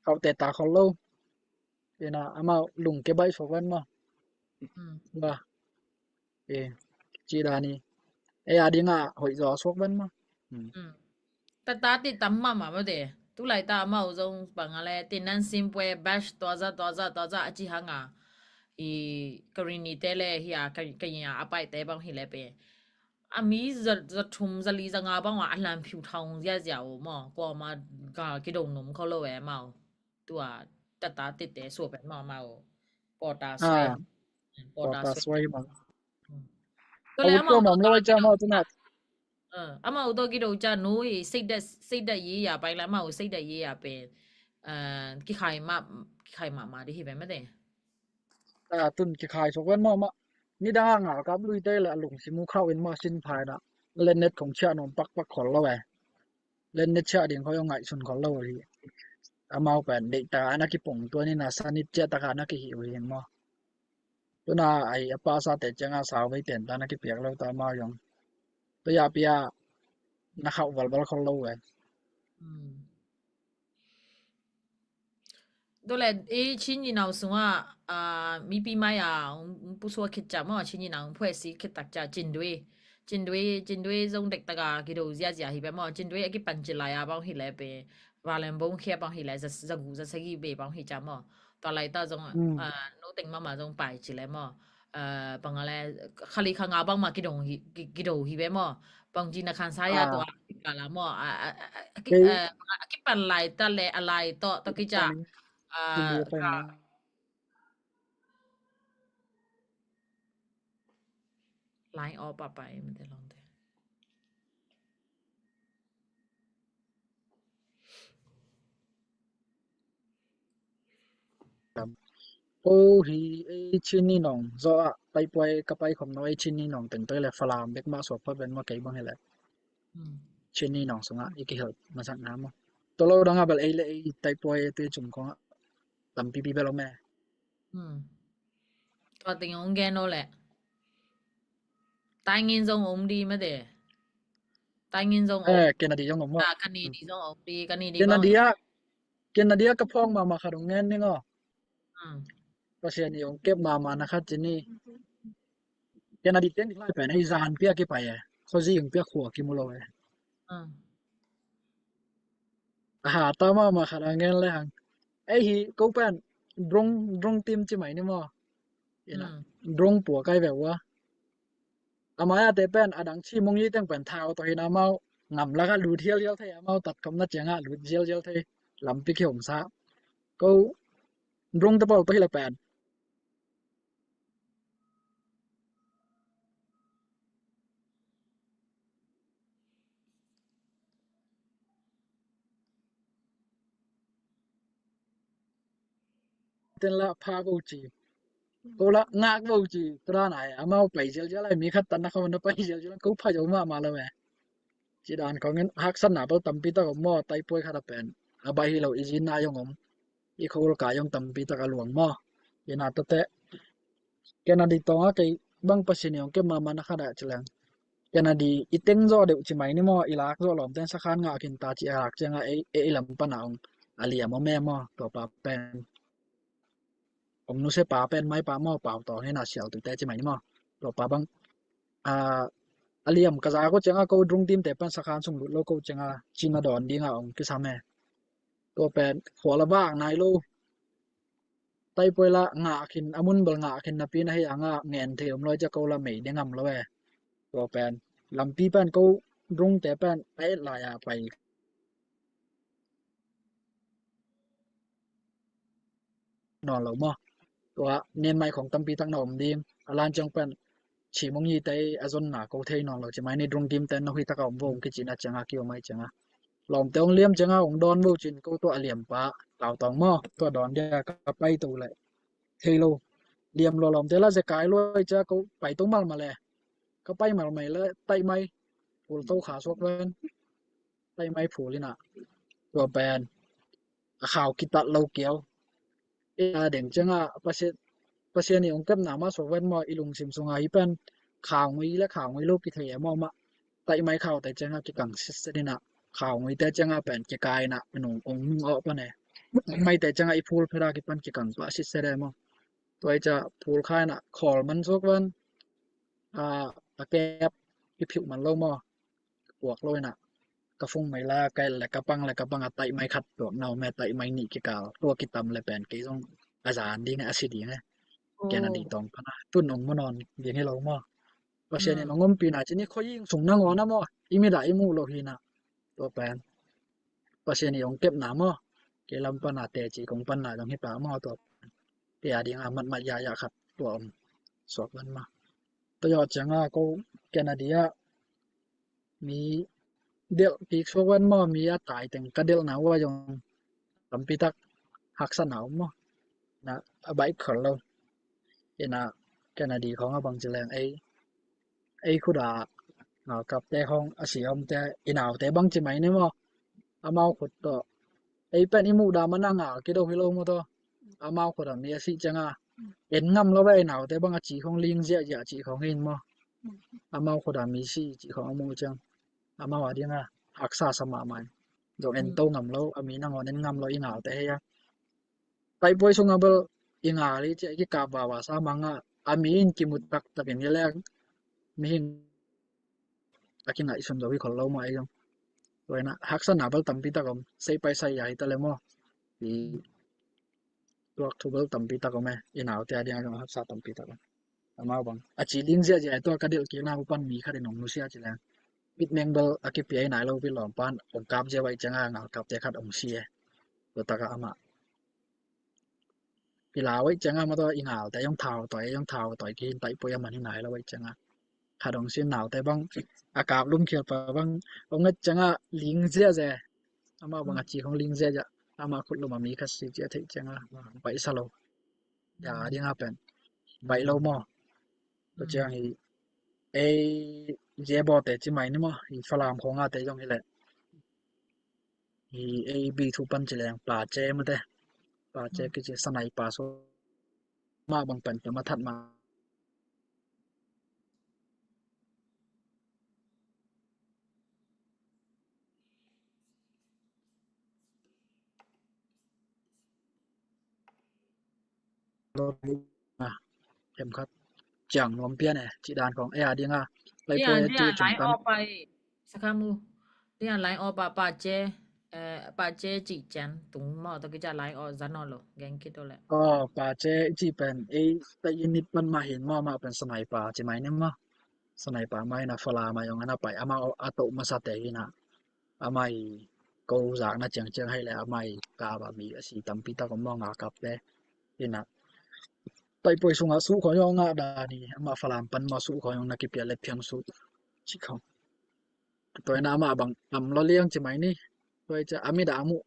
Khauh teta khol lo. Inah amau lung ke baih suak ven maw. Ba, e, ci dan i, ei a dingah hoih zaw suak ven maw. Tata ti tam mahmah mawte. Tulaita amau zong bang a le tinan simpue bash tuaza tuaza tuaza a ci hanga, i Karenni te le hi a, ka, ka nya a paite bang hileh pe, a mi za, za thum za li za nga bang wa a lam phiu thawng ziazia uh maw. Kuama gal kido num khol lo e amau. Tua tata tete suak pen maw amau. Pawta suai. Pawta suai maw. Tua le amau tua mawm lo ai cia maw tuna. Amau tua kido cia nui seidat, seidat yi ya pai le amau seidat yi ya pen kikhai ma, kikhai mahmah di hi pen mate. Tun kikhai suak ven maw mah. Nidanga ngalkap luite le a lungsim uh khauh in maw, sin pha inah lennet khong ciah nuam pakpak khol lo e. Lennet ciah ding khong ngaihsun khol lo hi. Amau pen deihta a na kipong tuan inah sanit ciahtaka na kihih uh hi maw. Tuna ai a pasate ciangah sauvei tentan a kipiak lo ta amau zong. Tua ya pia na khauh valval khol lo e. Tua le i Chin i nau sungah, a, mipi mai a hong, hong pusuak khit ciang maw, Chin i nau hong phuaisi khit tak ciang Cindui, Cindui, Cindui zong dektak a kido ziazia hi pen maw. Cindui a kipan ci lai a bang hileh pe, vanleng bom khia bang hileh za, za gu za sagih bei bang hi ciang maw. Tua laita zong, a, no teng mahmah zong pai ci le maw. A, bang a le khali kha nga bang ma kido hi, ki, kido hi ve maw. Bang ci na khan sa ya tua ka la maw. A, a, a, a, a, ki, a, a kipan lai ta le a lai tawh tawh kica. A, ka lai aw pa pai mate lawmte. Ko hi ei Chin i nong zaw ah taipuai ka pai khom no ei Chin i nong teng toi le Falam bek mah suak phot ven maw kei bang hileh. Chin i nong sungah i kihelp masak na maw. Tua lo dang a bel ei le ei taipuai tui cung kong ah tampipi bel om e. Tua ting ong gen o le. Taingin zong om di mate. Taingin zong om. Eh, Kennedy zong om. Ah, Kennedy zong om di, Kennedy bang. Kennedy a, Kennedy a ka phawng mahmah khat ong ngen ning aw. Pasian i hong kep mahmahna khat ci ni. Kennedy teng lai pen ei zan piak i pai e. Khuazing piak khua kimu lo e. A ha ta mahmah khat a ngen le hang. Ei hi ko pen drone, drone team ci mai ni maw. Ina drone pua kai ve ua. A mai a te pen a dang ci mong i teng pen thau tawh hi na amau ngam lak a lut hialhial thei, amau tat khawmna ciang a lut hialhial thei. Lampi kihong sa. Ko drone te pawl tawh hi le pen ten la pha vo ci. Ko la ngak vo ci. Tua dan ai amau pai zialzial ai, mi khat tanna khawm na pai zialzial, ko pha zo mahmah lo e. Ci dan khawngin haksatna bel tampi tak om maw, taipuai khat a pen a baih hi lo, i zinna zong om, i khol ka zong tampi tak a luang maw. Ina tate Kennedy tawng a kei bang Pasian i hong kep mahmahna khat a ci leng Kennedy i teng zawh deuh ci mai ni maw, i lak zawh lawm teng sakhan ngah khin ta ci a lak ciang a ei, ei lam pan a hong a liam om e maw. Tua pa pen hong nusia pa pen mai pa maw, pau tawng hi na sial tuite ci mai ni maw. Tua pa bang a liam ka za ko ciang a ko drone team te pen sakhan sung lut lo ko ciang a cina dawn ding a hong kisam e. Tua pen khual a vak nai lo. Taipuai la ngah khin, a mun bel ngah khin napi na hei a ngah ngen thei om lo i cia ko la mei ding ngam lo e. Tua pen lampi pen ko drone te pen a et lai a pai nawn lo maw. Tua nen mai khong tampi tak na om ding. A lan ciang pen ci mong i te a zonna ko thei nawn lo ci mai ni, drone team te na hui tak a om vo kici na ciang a ki om ai ciang a lawmte hong liam ciang a hong dawn vo cin ko tua a liam pa tau tawng maw, tua dawn dia ka pai to le thei lo. Liam lo lawmte la zekai lo ai cia ko pai to malmal e. Ka pai malmal le taih mai phul to kha suak ven. Taih mai phul ina tua pen a khau kitat lo kiau. Ina deng ciang a Pasian, Pasian i hong kepna mah suak ven maw, i lungsim sung a hi pen khau ngui le khau ngui lo kithei e maw mah. Taih mai khau te ciang a kikang sitset ina khau ngui te ciang a pen kikai ina nung ong nung awh pan e. Taih mai te ciang a i phul phera kipan kikang pah sitset e maw. Tua i cia phul kha ina khawl man suak ven. A, a kep i phiuh man lo maw. Puak lo ina ka fung mai la ka el le ka pang le ka pang a taih mai khat tuak na om e, taih mai nih kikal tua kitam le pen kei zong a zan ding e, a si ding e. Kennedy tawng pana tun ong mu nawn ding hi lo maw. Pasian in ong ompina ci ni, khuaying sung nangawn a maw i mit a i muh lo hi na. Tua pen Pasian i ong kepna maw. Kei lam pana teci kong panna zong hi ta maw tua pen. Tia ding a matmat ya ya khat tua om suak van maw. Tua zawh ciang a ko Kennedy ah mi delh kik suak ven maw, mi a tai teng ka delhna uh a zong tampi tak haksatna om maw. Na a baih khol lo. Ina Kennedy khong a bang ci leng ei, ei khut a ngalkapte khong a si omte i naute bang ci mai ni maw. Amau khut tawh ei pen i muh dam a na ngal kido hi lo maw tawh. Amau khut a mi a sih ciang a en ngam lo ve, i naute bang a ci khong ling ziahziah ci khong in maw. Amau khut a mi si ci khong a muh ciang amau a ding a haksa sa mahmah. Zong en to ngam lo, a mi nangawn en ngam lo i ngalte hei a. Taipuai sung a bel i ngal i ci a i kikap vava sa mang a, a mi in kimu taktak in i leng mihing a kingaihsun zo hi khol lo maw ei zong. Tua ina haksatna bel tampi tak om, sei pai sai ya hi ta le maw. I tuak thu bel tampi tak om e, i naute a ding a zong haksa tampi tak om. Amau bang a ci ling ziahziah tua ka delh kikna uh pan mi khat in ong nusia ci leng. Mit meng bel a kipia i nai lo pi lawm pan ong kap zia vai ciang a ngalkapte khat ong si e. Tua tak a amah pila vai ciang a maw tua i ngalte zong thau tawi, zong thau tawi kihin taih puai a man hi nai lo vai ciang a. Khat ong si, naute bang a kap lum khial pa bang ong nget ciang a ling ziahziah. Amah bang a ci khong ling ziahziah. Amah khut lum a mi khat si ci a theih ciang a baih sa lo. Ya ding a pen baih lo maw. Tua ciang hi ei zia bawte ci mai ni maw, hi Falam khong a te zong hi leh hi ei bi thu pan ci leng pa ce mate, pa ce kici sanai pa so mah bang pen pia ma that ma. lo, ah, themkhat ciang nuam pian e, cih dan khawng ei a ding a, pai poi a, tu line off pai, Sakhamu. Line off a, pa ce, eh, pa ce cih cian tung maw, tua kici a line off zan aw lo, geng khit aw leh. Aw, pa ce i cih pen ei, ta i nit pan mah hin maw, amah pen sniper ci mai ni maw. Sniper mah hi na, Falam a zong a na pai, amah a toh masate hi na. Amah i ko zakna ciangciang hei leh amah i kap a mi a si tampi tak om maw, ngalkapte hi na. Taipoi sungah suh khawng zong a ngah dan hi, amah Falam pan maw, suh khawng zong na kipia leh phiang suh ci khawng. Tua hi na amah bang tam lo liang ci mai ni. Tua hi ciang a midang mu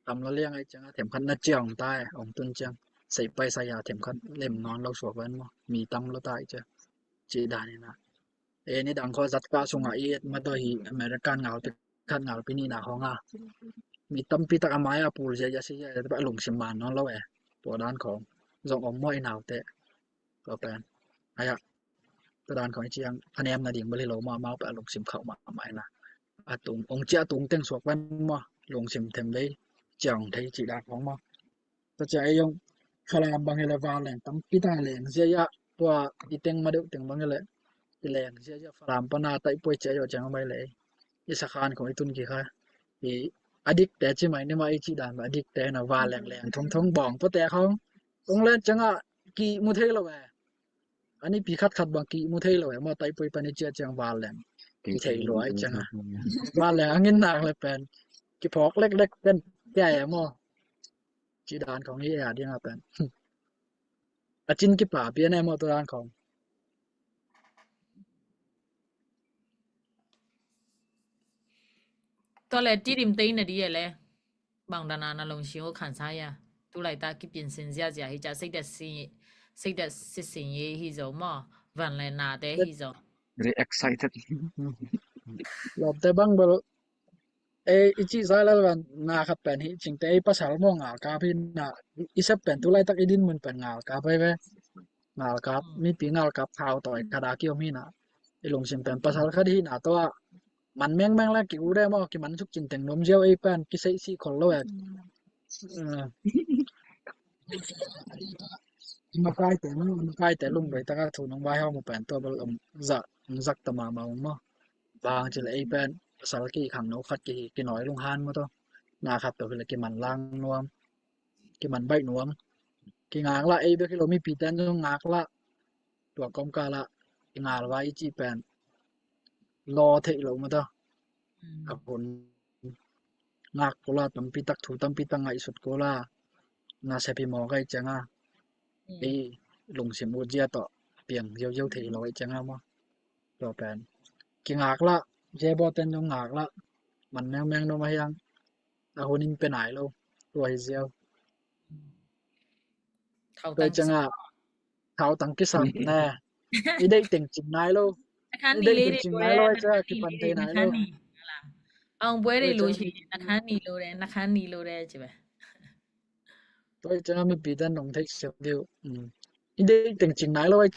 tam lo liang ahih ciang a themkhat na ciang ta e, ong tun ciang. Sei pai sai a themkhat lem nawn lo suak ven maw. Mi tam lo ta ahih ciang. Cih dan hi na. E, nidang khawng zatkah sungah i et ma tawh hi American ngalpi khat ngalpi nihna khawng a. Mi tampi tak a mai a pul ziahziah, si ziahziah, a lungsim man nawn lo e. Tua dan khawng zong om maw i naute. Tua pen. Ai a. Tua dan khawng i ciang a nem nading bel hi lo maw, amau pen a lungsim khauh mahmah hi na. A tung, ong ciah tung teng suak pen maw, lungsim them vei, ciang thei cih dan khawng maw. Tua ciang ei zong Falam bang hi leh vanleng tampi tak leng ziahziah, tua i teng ma deuh teng bang hi leh i leng ziahziah, Falam pan a taipoi ciah zawh ciang a mai leh i sakhan khawng i tun kik kha. I a dikte ci mai ni maw, i cih dan a dikte na, vanleng leng thongthong bawng puate khawng. Ong len ciang a kimu thei lo e. A nipi khatkhat bang kimu thei lo e maw, taipoi pan i ciah ciang vanleng kithei lua ahih ciang a. Vanleng a ngin nak leh pen kiphawk leklek pen kia e maw. Cih dan khawng hi e a ding a pen. A cin kipa pian e maw, tua dan khawng. Tua leh Tedim teng na di e leh. Bang dan a na lungsim uh khansa hia? Tu laitak kipinsin ziahziah hi ciang, seidet si, seidet sisin ye hi zo maw. Vanleng nate hi zo. Very excited. Lawmte bang bel, ei, i cih sa lel van, na khat pen hi cingte, ei pasal maw ngalkap hi na, i sep pen tu laitak i dinmun pen ngalkap hi ve. Ngalkap, mipi ngalkap thau tawi khat a kiom hi na. I lungsim pen pasal khat hi na, tua man mengmeng le ki-ut e maw, kiman suk cinteng nuam ziau, ei pen kiseih sih khol lo e. Makaite maw, makaite lungdoi taka thu nong vai hau maw pen tua bel om zak, om zak ta mahmah ung maw. Bang ci leh ei pen pasal ki khangno khat kihi, kinawi lunghan maw, tua na khat tawh hi leh kiman lang nuam, kiman baih nuam. Kingak lah, ei bek hi lo, mipite in zong ngak lah. Tua kawmkal ah i ngal vai i cih pen law theih loh maw, tua a hun ngak ko la, tampi tak thu tampi tak ngaihsut ko la, na sep hi mawk ahih ciang a, ei lungsim ut zia tawh piang ziauziau thei lo ahih ciang a maw. Tua pen kingak lah, zia bawten zong ngak lah, man mengmeng nuam a hiang, a hun in pia nai lo, tua hi ziau. Tua ciang a thautang kisam ne, i deih teng cing nai lo. I deih teng cing nai lo ahih ciang a kipan thei nai lo. Ong buai dei lu ci, na khan ni lo de, na khan ni lo de ci ve. Tua ciang a mipite in nong theih siam dih uh. I deih teng cing nai lo ahih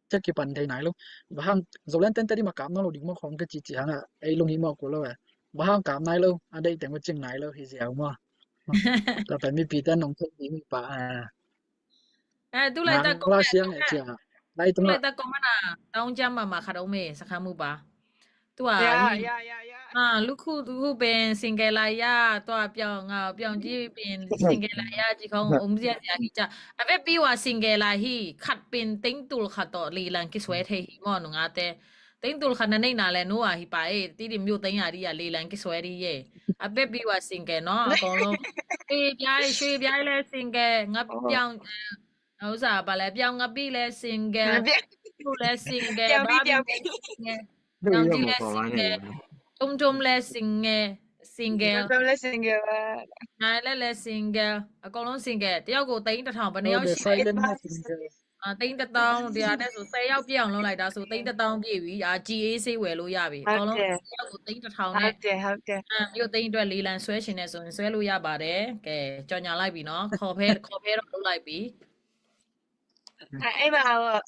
ciang kipan thei nai lo. Bang hang Zoland tente di ma kap nawn lo ding maw khawng ka ci ci hang a, ei lung hi mawk uh lo e. Bang hang kap nai lo, a deih teng va cing nai lo hi ziau maw. Tua pen mipite in nong theih ding hi pah a. Eh, tu laitak comment, tu laitak comment ah, ta ong ciam mahmah khat om e, Sakhamu pa. Tua hi. Ah, lukhu, lukhu pen single lai ya, tua piaung, ah, piaung ci pen single lai ya, ci khawng om ziahziah hi ciang. A vekpi uh a single lai hi, khat pen teng tul khat tawh lilan kisuai thei hi maw, nungate. Teng tul khat na neihna leh nu a hi pah e, Tedim uh teng a di a lilan kisuai di e. A vekpi uh a single no, a kawng lo. Sui biai, sui biai leh single, ngap piaung, eh, Hausa pa leh piaung, ngap bi leh single, piaung bi leh single, ba bi leh single, piaung ci leh single, tum tum leh single, single. Tum tum leh single. Nai leh leh single. A kawng lo single. တယောက်ကို သိန်းတစ်ထောင် ဘယ်နှစ်ယောက်ရှိလဲ။ အာ၊ သိန်းတစ်သောင်း၊ ဒီဟာနဲ့ဆို ဆယ်ယောက်ပြည့်အောင်လုပ်လိုက်တာဆို သိန်းတစ်သောင်းပြည့်ပြီ။ အာ၊ ကျည်အေးဆေးဝယ်လို့ရပြီ။ အကုန်လုံး ဟုတ်တယ်။ တစ်ယောက်ကို သိန်းတစ်ထောင်နဲ့။ ဟုတ်တယ်၊ ဟုတ်တယ်။ အာ၊ မြို့သိမ်းအတွက် လေလံဆွဲချင်တယ်ဆိုရင် ဆွဲလို့ရပါတယ်။ ကဲ၊ ကြော်ညာလိုက်ပြီနော်။ ခေါ်ဖဲ၊ ခေါ်ဖဲတော့ လုပ်လိုက်ပြီ။ အဲ၊ အဲ့မှာဟို၊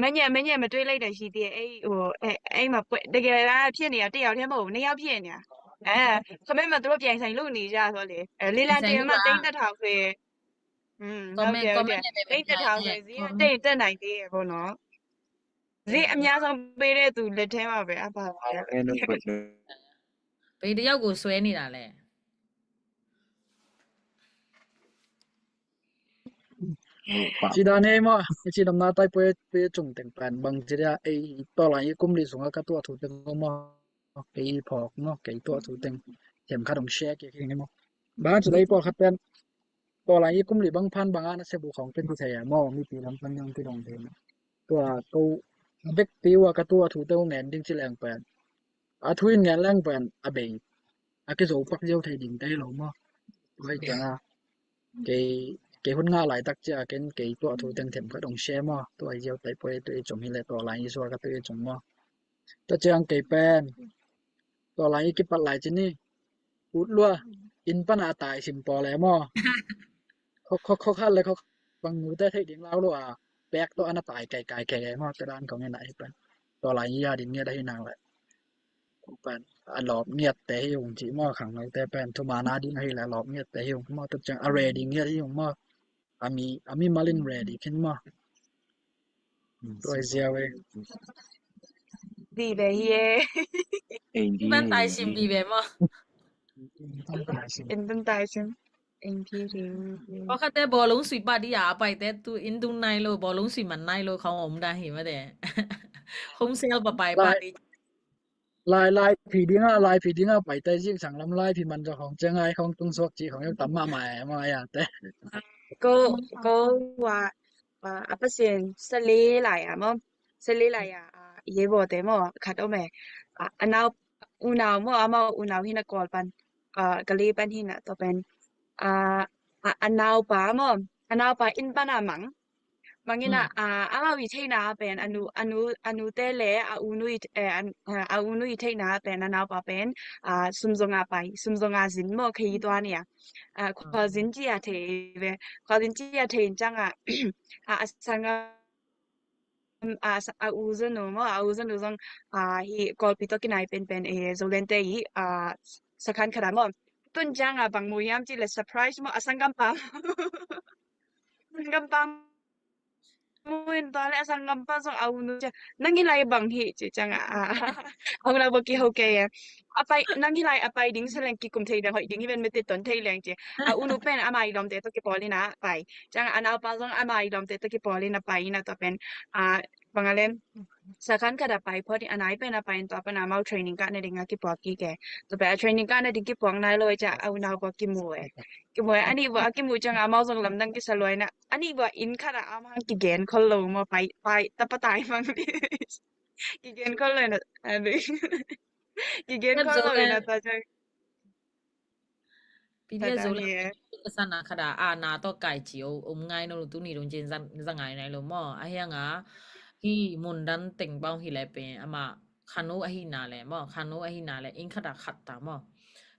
မညံ့၊ မညံ့၊ မတွေးလိုက်တာရှိသေးတယ်။ အဲ့၊ ဟို၊ အဲ့၊ အဲ့မှာပွဲ၊ တကယ်တမ်းဖြစ်နေတာ တစ်ယောက်တည်းမဟုတ်ဘူး၊ နှစ်ယောက်ဖြစ်နေတာ။ အဲ၊ ခမင်းမှာ သူတို့ပြိုင်ဆိုင်လုပ်နေကြဆိုလေ။ အဲ၊ လေလံတင်မှ သိန်းတစ်ထောင်ဆိုရင် อืม comment โอเค โอเค comment เนี่ย เอ้ย แต่ถามหน่อยสิ comment เต้น เต้นไหนดีอะ โบเนาะ เฮ้ย အများဆုံးပေးတဲ့သူလက်ထဲမှာပဲ အပ်ပါပါ။ ဘယ်တစ်ယောက်ကိုဆွဲနေတာလဲ။ ရှိတာနေမ ရှိနမ်နာတိုက်ပွဲပေးကြုံတင်ပန် ဘင်္ဂလားဒေ့ရှ် တော်လှန်ရေးကုမ္ပဏီဆောင်က ကတူအထူတင်မ ကီးဖောက်မ ကီးတူအထူတင် เข็มขัดของ share ကီးမ ဘာ ရှိတဲ့ ပေါ်ခတ်တဲ့ တော်လှန်ရေးကုမ္ပဏီ ဘင်ဖန်ဘင် အန စဘူခေါင် ပင် သူ ထဲ မ မီး ပီ လမ် ပန် ယင် ပီ ဒုံ ထဲ ตัว ကို ဘက် တီ ဝါ ကတူအထူတင် ငဲန် ဒိင် ချီ လင် ပန် အထူ ငဲန် လင် ပန် အဘိင် အကီး ဇိုး ပက် ယိုး ထဲ ဒိင် တဲ လီၤ မ ဝဲ ကျန် ကီး ကီး ဟို ငါ လၢ တၢ် ကျ ကီး ကီးတူအထူတင် เข็มขัดของ share မ တူ ယိုး တိုက်ပွဲ တူ အီ ကြုံ ဟီ လဲ တော်လှန်ရေးဆောင်က တူ အီ ကြုံ မ တၢ် ကျ ကီး ပန် တော်လှန်ရေး ကီးပတ် လၢ ချီ နီ ဦးလွှတ် အင်းပနာ အတၢ် အဆင် ပေါ် လဲ မ ခီ ခီ ခီ ခီ လဲ ခီ ဘင် နူ တဲ ထဲ ဒိင် လၢ လၢ အ ပက် တူ အန တၢ် ကီး ကီး ကီး မ တဒၢၣ် ကီး ငဲ န ဟီ ပန် တော်လှန်ရေး အ ဒိင် ငဲ တၢ် ဟီ နၢ် လဲ ပန် အ လီၤ မျတ် တဲ ဟီ ယုင် ချီ မ ခၢင် နူ တဲ ပန် ထူမ နၢ် ဒိင် ဟီ လဲ လီၤ မျတ် တဲ ဟီ ယုင် မ တၢ် ကျ အ ready ငဲ ဟီ ယုင် မ အမီး အမီး မလင် ready ခင်း မ တူ အီ စ ဝဲ ဒီပဲ ဟီ အိမ်ကြီး ပန် တိုင်ရှင် ပြီပဲ မ အိမ်ပန် တိုင်ရှင် အိမ်ကြီး အိမ်ကြီး အိမ်ကြီး အိမ်ကြီး ဟော ခတ်တဲ့ ဘောလုံး ဆွီ ပါတီးရ အပိုင် တဲ သူ အင်း သူ နိုင်လို့ ဘောလုံး ဆွီ မ နိုင်လို့ ခေါင်း အုံ ဒါ ဟီ မ တဲ home sale ပပိုင် ပါတီး လၢ လၢ ဖီ ဒိင် အ လၢ ဖီ ဒိင် အ ပိုင် တဲ ယိင် ဆင် လမ် လၢ ဖီ မ စီ ခေါင် ကျ ငါ ခေါင် တုံ သွက် ချီ ခေါင် ယိုး တမ မ မ ယ တဲ ကို ကို ဝါ အာ အပတ်စဉ် ဆယ့်လေး လာရ မ ဆယ့်လေး လာရ အာ အရေးပေါ် တဲ မ ခတ်တော့မယ် အာ အနောက် ဦးနှောက် မ အမ ဦးနှောက် ဟိ န ကော် ပန် အာ ကလေး ပန် ဟိ န တော့ ပန် အာ အာ အနောက်ပါ မ အနောက်ပါ အင်းပနာ မင် မင် ဟိ န အာ အမ ဝီ ထိတ် န ပန် အနူ အနူ အနူ တဲ လဲ အ ဦးနှောက် အဲ အ အာ အ ဦးနှောက် ထိတ် န ပန် အနောက်ပါ ပန် အာ စွမ်စောင်ငါ ပိုင် စွမ်စောင်ငါ စင် မ ခရီးသွားနေရ အာ ခွာစင် ကြည့်ရ ထဲ ပဲ ခွာစင် ကြည့်ရ ထဲ ကျ ငါ အာ အဆင်က အာ အဦးဇနူ မ အဦးဇနူ ဇွန် အာ ဟိ ကော်ပီ တော့ ကီး နၢ် ပန် ပန် အဲ ဇိုးလၢ် တဲ ဟီ အာ စခန်း ခဒ မ တွင် ကျ ငါ ဘင် မူ ယမ် ချီ လဲ surprise မ အဆင်ကမ်ပာ အဆင်ကမ်ပာ မူ အင်း တော့ လဲ အဆင်ကမ်ပာ ဇွန် အဦးနှောက် ကျ နင် ဟီ လဲ ဘင် ဟီ ချီ ကျ ငါ အာ အဦးနှောက် ဘိ ကီး ဟုတ်ကဲ့ အပိုင် နင် ဟီ လဲ အပိုင် ဒိင် ဆဲး လဲင် ကီး ကုမ် ထဲ လဲင် ဟို ဒိင် ဟီ ပန် မ့ၢ် တိတ် တွန် ထဲ လဲင် ချီ အဦးနှောက် ပန် အမ အံၤ လီၤ တဲ တော့ ကီး ပေါ် လီ န ပိုင် ကျ ငါ အနောက်ပါ ဇွန် အမ အံၤ လီၤ တဲ တော့ ကီး ပေါ် လီ န ပိုင် န တော့ ပန် အာ ဘင် လဲ စခန်း ခဒ ပိုင် ဖီ ဒိင် အနၢ် ပန် အပိုင် တော့ ပန် အမ training က န ဒိင် ကီး ပေါ် ကီး ကဲ တော့ ပန် training က န ဒိင် ကီး ပေါ် န လဲ ဝဲ ကျ အဦးနှောက် ဘိ ကီး မူ ဝဲ ကီး မူ ဝဲ အနံၣ် ဘိ အ ကီး မူ ကျ ငါ အမ ဇွန် လမ် ဒင် ကီး စလွဲ န အနံၣ် ဘိ အင်း ခဒ အမ ဟန် ကီး ကဲ ခီ လိာ် မ ပိုင် ပိုင် တပ တိုင် မ ကီး ကဲ ခီ လိာ် န အ ကီး ကဲ ခီ လိာ် န တၢ် ကျ PDF ဇိုးလၢ် ကစၢ်နာ်ခါဒၣ် အာဏာတော့ ကိုင်ကြည့်ဦး အုံးငိုင်းနော်လူ သူနံၤဒုံးကျင်း စငိုင်းနိုင်လို့ မ့ၢ် အဟဲငါ ဟိ မုန်တိုင်း တိမ်ပေါင်း ဟိလဲပင် အမ ခါနူအဟိနာလဲ မ့ၢ် ခါနူအဟိနာလဲ အင်းခါဒၣ်ခတ်တာ မ့ၢ်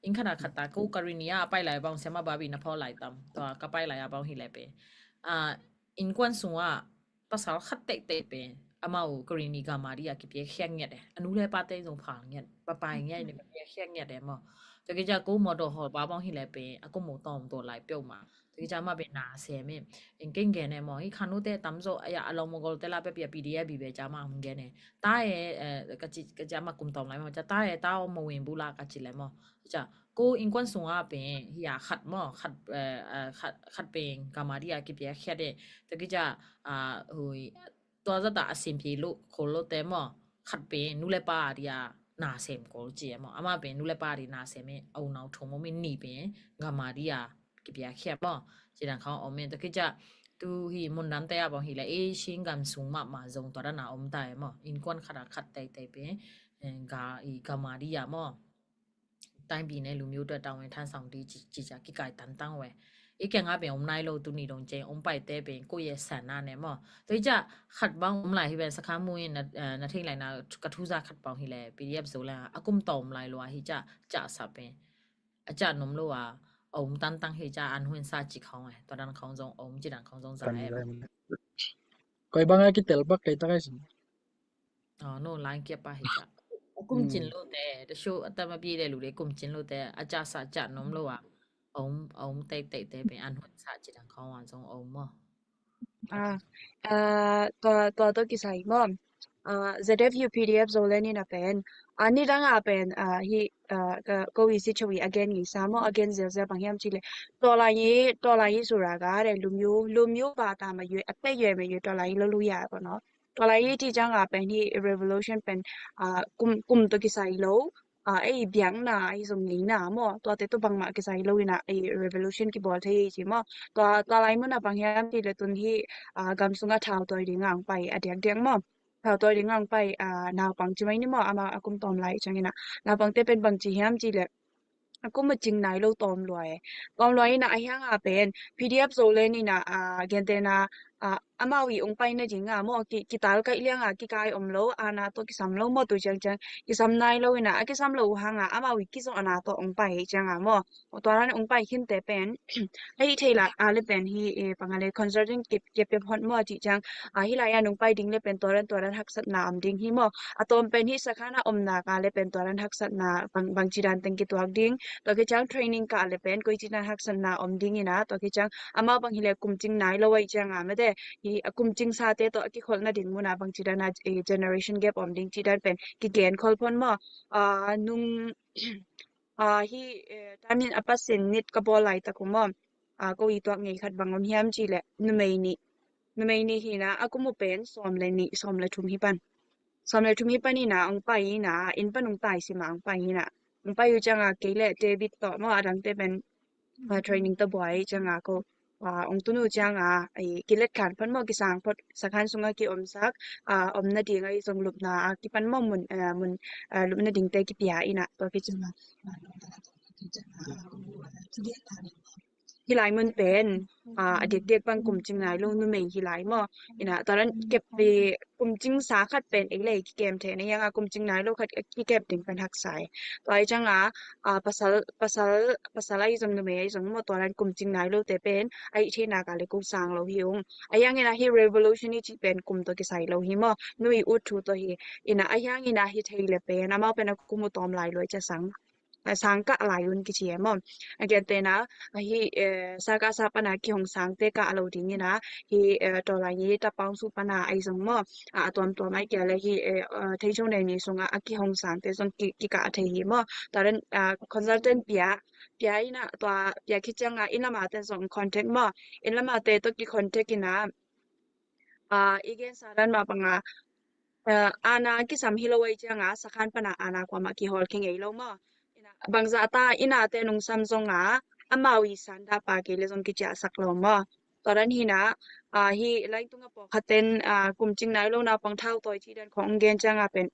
အင်းခါဒၣ်ခတ်တာ ကိုကရင်နီအပိုင်လိုက်ပေါင်း ဆရာမ ဘီဘီ နဖီလိုက်တမ် တော့ ကပိုင်လိုက်အပေါင်း ဟိလဲပင် အာ အင်းကွမ်စွန် အ ပစၢ်ခတ်တဲတဲပင် အမအို ကရင်နီ ကမ္ဘာဒီး အကပြဲ ခက်ငက်တယ် အနူလဲပါတဲ ဇုံဖာငက် ပပိုင်ငက် ကပြဲ ခက်ငက်တယ် မ့ၢ် တကယ်ကြ ကိုမော်တော်ဟော် ပါပေါင်း ဟိလဲပင် အကမိုး တောင်တော် လိုက်ပြုတ်မှာ တကယ်ကြ မ့ၢ်ပင် နာဆဲမ့ၢ် အင်းကင်းကဲနဲ့ မ့ၢ် ဟိ ခါနူတဲ တမ်ဇို အရာ အလောင်းမကော်တဲ လၢ ပပီ PDF ဘီဘဲ ကျ မ မူကဲနဲ့ တၢ်အဲ အဲ ကကြ ကကြ မ ကုမ် တောင် လိုက် မ့ၢ် ကျ တၢ်အဲ တၢ်အီ မဝင်ဘူးလား ကကြလဲ မ့ၢ် ကျ ကို အင်းကွမ်စွန် အပင် ဟိ အ ခတ် မ့ၢ် ခတ် အဲ အဲ ခတ် ခတ်ပင် ကမ္ဘာဒီး အကပြဲ ခက်တဲ့ တကယ်ကြ အာ ဟို သွားစတ အဆင်ပြေလို့ ခိုလို့တဲ မ့ၢ် ခတ်ပင် နူလဲပါဒီး နာဆဲမ့ၢ် ကိုကြည့် မ့ၢ် အမပင် နူလဲပါဒီး နာဆဲမ့ၢ် အုံနောက်ထုံမ့ၢ် မ့ၢ်နံၤပင် ကမ္ဘာဒီး အကပြဲ ခက် မ့ၢ် ကျ တန်ခေါင်း အုံး မ့ၢ် တကယ်ကြ သူ ဟိ မုန်တိုင်း တဲ အပေါင်း ဟိလဲ အေး ချင်း ကမ် စူ မ မ ဇုံ သွားတတ် နာ အုံး တၢ် မ့ၢ် အင်းကွမ်ခါဒၣ်ခတ်တဲတဲပင် အဲ က အံၤ ကမ္ဘာဒီး မ့ၢ် တိုင်းပြည်နဲ့လူမျိုးအတွက် တာဝန်ထမ်းဆောင်ပြီး ကြည်ကြည်ကြာ ကီးကၢ်တန်တန်ဝဲ အကဲ ငါပင် အုံး နိုင်လို့ သူနံၤဒုံးကျင်း အုံးပိုင်တဲပင် ကိုယ့်ရဲ့ဆန္ဒနဲ့ မ့ၢ် တကယ်ကြ ခတ်ပေါင်း အုံးလိုက် ဟိပဲ စခန်းမှူးရင် န အဲ နထိတ်လိုက်နာ ကထူးစား ခတ်ပေါင်း ဟိလဲ PDF ဇိုးလၢ် အကုမ် တောင် လိုက်လို့ အဟိကြ ကြစပင် အကြနုံလို့ အ အုံးတန်တန် ဟိကြ အနွင်စကြည့်ခေါင်းဝဲ တော်တန်ခေါင်း ဇုံ အုံး ကြည့်တန်ခေါင်း ဇုံ စဲ ကိုယ်ဘာငါကီးတဲလ်ဘက် ကီးတကယ်စင် อ๋อ โน่น ร้านเกี๊ยวปลาเห็ดอะ အကုမ် ကျင်းလို့တဲ တချို့ အသက်မပြည့်တဲ့လူတွေ ကုမ် ကျင်းလို့တဲ အကြစကြနုံလို့ အာ Om, om teitei te pen an hun sa ci dang khong wan zong om maw? Ah, ah, tua, tua tawh kisai maw? Ah, Z F U P D F Zoland in a pen, ah, nidang a pen, ah, hi, ah, ka, ko i si chawi a gen ngei sa maw, a gen zelzel bang hiam ci le. Tawlai hi, tawlai hi sura ga re, lumyu, lumyu ba ta ma yue, a te yue ma yue, tawlai hi lo lu ya ko no. Tawlai hi ci ciang a pen hi revolution pen, ah, kum, kum tawh kisai lo, ah, ei biakna, ei zong ngeina maw, tuate tawh bangmah kisai lo ina, ei revolution kibawl thei hi ci maw. Tua, tua lai mun a bang hiam ci le tun hi, ah, gam sungah thau tawi ding ang pai a diakdiak maw. Thau tawi ding ang pai, ah, naupang ci mai ni maw, ama a kum tawm lai ciang ina. Naupang te pen bang ci hiam ci le, a kum a cing nai lo tawm lua e. Tawm lua ina a hiang a pen, P D F Zoland ina, ah, gentena, ah, amau i ong pai nading a maw, ki, kital kaih liang a kikai om lo, ana tawh kisam lo maw tu ciang ciang, kisam nai lo ina, a kisam lo uh hang a, amau i kizawhna tawh ong pai hi ciang a maw. Tua dan ong pai khin te pen, a hi thei la, a le pen hi, e, panga le consultant kip, kip, kip hot maw ci ciang, a hi lai a nong pai ding le pen tua dan, tua dan haksatna om ding hi maw. A tawm pen hi sakhan a omna ka le pen tua dan haksatna bang, bang ci dan teng kituak ding. Tua ki ciang training ka le pen koi ci dan haksatna om ding ina, tua ki ciang amau bang hi le kum cing nai lo ai ciang a mate, hi a kum cing sa te tawh a kikholh nading mun a bang ci dan a, eh, generation gap om ding ci dan pen kigen khol phon maw. Ah, nung, ah, hi, eh, tamin a pasin nit ka bawl lai tak uh maw. Ah, ko i tuak ngei khat bang om hiam ci le numei nih. Numei nih hi na a kum uh pen sawm le nih, sawm le thum hi pan. Sawm le thum hi pan ina ong pai ina, inn pan ong tai sima ong pai ina. Ong pai uh ciang a kei le David tawh maw a dang te pen, ah, training ta buai ciang a ko, ah, ong tun uh ciang a, ai, kilet khan pan maw kisang phot sakhan sungah ki om sak, ah, om nading ai zong lupna a kipan maw mun, ah, mun, ah, lupna ding te kipia ina tua ki ciang a. Hi lai mun pen, ah, a diakdiak bang kum cing nai lo numei hi lai maw. Ina, tua dan kep, eh, kum cing sa khat pen ei lei kikem thei na hiang a kum cing nai lo khat kikem ding pen haksa e. Tua ai ciang a, ah, pasal, pasal, pasal ai zong numei ai zong maw tua dan kum cing nai lo te pen, ai thei na ka le ko sang lo hi ung. A hiang ina hi revolution i ci pen kum tawh kisai lo hi maw. Nui ut thu tawh hi. Ina, a hiang ina hi thei le pen, amau pen a kum uh tawm lai lo ai cia sang. A sang kah lai un kici e maw. A gentena, a hi, eh, saka sa pana kihong sangte kah lo ding ina, hi, eh, tawlai hi tapaung su pana ai zong maw. A, a tuamtuam ai kia le hi, eh, eh, thei chong nei ni sunga a kihong sangte zong ki, kikah thei hi maw. Tua dan, ah, consultant pia, pia ina tua pia khit ciang a inn lama te zong contact maw. Inn lama te tawh ki contact ina, ah, i gen sa dan mah banga, ah, ana kisam hi lo ai ciang a sakhan pana ana kuamah kihawl khe ngei lo maw. Ina, bangzah ta ina te nung sam zong a amau i sanda pa kei le zong kiciahsak lo maw. Tua dan hi na, ah, hi laing tunga pawlkhat ten, ah, kum cing nai lo naupang thau tawi ci dan khong gen ciang a pen,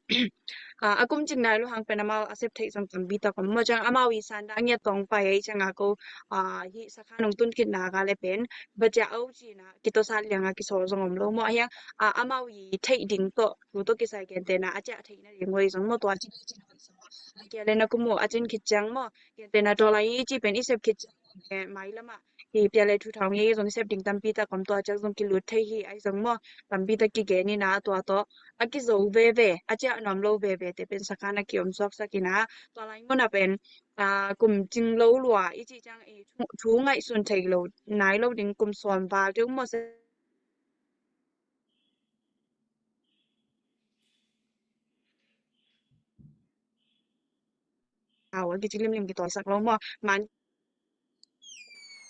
ah, a kum cing nai lo hang pen amau a sep theih zong tampi tak om maw ciang amau i sanda ngiat tawng pai ai ciang a ko, ah, hi sakhan ong tun khit na ka le pen, bacia au ci na, kitawsat liang a kisawl zong om lo maw. A hiang, ah, amau i theih ding tawh, thu tawh kisai gentena, a ciah theih na ding uh ai zong maw tua ci, a kia le na kum uh a cin khit ciang maw, gentena tawlai i ci pen i sep khit ciang, eh, mai lamah, hi pia le thu thau ngei zong i sep ding tampi tak om tua ciang zong kilut thei hi ai zong maw, tampi tak kigen ina tua tawh, a kizo veve, a ciah nuam lo veve te pen sakhan a ki om suaksak ina, tua lai mun a pen, ah, kum cing lo lua, i ci ciang, eh, thu, thu ngaihsun thei lo, nai lo ding kum sawm val deuh maw se. Au, a kici limlim kitawi sak lo maw. Man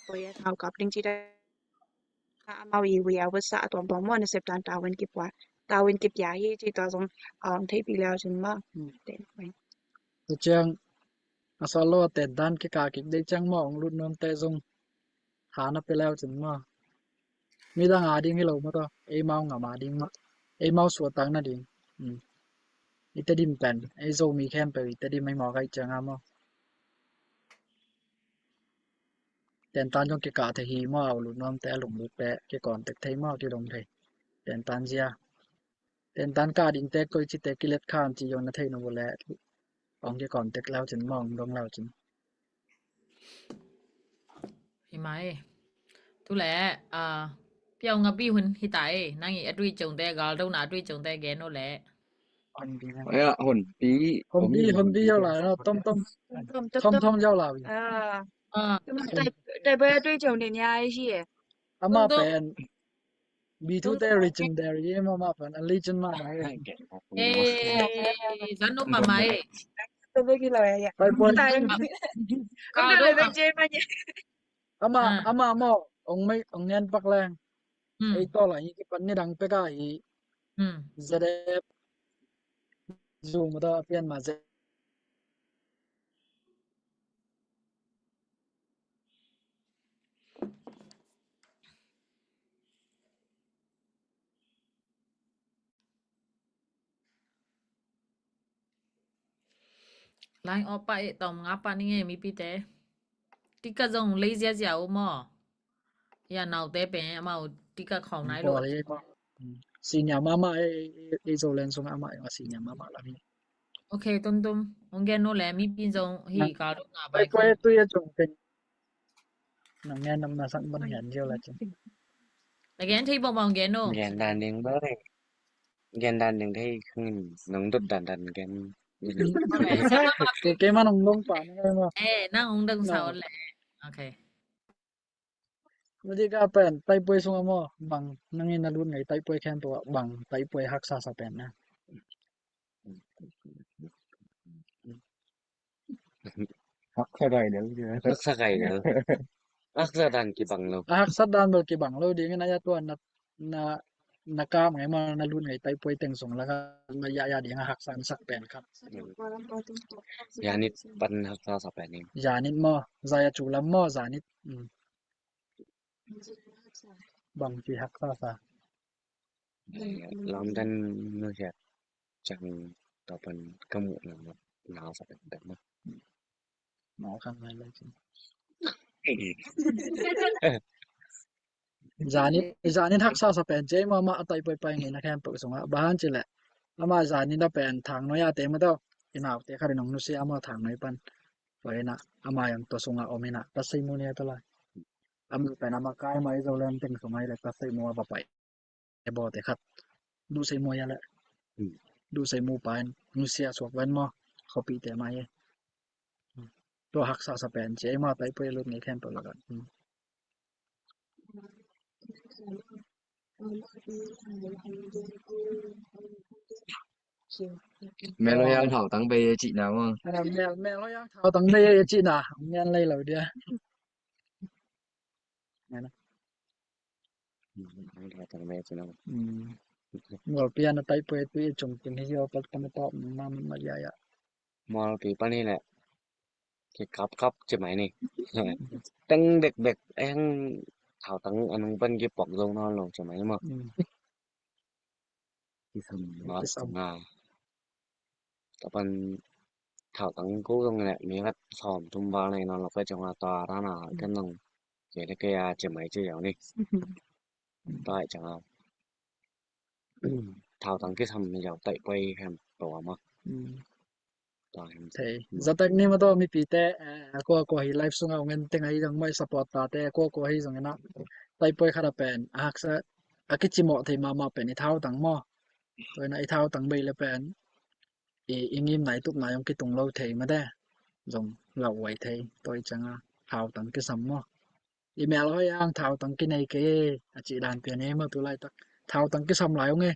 tawi a thau kap ding ci da. Amau i wia wasa a tuamtuam maw, na sep dan tawin kipua. Tawin kipia hi ci tua zong, um, thei pi leu cin maw. Hmm. Te ciang, a sa lo a ten dan kikah kik dei ciang maw, ong lut nuam te zong. Hana pe leu cin maw. Midang a ding hi lo maw tawh. Eimau ngam a ding maw. Eimau suahtak na ding. Hmm. I Tedim pen. Ei Zomi khempeuh i Tedim ei maw kai ciang a maw. Tentan zong kikah thei hi maw, a lut nuam te a lunglut pe. Kicontact thei maw, kidong thei. Tentan zia. Tentan kah ding te koi ci te kilet khan ci zong na thei nuam uh le. Ong kicontact leu cin maw, ong dong leu cin. Hi mai. Tu le, ah, piau nga bi hun hi ta e, nang i a tui ciong te, gal do na a tui ciong te gen o le. Honpi, honpi, honpi yau la, no, tom, tom. Tom, tom, tom, tom yau la. Ah. Ah. တိုက်ပွဲအတွေ့အကြုံတွေအများကြီးရှိတယ်။ အမ Tung tung. ပန် B two တဲ့ legendary မမ ပန် legend မမ Okay. Eh, Zanu mama eh. တိုက်ပွဲကြီးလာရဲ့။ တိုက်ပွဲ။ တိုက်ပွဲ။ ကောင်းတော့ပါ။ အမ Ah. အမ အမ အောင်မင်း အောင်ငန်း ပကလန်း Hmm. အဲ့တော့လာရင် ပန်နေ ဒံပကဟီ Hmm. ZF Zoom တော့ ပြန်မှာ Z Line off ပါ eh, tawm nga pa ni nge, mipite. Tika zong lei ziazia uh maw. Ya, naute pen amau tika khawng nai lo. Senior mama, eh, eh, eh, Zoland sung amah, eh, senior mama la hi. Ok, tum tum. Hong gen nu le, mipi zong hi. Nang ka lo nga bai. Pai pai tu ya zong pen. Nang ngen nam na sak ban hian zio la cin. Na gen thei bawk bawk gen no. Gen dan ding bawk. Gen dan ding thei khang nong dot dan dan gen. Ke, ke ma nong dong pa nang mo. Eh, nang hong dong sa on le. Ok. Madi ka pen, tai puai sung amo, bang, nang in na lut ngai tai puai khempeuh ah, bang, tai puai haksa sa pen na. Haksa dan lo. Haksa dan lo. Haksa dan kibang lo. A haksa dan bel kibang lo ding in a ya tua na, na, na kam ngai ma na lut ngai tai puai teng sung la ka na ya ya ding a haksa na sak pen khat. Janit pan haksa sa pen in. Janit mo, za ya cu lam mo, janit. Mm. Bang ci haksa sa. Lamdan nusia cang tapan kamu na na sa tak ma. Mau kan lai lai cin. Janit, janit haksa sa pen ci ei ma ma a tai puai pai ngai na khempeuh sung a. Bahan ci le. Ama janit a pen thang noi a te ma tau. I nau te khat i nong nusia ama thang noi pan. Pai na ama yang to sung a om i na. Ta sei mu nia ta lai. Ama pen ama kai ma i zo lem teng sung ai le ta sei mu a ba pai. E bo te khat. Du sei mu ya le. Du sei mu pa en. Nusia suak ven mo. Khopi te ma ye. Tua haksa sa pen ci ei ma tai puai lut ngai khempeuh la kan. Mel Hoyang thau tang bei e ci na mo. Mel, Mel Hoyang thau tang bei e ci na. Ngen lai lo dia. Mualpi a na tai puai tui cung tin hi zio pat pan a tawp ma ma ya ya. Mualpi pan hi le. Ki kap kap ci mai ni. Teng bek bek eng thau tang a nung pan ki pok zo nawn lo ci mai ma. Kisam. Nga. Tapan thau tang ko zong le mi khat sawm thum val nei nawn lo ka cong a tua rana ken zong kei le kei a ci mai ci yau ni. Tai cang a thau tang kisam yau tai puai hem to ma. Thei. Zatek ni ma to mipite, eh, kua kua hi live sunga ungen teng ahi zong mai support ta te, kua kua hi zong ina. Tai puai khat a pen, a haksa, a kicimawh thei mahmah pen i thau tang maw. Tua ina i thau tang bei le pen, i, i ngim nai tuk nai zong kitung lo thei ma te. Zong lau uai thei, tua i canga thau tang kisam maw. I Mel Hoyang thau tang kinei kei, a ci dan pian e maw tu laitak. Thau tang kisam lai ung e.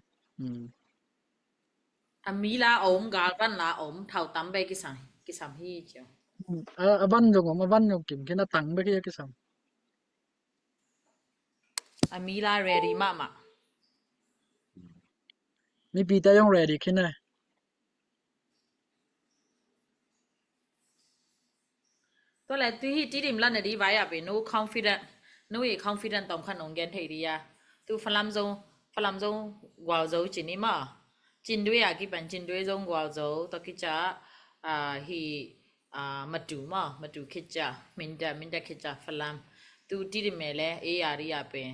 A mi la om, gal van la om, thau tam bei kisam, kisam hi cio. A, a van zong om, a van zong kim khin a tang bei kia kisam. A mi la ready mahmah. Mipite zong ready khin e. Tua le tu hi Tidim la na di vai a pe nu confident, nu i confident tom khan ong gen thei di a. Tu Falam zong, Falam zong Gualzo cin i ma. Cindui a kipan Cindui zong Gualzo, tua kica, ah, hi, ah, Matu ma, Matu kica, Minda, Minda kica Falam. Tu Tidim me le, e a di a pe.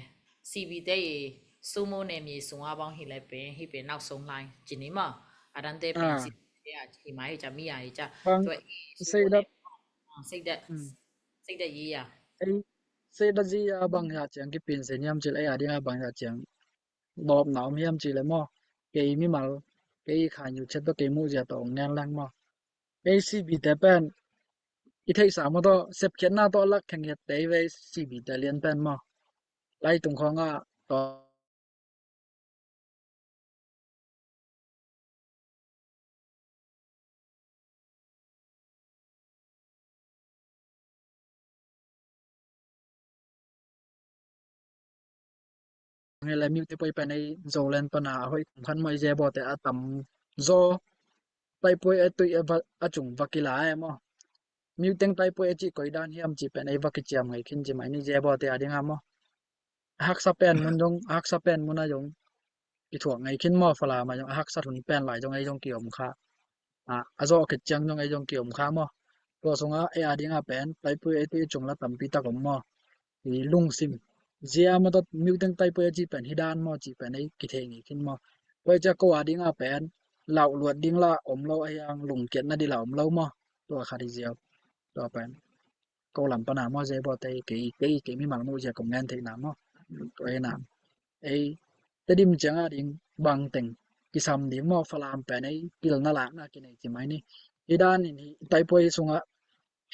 C B te i sumo ne mi sunga bang hi le pe, hi pe nau song lai cin i ma. A dan te pe si. Ya, hi mai hi ca mi ya hi ca. Bang, tua i sei dat. Sei dat. Sei dat yi ya. Ei, sei dat yi ya bang ya ciang kipin se niam cil ei a ding a bang ya ciang. Dop na om hiam cil le mo. Kei mi mal. Kei kha nyu chet to kei mu zia to ong nian lang mo. Ei C B te pen. i theihsa maw tawh, sepkhiatna tawh lak khengiat tei vei, sibi te lian pen maw. Lai tung khawngah tawh Hi le mute poi pen ei Zoland pana a hoih kum khat maw, i zebawte a tam zaw. Taipuai a tui a va, a cung va kila e maw. Mute teng taipuai a cih koi dan hiam cih pen ei va kiciam ngei khin ci mai ni, zebawte a dinga maw. A haksa pen mun zong, a haksa pen mun a zong i thuak ngei khin maw, Falam a zong a haksa hun pen lai zong ei zong kiom kha. A, a zawh khit ciang zong ei zong kiom kha maw. Tua sungah ei a dingah pen taipuai ei tui cung la tampi tak om maw. I lungsim zia maw tawh mute teng taipuai a cih pen hi dan maw cih pen ei kithei ngei khin maw. Tua i ciah ko a dingah pen lauh luat ding la om lo, a hiang lungkiatna ding la om lo maw. Tua khat hi ziau. Tua pen ko lam pana maw, zebawte kei, kei, kei mimal muh zia kong ngen theihna maw. Tua hi na. Ei Tedim cianga ding bangteng kisam ding maw, Falam pen ei pilna lakna kinei ci mai ni. Hi dan in hi taipuai sungah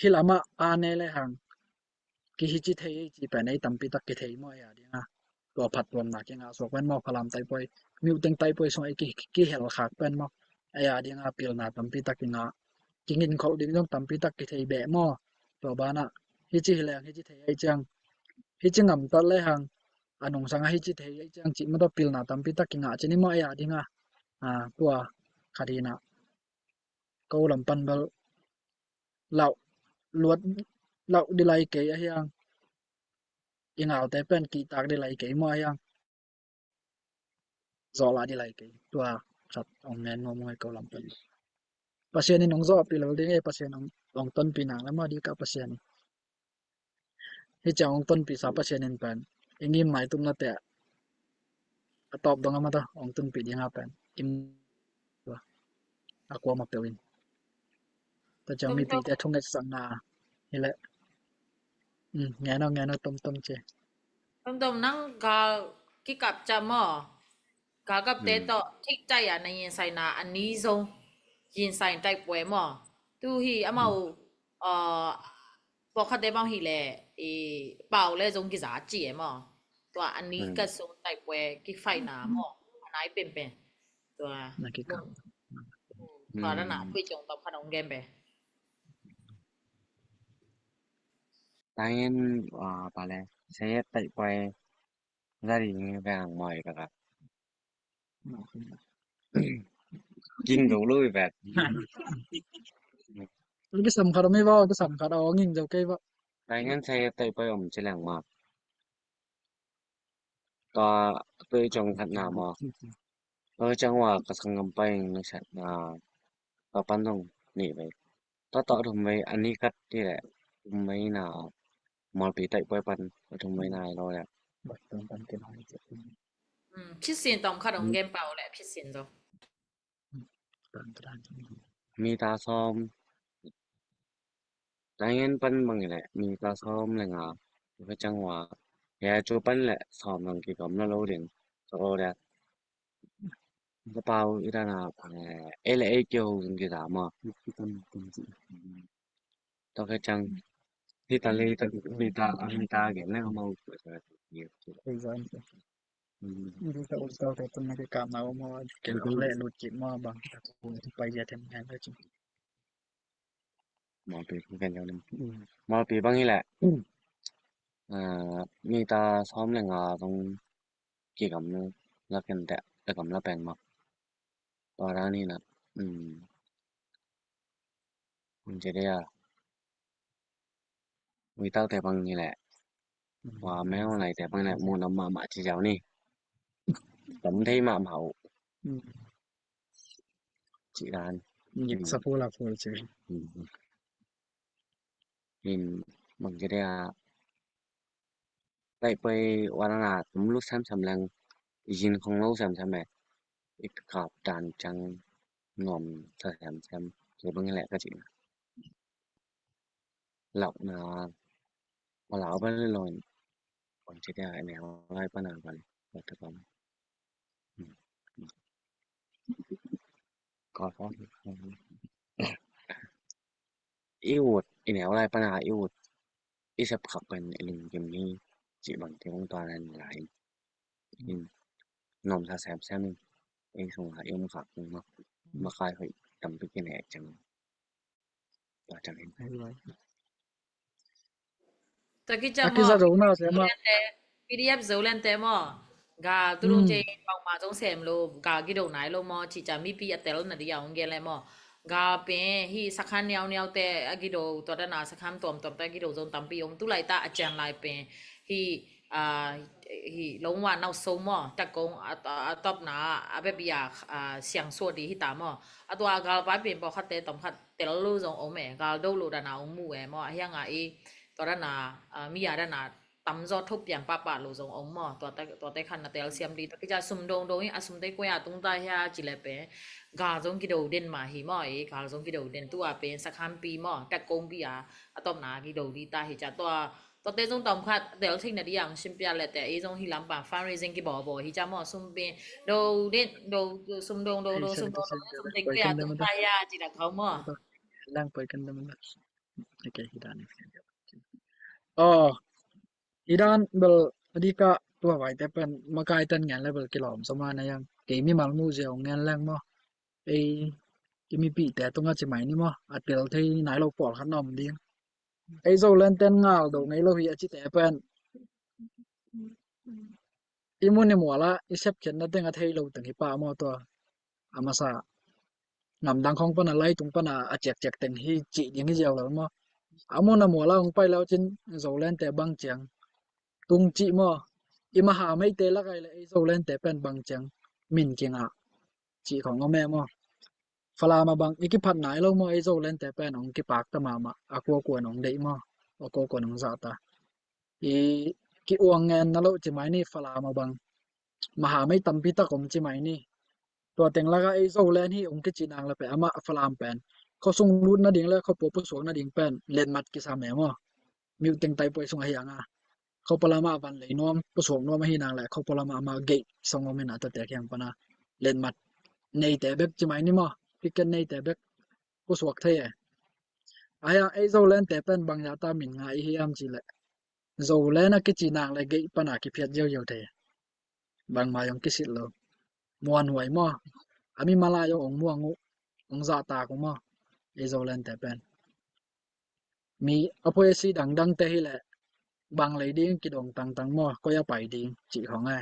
hi lamah a ne le hang kihici thei ei ci pen ei tampi tak kithei maw, ei a dinga. Tua phattuamna kingah suak pen maw, Falam taipuai, mute teng taipuai sungah ei ki, kihel khak pen maw, ei a dinga pilna tampi tak kingah, kingin kholh ding zong tampi tak kithei beh maw. Tua banah hici hi leng hici thei ei ciang, hici ngamtat le hang a nungsangah hici thei ei ciang cih maw tawh pilna tampi tak kingah ci ni maw, ei a dinga. A, tua khat hi na. Ko lam pan bel lauh luat, lauh ding lai kei, a hiang i ngaute pen kihtak ding lai kei maw, a hiang zawh la ding lai kei. Tua khat ong ngen nuam ung ei ko lam pan. Pasian in ong zawhpih lel ding ei, Pasian ong, ong tonpih nang le maw, dikah Pasian in. Hi ciang ong tonpihsa Pasian in pen i ngim maitupnate a tawp dong a maw tawh ong tunpih dinga pen i a kuamah peuh in. Tua ciang mipite thungetsakna hi leh. Ngen aw, ngen aw, tomtom ci. Tomtom nang gal kikap ciang maw, galkapte tawh thik cai a na yinsaina a ni zo, yinsain taipuai maw. Tu hi amau pawlkhatte bang hi leh i pau le zong kiza ci e maw. Tua a ni ka zong taipuai kifaina maw, a nai penpen. Tua na kikau. Tua na na pui ciong tawm khan ong gen pe. Tangen pa le sayet taipuai zari ngi vang moi kaka. Ging dong lui vet. Kisam khat om ei vaw, kisam khat a ong ging zo kei vaw. Tangen sayet taipuai om ci leng ma. Tua tui cong khat na maw. Tua ciang ua ka sanggam pai na sat na. Tua pan dong ni vei. Tua tua thum vei a ni khat ti leh thum vei na. Mawlpi taipuai pan tua thum vei na i lo leh. Phisin tawm khat ong gen pau leh phisin zo. Mita sawm. Tangen pan bang i leh mita sawm le nga. Ka ciang ua. Ya cu pan leh sawm nang kigam na lo ding. Ka o leh. Ka pau i dan a pang e. Ei leh ei kio zong kiza maw. Tua ka ciang. Hita le hita, hita, hita gen leh ka mau. Mawlpi kan lo ning. Mawlpi bang hi leh. Mita sawm le nga zong kigam la ken teh, kigam la peng maw. Tua dan hi na. Ong ci dia. Ui taute bang hi leh. Wa mel naite bang leh mun a mahmah ci ziau ni. Tam thei mahmah uh. Ci dan. Ngik sa phul a phul ci. In bang ci dia. Taipuai wan a na tum lu semsem leng. Yin khong lo semsem e. Ik kap dan cang nuam sa semsem. Ci bang hi leh ka ci na. Lauhna a lau bel lo in bang ci dia, a neu lai pan a bang. I ut i neu lai pana i ut i sep khak pen i lungkim hi cih bang kei hong tuan lai in, nuamsa semsem in, ei sungah i om khak kung mah, makai hoih tampi kineh ciang. Tua ciang in. Tua kici a, a kiza mawh, zo na se mah. Zolente, P D F Zolente maw. Gal tu lung cei bangmah zong sem lo, gal gido nai lo maw, cica mipi a tel na di a hong gen le maw. Gal pen hih sakhan niauniaute a gido, tua dana sakhan tuamtuamte a gido zong tampi om, tu laita a cian lai pen hih, ah, hih Lungwa Nausung maw, Tatkong a, a, a tawpna a bebia, ah, siang suah di hita maw. A tua a galpai pen pawlkhatte tawmkhat tel lo zong om e, gal do lo dana hong mu e maw, a hianga i tua dana, ah, mi a dana tamzaw thupian pahpah lo zong om maw, tuate, tuate khat na telsiam di. Tua kici a sum dongdong in a sumte koi a tungta hia ci le pen gal zong kido den mah hi maw, i gal zong kido den, tua pen sakhanpi maw, Tatkongpi a, a tawpna kido di ta hi ci a, tua, tuate zong tawmkhat tel theihna di a hong simpia le te, i zong hi lampa fundraising kibawbaw hi ci a maw, sum pen do den, do, sum dongdong, do, sum dongdong, sumte koi a tungta hia ci da kau maw. Lang poi kan dam. Okay, hi dan. Aw, hi dan bel a dika tua vaite pen makai ten ngen le bel kilawm sawm a na yang. Kei mimal muh zia hong ngen leng maw. Ei, i mipihte tunga ci mai ni maw. A tel thei nai lo pawlkhat na om ding. Ei Zolenten ngal do ngei lo hi a cite pen i mun i mual ah i sepkhiatna teng a thei lo teng hi pah maw tua. A masa gamdang khawng pana, laitung pana a ciakciak teng hi cih ding hi ziau lo maw. A mun a mual ah hong pai le uh cin Zolente bang ciang tung cih maw. I maha meite lak ai le ei Zolente pen bang ciang min kingah cih khawng om e maw. Falam a bang i kiphat nai lo maw, ei Zolente pen hong kipakta mahmah, a kuakuan hong deih maw, a kuakuan hong zahta. I ki-uang ngen na loh ci mai ni, Falam a bang maha mei tampi tak om ci mai ni. Tua teng laka ei Zolen hi hong kici nang le pen amah Falam pen khuasung lut nading le khuapua pusuak nading pen letmat kisam e maw. Miuteng taipuai sung ahi anga. Khuapua lamah van lei nuam, pusuak nuam ahi nang le khuapua lamah amah geih song om in a tate kiang pana letmat neite bek ci mai ni maw. Picket neite bek pusuak thei e. Ahi a ei Zolente pen bang zata min ngai i hiam ci le Zolen a kici nang le geih pana kiphiat ziauziau thei. Bangmah zong kisit lo. Muanhuai maw. A mi mala zong hong muang uh, hong zahtak uh maw. Ei Zolente pen mi a phuaisi dangdangte hi leh bang lei ding kidong tangtang maw, koi a pai ding cih khawng e.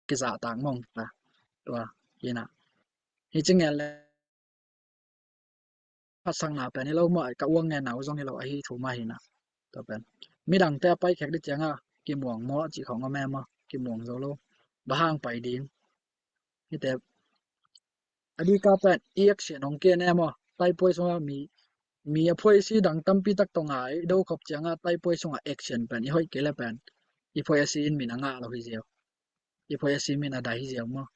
Kizahtak mong ta tua hi na. Hi ci ngen le phatsakna pen hi lo maw, ka uang ngen na uh zong hi lo, ahi thu mah hi na. Tua pen midangte a paikhek di cianga kimuang maw cih khawng a mem maw, kimuang zo lo. Bang hang pai ding. Hite a dika pen i action hong kia ne maw, taipuai sunga mi, mi a phuaisi dang tampi tak tawh ngai do khop cianga taipuai sunga action pen i hoih kei le pen i phuaisi in min a ngah lo hi ziau. I phuaisi min a dai hi ziau maw.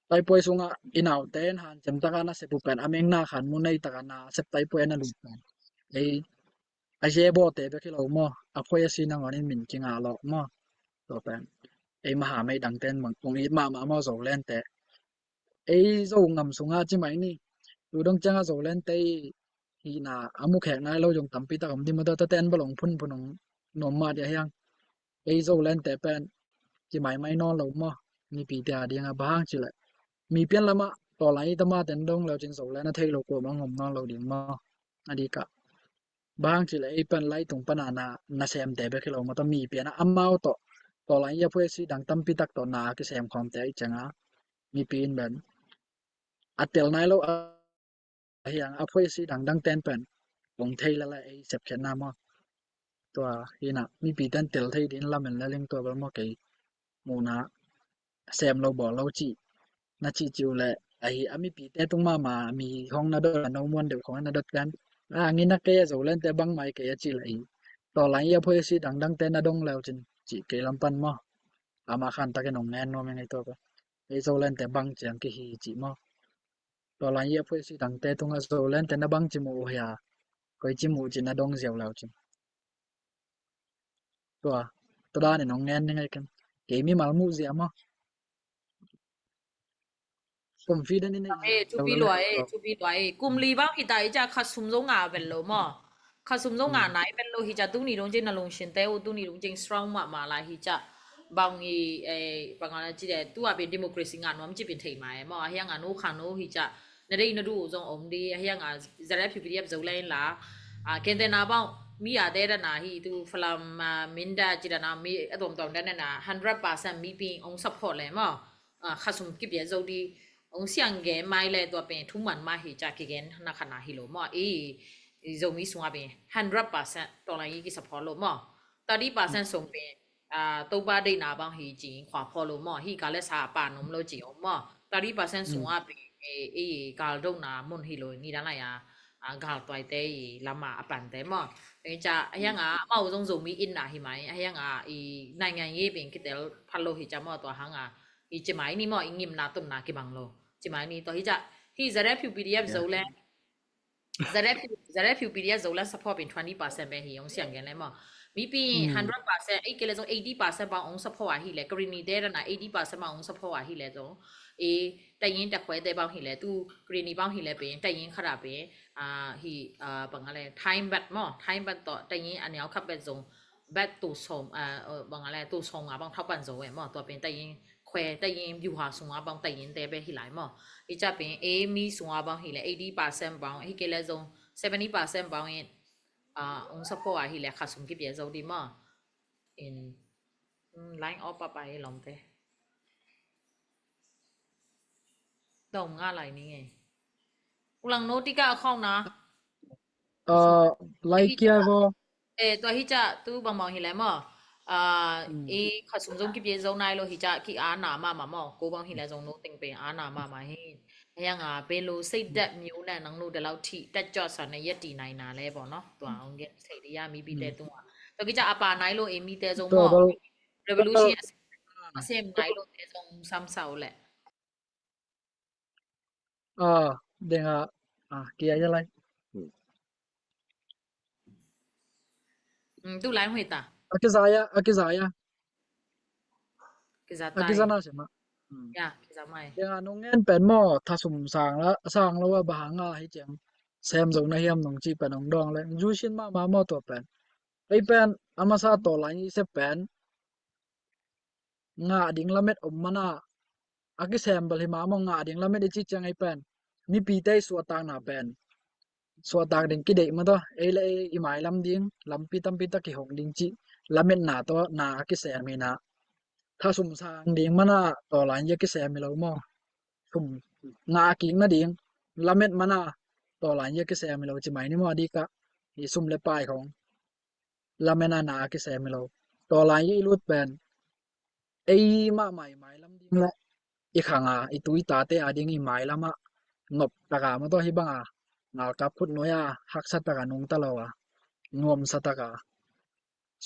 Taipuai sungah i naute in hanciam taka na sep uh pen a mengna khan mu nei taka na sep taipuai a na lut pen ei a zebawte bek hi lo maw, a phuaisi nangawn in min kingah lawh maw. Tua pen ei maha mei dangte in bang hong it mahmah maw, Zolente. Ei Zo ngam sungah ci mai ni. Tu dong ciangah Zolente i hihna a mukhek nai lo zong tampi tak om di maw, tua tate in bang hong phunphun hong nuam mah di a hiang. Ei Zolente pen ci maimai nawn lo maw. Mipite a dingah bang hang ci leh mi pian lamah tawlai i tama ten dong leu cin Zolen a thei lo kuamah hong om nawn lo ding maw. A dikah bang hang ci leh ei pen laitung pana na, na semte bek hi lo maw, tua mi pian a amau tawh tawlai i a phuaisi dang tampi tak tawh na kisem khawmte i cianga mipi in ben a tel nai lo a hiang a phuaisi dangdang ten pen hong thei lala ei sepkhiatna maw. Tua hi na mipi ten tel thei din lamen la ling tua bel maw, kei muhna sem lo bawl lo cih na cihcih uh leh ahi a mipite tung mahmah mi hong na dot a no muan deuh khong na dot kan a ngina kei a Zolente bang mai kei a cih leh hi. Tawlai i a phuaisi dangdangte na dong leu cin cih kei lam pan maw. Amah khan takin hong ngen nuam ing ei tua bel. Ei Zolente bang ciang kihi cih maw. Tawlai i a phuaisi dangte tungah Zolente na bang ci muh uh hia. Koi ci muh cin na dong ziau leu cin. Tua tua danin hong ngen ning ei ken. Kei mimal muh zia maw? Confident in ei. Eh, thupi lua e, thupi lua e. Kum li bang hi ta i ca kha sum zo nga vel lo maw? Kha sum zo nga nai vel lo hi ca tuni dong cin na lungsin te uh tuni dong cin strong mahmah lai hi ca. Bang i, eh, bang a ci de tu a bin democracy nga nuam ci bin thei mai maw? A hiang a nu kha nu hi ca. Na dei na du zong om di a hiang a zara phiu PDF zo lai la. A kente na bang mi a te da na hi tu Falam, a, Mindat ci da na mi a tuamtuam da na na hundred percent mi ping ong support le maw? A, kha sum kipia zo di ong siang gen mai le tua pen thu man mah hi ca kigen na kha na hi lo maw? I, i Zomi sunga pen hundred percent tawlai i ki support lo maw? Thirty percent sung pen, a, Topa deihna bang hi ci khua phaw lo maw? Hi ka le sa pa nom lo ci om maw? Thirty percent sunga pen, e, e, gal dona mun hi lo ni da lai a, a, gal tuai te i lama a pan te maw? E ca a hiang a mau zong Zomi in na hi mai a hiang a i nai ngai ngi pen kitel pha lo hi ca maw tua hang a i ci mai ni maw i ngim na tum na ki bang lo ci mai ni tua hi ca hi zare phiu PDF zo le. Zare phiu, zare phiu PDF zo le support pen twenty percent pen hi ong siang gen le maw? Mi pi hundred percent, ei ke le zong eighty percent bang ong support a hi le, Karini te da na eighty percent bang ong support a hi le zong. E, ta yin ta khwe te bang hi le, tu Karini bang hi le pen, ta yin kha da pen, a, hi, a, bang a le, time bat maw, time bat to, ta yin a niaw kha bat zong, bat tu som, a, bang a le, tu som nga bang thau pan zo e maw, tua pen ta yin, khwe ta yin biu ha sunga bang ta yin te be hi lai maw. I ca pen e mi sunga bang hi le eighty percent bang hi ke le zong seventy percent bang in, a, ong support a hi le kha sum kipia zo di maw. In, mm, line off pa pa i lom te. Dom nga lai ni nge. Ulang no tika a khong na. Lai kia vo. E, tua hi ca tu bang bang hi le maw. A, i kha sum zong kipia zo nai lo hi ca ki a na ma ma maw. Ko bang hi le zong no teng pe a na ma ma hi. Hiang a pe lo sei dat miu le nang nu de lau thi dat jot sa ne ya ti nai na le bo no. Tua ong gen sei di ya mi pi te tua. Tua ki ca a pa nai lo e mi te zong maw. Revolution a sem nai lo te zong sam sau le. A, denga, a, kia ya lai. Tu lai hui ta. A kizaya, a kizaya. Kiza tai. A kizana sema. Ya, kiza mai. Denga nung ngen pen maw, tha sum sang la, sang lo a bahanga hi ciang. Sem zo na hiam nung ci pen nung dong le. Ju sin ma ma maw tua pen. Ei pen, a masa to lai i se pen. Ngah ding lamet om mana, a kisem bel hi mah maw ngah ding lamet i ci ciang ei pen. Mipite i suahtakna pen. Suahtak ding kideih mah tawh, ei le ei i mailam ding, lampi tampi tak kihong ding cih. Lametna tawh na a kisem hi na. Thasum sang ding mana tawlai a kisem hi lo maw. Sum ngah kik nading, lamet mana tawlai a kisem hi lo ci mai ni maw a dikah. I sum le pai khong. Lamet a na a kisem hi lo. Tawlai i lut pen. Ei mahmah i mailam ding le. I khang a, i tu i tate a ding i mailam ah. Nop taka maw tawh hi bang a. Ngalkap khut nuai a, haksa taka nungta lo a. Nuamsa taka.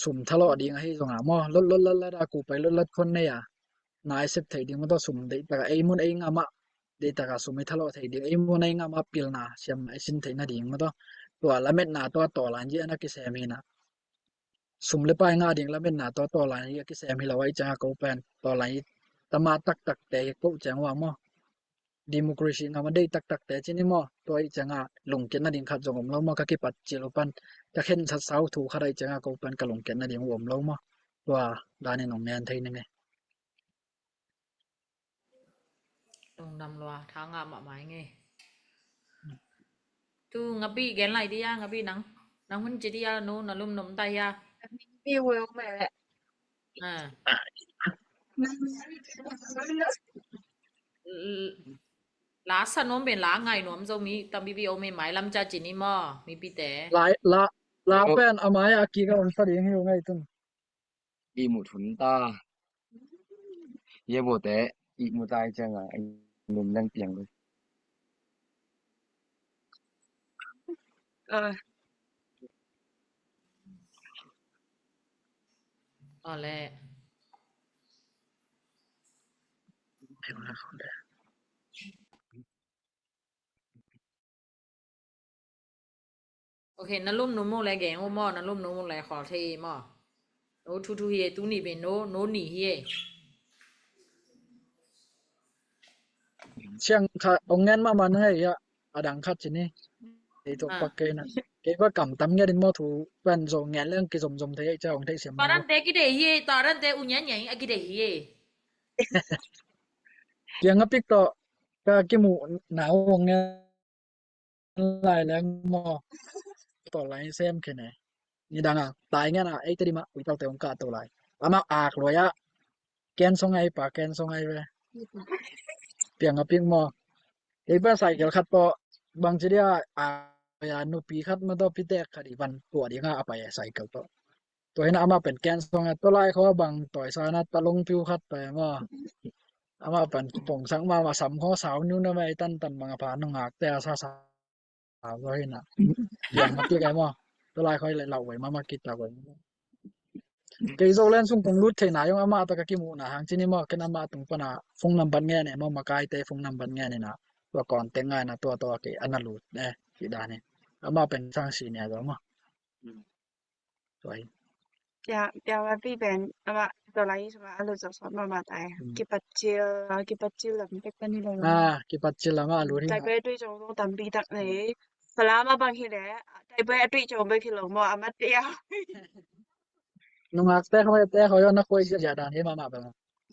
Sum thalawh ding ahi zong a maw. Lot lot lot lot a kupai lot lot khon nei a. Na i sep thei ding maw tawh sum deih taka. Ei mun ei ngam ah. Deih taka sum i thalawh thei ding. Ei mun ei ngam ah pilna. Siam i sin thei nading maw tawh. Tua lametna tua tawlai a na kisem hi na. Sum le pai ngah ding lametna tawh tawlai a kisem hi lo a i ciang a ko pen. Tawlai tama taktakte ko ciang ua maw. Democracy ngam a deih taktakte ci ni maw. Tua i ciang a lungkiat nading khat zong om lo maw ka kipat cil uh pan. Ka khensat sau thu khat a i ciang a ko pen ka lungkiat nading uh om lo maw. Tua dan in ong ngen thei ni nge. Lungdam lua, tha ngah mahmah ing e. Tu ngapi gen lai dia, ngapi nang. Nang hun ci dia, nu na lum num ta hia. Pi wel me. A. La sa nuam pen la ngai nuam zo mi tam bi bi o me mai lam ca ci ni maw, mipite. La, la, la pen a mai a kik a on sa ding hi ngai tun. Ihmu thun ta. Ye bo te ihmu ta i ciang a, ihmu nang piang lo. A le. Ok, na lum nu mu le geng u maw, na lum nu mu le khawl thei maw. No thu thu hi e, tu ni pen no, no ni hi e. Siang kha ong ngen mahmah na ngei a, a dang khat ci ni. Kei tuk pak kei na. Kei va kam tam ngen in maw thu pan zo ngen leng kizomzom thei ei ca ong theih siam. Tarante kidei hi ei, tarante u nyan nyan a kidei hi ei. Piang a pik tawh ka kimuh na ong ngen lai leng maw. Tawh lai sem khen e. Nidang a tai ngen a eite dim a uipau te ong kah to lai. Amah ak luai a. Ken song ai pa, ken song ai ve. Piang a pik maw. Kei pan cycle khat tawh bangci dia a, a nupi khat ma tawh pitek khat i van tua ding a a pai e cycle tawh. Tua hi na amah pen ken song ai, tua lai khaw bang tawi sa na talong piu khat pai maw. Amah pen kipong sak mahmah sam khaw sau niu na mai tantan bang a pha nungak te a sa sa. Tua hi na. Piang a pik ai maw. Tua lai khaw i le lau vai mahmah kita vai. Kei Zoland sung kong lut theihna zong amah tawh ka kimuhna hang ci ni maw, ken amah tung pana phone number ngen e maw, makaite phone number ngen e na, tua contact ngai na tua tawh kei ana lut e, ci dan hi. Amah pen sang senior zo maw. Tua hi. Pia, pia ma pi pen amah tua lai sung a lut zo sawt mahmah ta e. Kipat cil, kipat cil lam pek ta ni lo. Ah, kipat cil lam a lut hi. Tai pe tui zong zong tam pi tak nei. Falam a bang hi le, tai pe a tui zong bek hi lo maw, amah tia. Nungak te hoi te hoi na koi zia dan hi mama ba.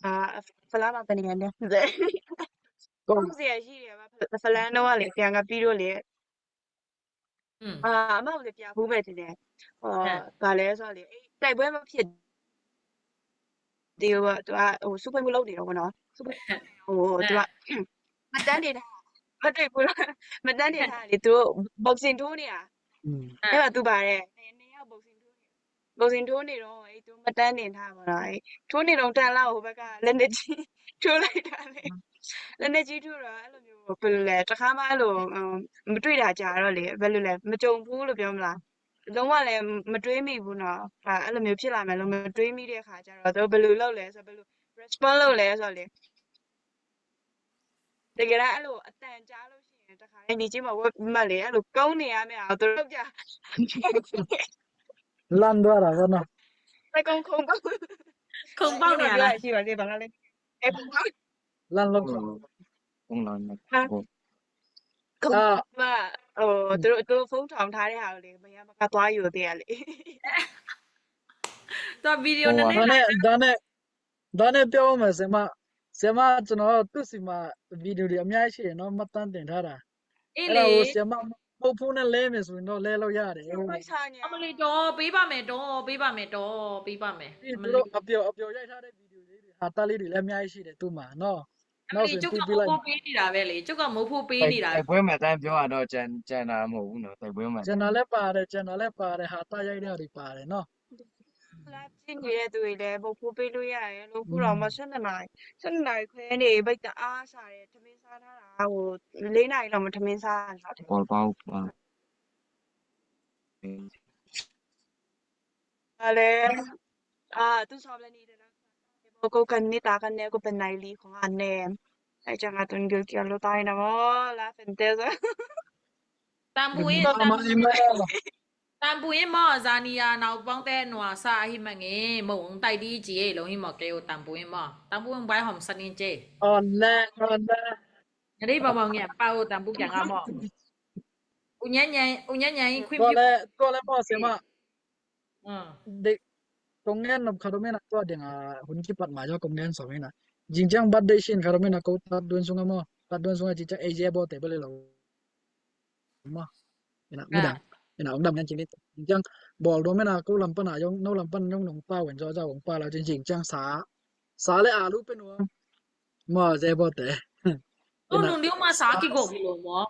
Ah, Falam a pen ngen de. Kong zia hi le, Falam no le, piang a pi do le. Ah, amah le pia hu ve ti le. Ah, ka le so le. Tai pe ma pia. Ti wa, tua, oh, super mu lo ni lo no. Super. Oh, tua. မတန်းတင်ထား မတွေ့ဘူးလား မတန်းတင်ထားလေ သူတို့ boxing ထိုးနေတာ အဲ့တော့သူပါတယ်နှစ်ယောက် boxing ထိုးနေ boxing ထိုးနေတော့အဲ့သူမတန်းတင်ထားပါတော့အဲ့ထိုးနေတော့တန်းလောက်ဟိုဘက်ကလက်နက်ကြီးထိုးလိုက်တာလေလက်နက်ကြီးထိုးတော့အဲ့လိုမျိုးဘယ်လိုလဲတခါမှအဲ့လိုမတွေ့တာကြာတော့လေဘယ်လိုလဲမကြုံဘူးလို့ပြောမလားလုံးဝလည်းမတွေးမိဘူးနော်အဲ့လိုမျိုးဖြစ်လာမယ်လို့မတွေးမိတဲ့အခါကျတော့သူဘယ်လိုလုပ်လဲဆိုတော့ဘယ်လို respond လုပ်လဲဆိုတော့လေ တကယ်တော့အဲ့လိုအတန်ကြားလို့ရှိရင်တခါတည်းနေချင်းမှာဝက်မှတ်လေအဲ့လိုကုန်းနေရမယ့်အောင်သူတို့ပြ လန့်သွားတာပေါ့နော် စကုံခုံပေါက် ခုံပေါက်နေရလား ရှိပါသေးပါလားလေအဲခုံပေါက် လန့်လို့ခုံ ခုံလောင်းနေ ဟမ် ခုံ အာ မဟိုသူတို့သူတို့ဖုန်းထောင်ထားတဲ့ဟာကိုလေမရမကသွားယူသေးရလေ တော့ဗီဒီယိုနည်းနည်း ဒါနဲ့ဒါနဲ့ ဒါနဲ့ပြောဦးမယ်ဆရာမဆရာမကျွန်တော်သူ့ဆီမှာဗီဒီယိုတွေအများကြီးရှိတယ်နော်မှတ်တမ်းတင်ထားတာအေးလေအဲ့ဒါကိုဆရာမမဟုတ်ဘူးနဲ့လဲမယ်ဆိုရင်တော့လဲလို့ရတယ် မဆိုင်ညာအမလီတော့ပေးပါမယ်တော့ပေးပါမယ်တော့ပေးပါမယ်ပြီးသူတို့အပျော်အပျော်ရိုက်ထားတဲ့ဗီဒီယိုလေးတွေဟာတတ်လေးတွေလည်းအများကြီးရှိတယ်သူ့မှာနော်အမလီကျုပ်ကမဟုတ်ဘူးပေးနေတာပဲလေကျုပ်ကမဟုတ်ဘူးပေးနေတာတိုက်ပွဲမှတ်တမ်းပြောရတော့ကျန်ကျန်တာမဟုတ်ဘူးနော်တိုက်ပွဲမှတ်တမ်းကျန်တာလည်းပါတယ်ကျန်တာလည်းပါတယ်ဟာတတ်ရိုက်တဲ့ဟာတွေပါတယ်နော် live ကြည့်နေတဲ့သူတွေလည်းမဟုတ်ဘူးပေးလို့ရတယ်လို့အခုတော့မှ12နာရီ12နာရီခွဲနေဘိတ်တအားစားတယ်ထမင်းစားထားတာဟို4နာရီလောက်မှထမင်းစားတာပေါ်ပေါက်ပါဘာလဲအာသူဆောင်လည်းနေတယ်ကိုကိုကနေတာကနေကိုပနိုင်လီခွန်အနေအဲကြောင့်ငါတုန်ကလ်ကီလိုတိုင်းနမောလာဖန်တဲဇာတမ်ပူအင်း တမ်ပူအင်းမော်ဇာနီယာနောက်ပေါင်းတဲ့နွားစာအဟိမငေမုံတိုက်ဒီကြီးလုံးဟိမကဲအိုတမ်ပူအင်းမော်တမ်ပူအင်းဘွိုင်းဟော်စနင်းကြီးအော်လဲအော်လဲနရိဘမောင်ငယ်ပါအိုတမ်ပူပြန်ကမော်ဦးညညဦးညညခွင့်ပြုတော့လဲတော့လဲမော်ဆရာမ Dek kong ngen nop khat om ina tua dinga hun kipat ma zaw kong ngen sawm ina. Zingciang birthday sin khat om ina ko tat duan sunga maw. Tat duan sunga zingciang ei zia bawl te bale lo. Maw. Ina midang. Ina ong dam ngen cing din. Zingciang bawl duam ina ko lam pana zong no lam pan zong nong pau en zaw zaw ong pau lau cing zingciang sa. Sa le alu pe nuam. Maw zia bawl te. Ko nung diu ma sa ki gok hi lo maw.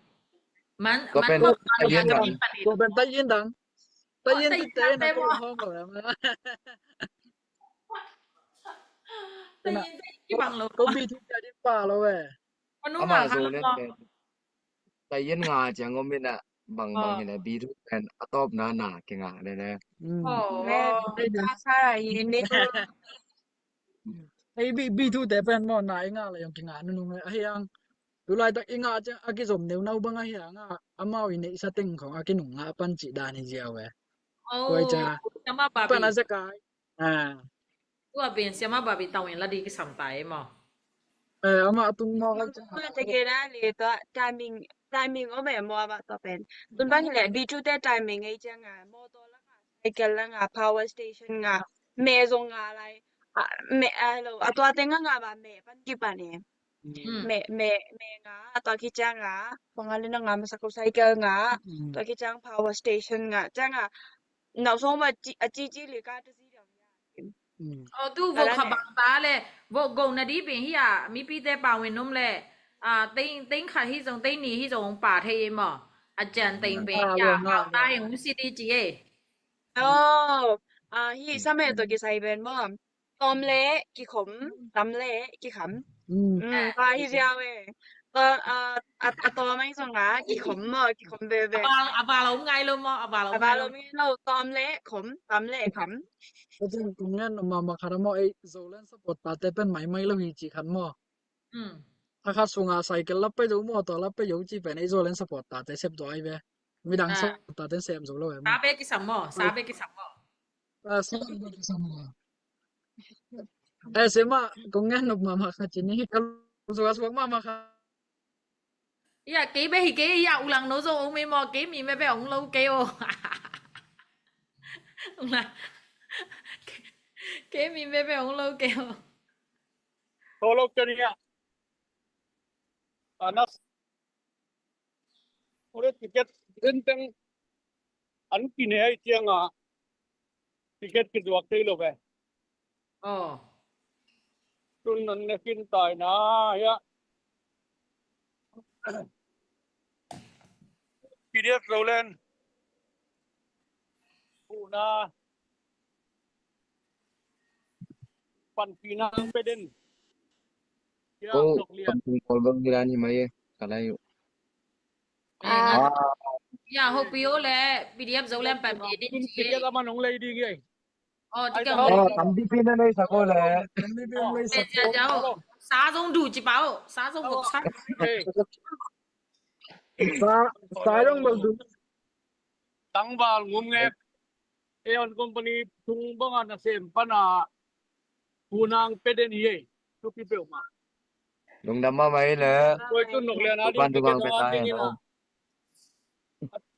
Man man ma ya ka min pan. Ko pen tai yin dang. တယင်းတိတဲနော်ကိုဟောင်းပါပဲမလားတယင်းတိဘင်လို့ကိုဘီထူကြတဲ့ပါလို့ပဲအနုမခါလို့တယင်းငါကြံငုံမင်းနဲ့ဘင်ဘင်နေဘီထူကန်အတော့နာနာကင်ငါလည်းလည်းဟောမဲဒါစားရရင်နေ Ei bi bi thu te pen maw na i ngah le yong kingah nunung le ahi ang. Tulai tak i ngah ciang a kizom neu nau bang ahi ang a amau i neihsa teng khong a kinung ngah pan cih dan hi ziau e. Koi ca. Pan a zakai. Ah. Tua pen siama babi tawin ladi kisam tai maw. Eh, amah tung mawk a ciang. Amah te kena le tua timing, timing om e maw amah tua pen. Tun bang hi leh B two te timing ei ciang a, mawtaw lak a, cycle lak a, power station ngah, meh zong ngah lai. A, meh, a, lo, a tua te ngah ngah ba meh pan kipan e. Mm. Meh, meh, meh ngah, a tua khit ciang a, bang a le na ngah masa ko cycle ngah, mm, tua khit ciang power station ngah, ciang a, nau song ba ci, a ci ci le ka tu si diam ya. Mm. Aw, tu vok kha bang ta le, vok go na di pen hi a, mipite pang wen num le, a, teng, teng khat hi zong, teng ni hi zong pa thei e maw. A cian teng pen hi a, pau ta heng hong si di ci e. Aw, a, hi sam e tua kisai pen maw. Tawm le kikhom, tam le kikham. Mm. Mm, tua hi ziau e. Tua, a, a, a tawm ahi zong a, kikhom maw, kikhom veve. A val, a val om ngai lo maw, a val om ngai lo. A val om ngai lo, tawm le khom, tam le kham. Tua ciang kong ngen mahmah khat a maw, ei Zoland supporter te pen maimai lo hi ci khat maw. Mm. A khat sungah cycle lap pei zo maw, tua lap pei zo ci pen ei Zoland supporter te sep zo ai ve. Midang supporter te sep zo lo e maw. Sa be kisam maw, sa be kisam maw. A, sa be kisam maw. Eh, sia mah, kong ngen nop mahmah kha ci ni, ka lungsim a suak mahmah kha. Ia, kei bek hi kei, ia, u lang no zong om e maw, kei mi bek bek ong lo kei o. U lang. Kei mi bek bek ong lo kei o. Tho lo kei ni ia. Anas. Ore ticket tenteng an kine ai ciang a ticket kizuak thei lo ve. Aw. Tun an ne khin tai na ia. P D F Zoland. Una. Panpihna pe den. Ko panpih kol bang hilan hi mai e, ka lai uh. Ah. Ya, hopi o le P D F Zoland panpih din ci e. Ticket a man hong lei ding e. Oh, ticket hong lei. Oh, tampi pi na lei sa ko le. Tampi pi hong lei sa ko. Sa zong du ci pau, sa zong vok sa. Sa, sa zong vok du. Tangval ngum ngek. Aeon Company tung banga nasem pana hunang pe den hi ei. Thupi peuhmah. Lungdam mahmah ei le. Koi tun nok lian a ding ticket a ding ina.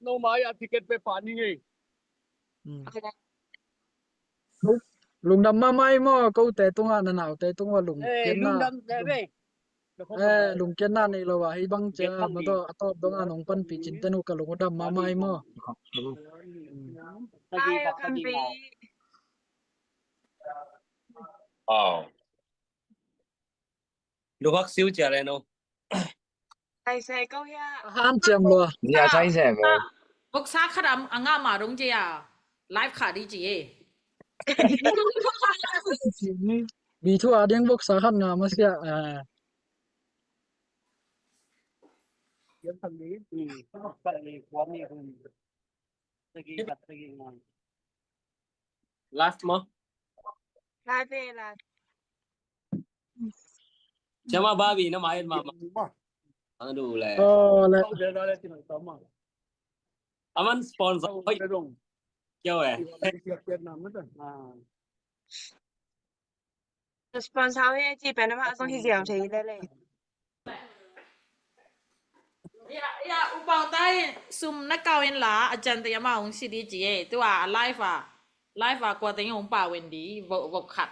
No mai a ticket pe pa ning ei. Lungdam mahmah ei maw, kote tungah, na naute tungah lungkiatna. Eh, lungkiatna nei lo a, hei bang cia, ma tawh, a tawp dongah nong panpih cin ten uh ka lungdam mahmah ei maw. Ai, a panpih. Aw. Lungak siu cia le no. Sai sai ko hia. Han ciam lua. Nia sai sai ko. Voksa khat a ngah ma dong cia. Live kha di ci e. Bi thu a ding voksa khat ngah ma sia. Last maw? Last e, last. Siama Babi na mai mama. Ang du le. Oh, le. Aman sponsor. Oi. Kyo eh. Sponsor hi ci pen amah zong hi ziau thei lele. Ia, ia, U Pau Tai sum na kau in la, a cian te amah hong si di ci e, tua a live a, live a kua teng hong pau in di, vok, vok khat.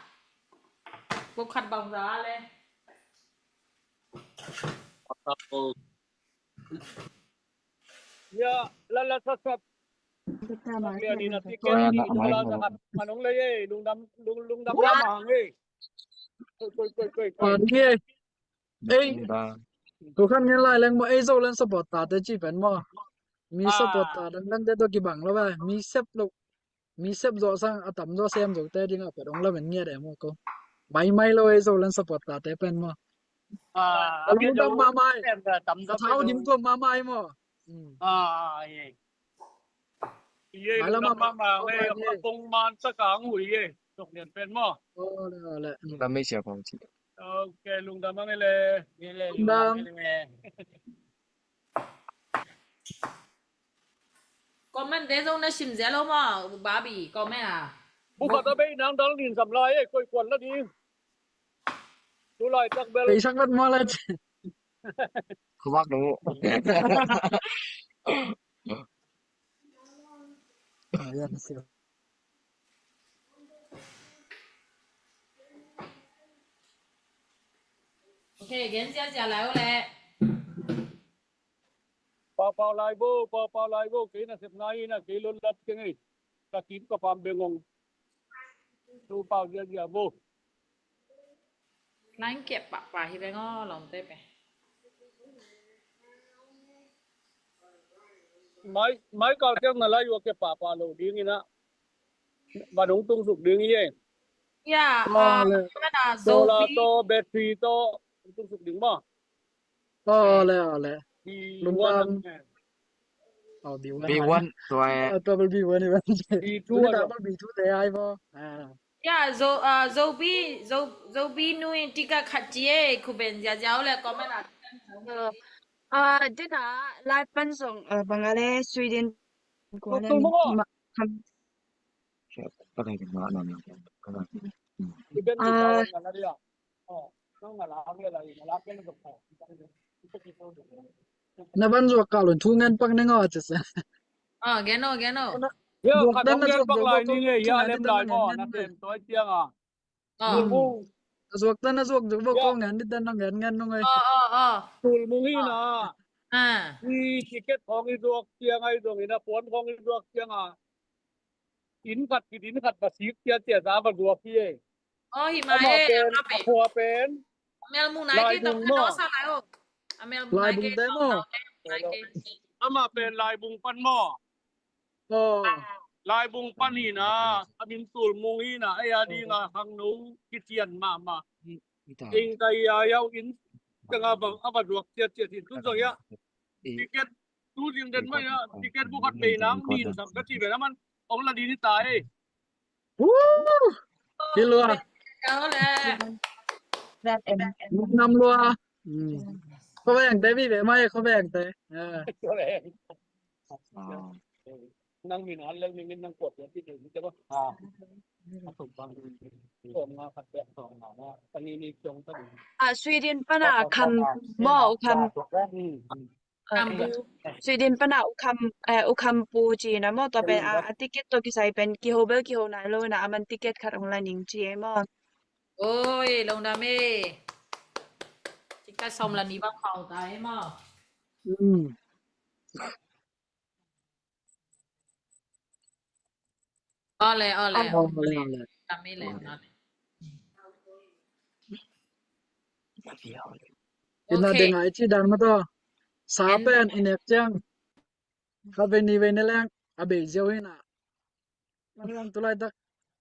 Vok khat bang za le. Ia, la la sat sat. Lia ni na ticket ni tu la sat. Manong le ye, lungdam, lung, lungdam la ma hang ye. Koi, koi, koi, koi, koi. Ei, tu khan ngen lai leng maw, ei Zoland supporter te ci pen maw. Mi supporter dang dang te tawh kibang lo ve. Mi sep lo. Mi sep zawh sang a tam zawh sem zo te ding a pet ong lamen ngiat em aw ko. Maimai lo ei Zoland supporter te pen maw. A lungdam mahmah ei. A thau dim tuam mahmah ei maw. A, ei. Ei, lungdam mahmah ei. Kong man sa kang hui ei. Tok lian pen maw. Lungdam ei sia kong ci. Ok, lungdam mahmah ei le. Lungdam. Comment te zong na sim zia lo maw, Babi, comment a. Bu khat a bei nang dal nin sam lai e, koi kuan la ding. Tu laitak bel. Peisak mat maw le. Khubak dong. Ok, gen ziazia lai uh leh. Pau pau lai bo, pau pau lai bo, kei nasepna hi na, kei lon lat keng ei. Ka kim ka pam bengong. Tu pau ziazia bo. Lai kep pahpah hi beng aw, lawmte pen. Mai, mai kal keng na lai ua kep pahpah lo ding ina. Van hong tung suk ding hi e. Ya, ah, le. Mana solar Zobi. To, battery to, hong tung suk ding maw. Aw le, aw le. Lungdam. Aw, B one. B one, tua e. Aw, tua bel B one, B one. B two, tua bel B two te ai bo. Ah. Ya, Zo, ah, Zobi, Zo, Zobi nui tika khat ci e, khu ben ziazia uh le comment ah. Ah, dena live pan zong, ah, bang a le Sweden. Tua le tul ni mo. Ma, kam. Siapa lagi nak nanya? Siapa lagi? Hmm. Ah. Na ban zuak kal un thu ngen pak ning aw ci sa. Ah, gen aw, gen aw. Yo, zuak dan na zuak pak lai ni nge, ya lem lai mo, na sem toi tiang a. Ah. Tul mung. Na zuak dan na zuak zuak bo ko ngen dit dan na ngen ngen nung ai. Ah, ah, ah. Tul mung hi na. Ah. I ticket khong i zuak tiang ai zong i na phone khong i zuak tiang a. Inn khat khit inn khat va sik ciacia za va zuak hi e. Aw, hi mah e, ama pen, ama pen. A mel mu nai kei tawh ka tawh sa lai aw. A mel mu nai kei tawh, nai kei. Ama pen Laibung pan maw. Aw. Laibung pan hi na, a min Tul Mung hi na, ei a ding a khangno kician mahmah. Eng tai a yau inn teng a va, a va zuak ciacia hi, tu zong ya. Ticket tu ding den mai a, ticket bu khat bei nang nin sam ka ci ve na man, ong la di ni ta e. Woo! Hi lua. Nam lua. Hmm. Kho veng te vive mai, kho veng te. Ah. Nang min an leng min nang kuat ya ti te ba. Ah. Ah, Sweden pana kham mo kham. Sweden pana U Kham, eh, U Kham Pu ci na maw, tua pen a, a ticket tawh kisai pen kiho bel kiho nai lo na, a man ticket khat hong la ning ci e maw. Oi, lungdam e. Ticket sawm la ni bang khau ta e maw. Hmm. Ole, ole, ole, ole. Kami le, ole. Ina de ngai ci dan ma to. Sa pen i nek ciang. Kha vei ni vei ne leng a bei ziau ina. Lang lang tu laitak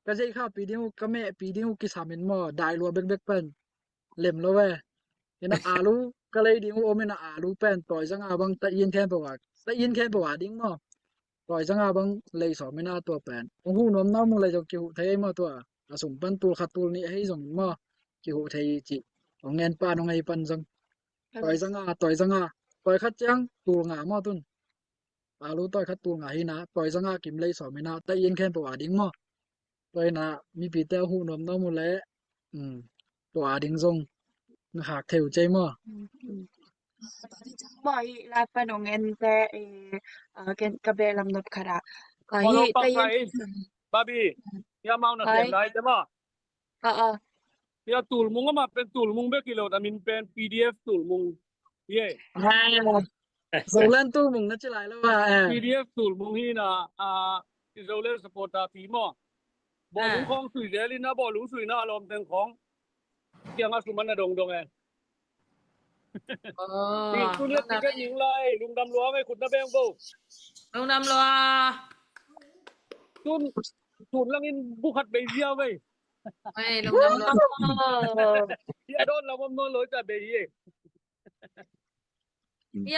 ka zei kha pi ding uh, ka meh pi ding uh kisam in maw, dai lua bekbek pen. Lem lo ve. Ina alu ka lei ding uh om ina alu pen tawi zanga bang ta in khen pawa. Ta in khen pawa ding maw. Tawi zanga bang lei sawm ina tua pen. Ong huh nuam nau mu lei zong kihuh thei ei maw tua. A sum pan tul khat tul nih hei zong maw. Kihuh thei ci. Ong ngen pan ong ei pan zong. Tawi zanga, tawi zanga. Tawi khat ciang tul nga maw tun. Alu tawi khat tul nga hi na, tawi zanga kim lei sawm ina, ta in khen pawa ding maw. Tawi na, mipite huh nuam nau mu le, um, pawa ding zong, nga hak theu cei maw. Maw hi, lai pan ong en te, eh, ah, ken ka be lam nop khat a. Ah, hi, ta in. Babi, ya mau na sem lai te maw. Ah, ah. Ya Tul Mung ama pen Tul Mung bek hi lo, a min pen P D F Tul Mung. Ye. Ah. Zoland Tul Mung na ci lai lo ah. P D F Tul Mung hi na, ah, i Zoland supporter pi maw. Bawlung khong sui zel ina, bawlung sui na a lawm teng khong. Kiang a sum ana dongdong e. Aw, lungdam e. Lungdam lua ngei khut na beng bo. Lungdam lua. Tun, tun langin bu khat bei ziau vei. Oi, lungdam lua. Ia don la mom non loi ta bei ye.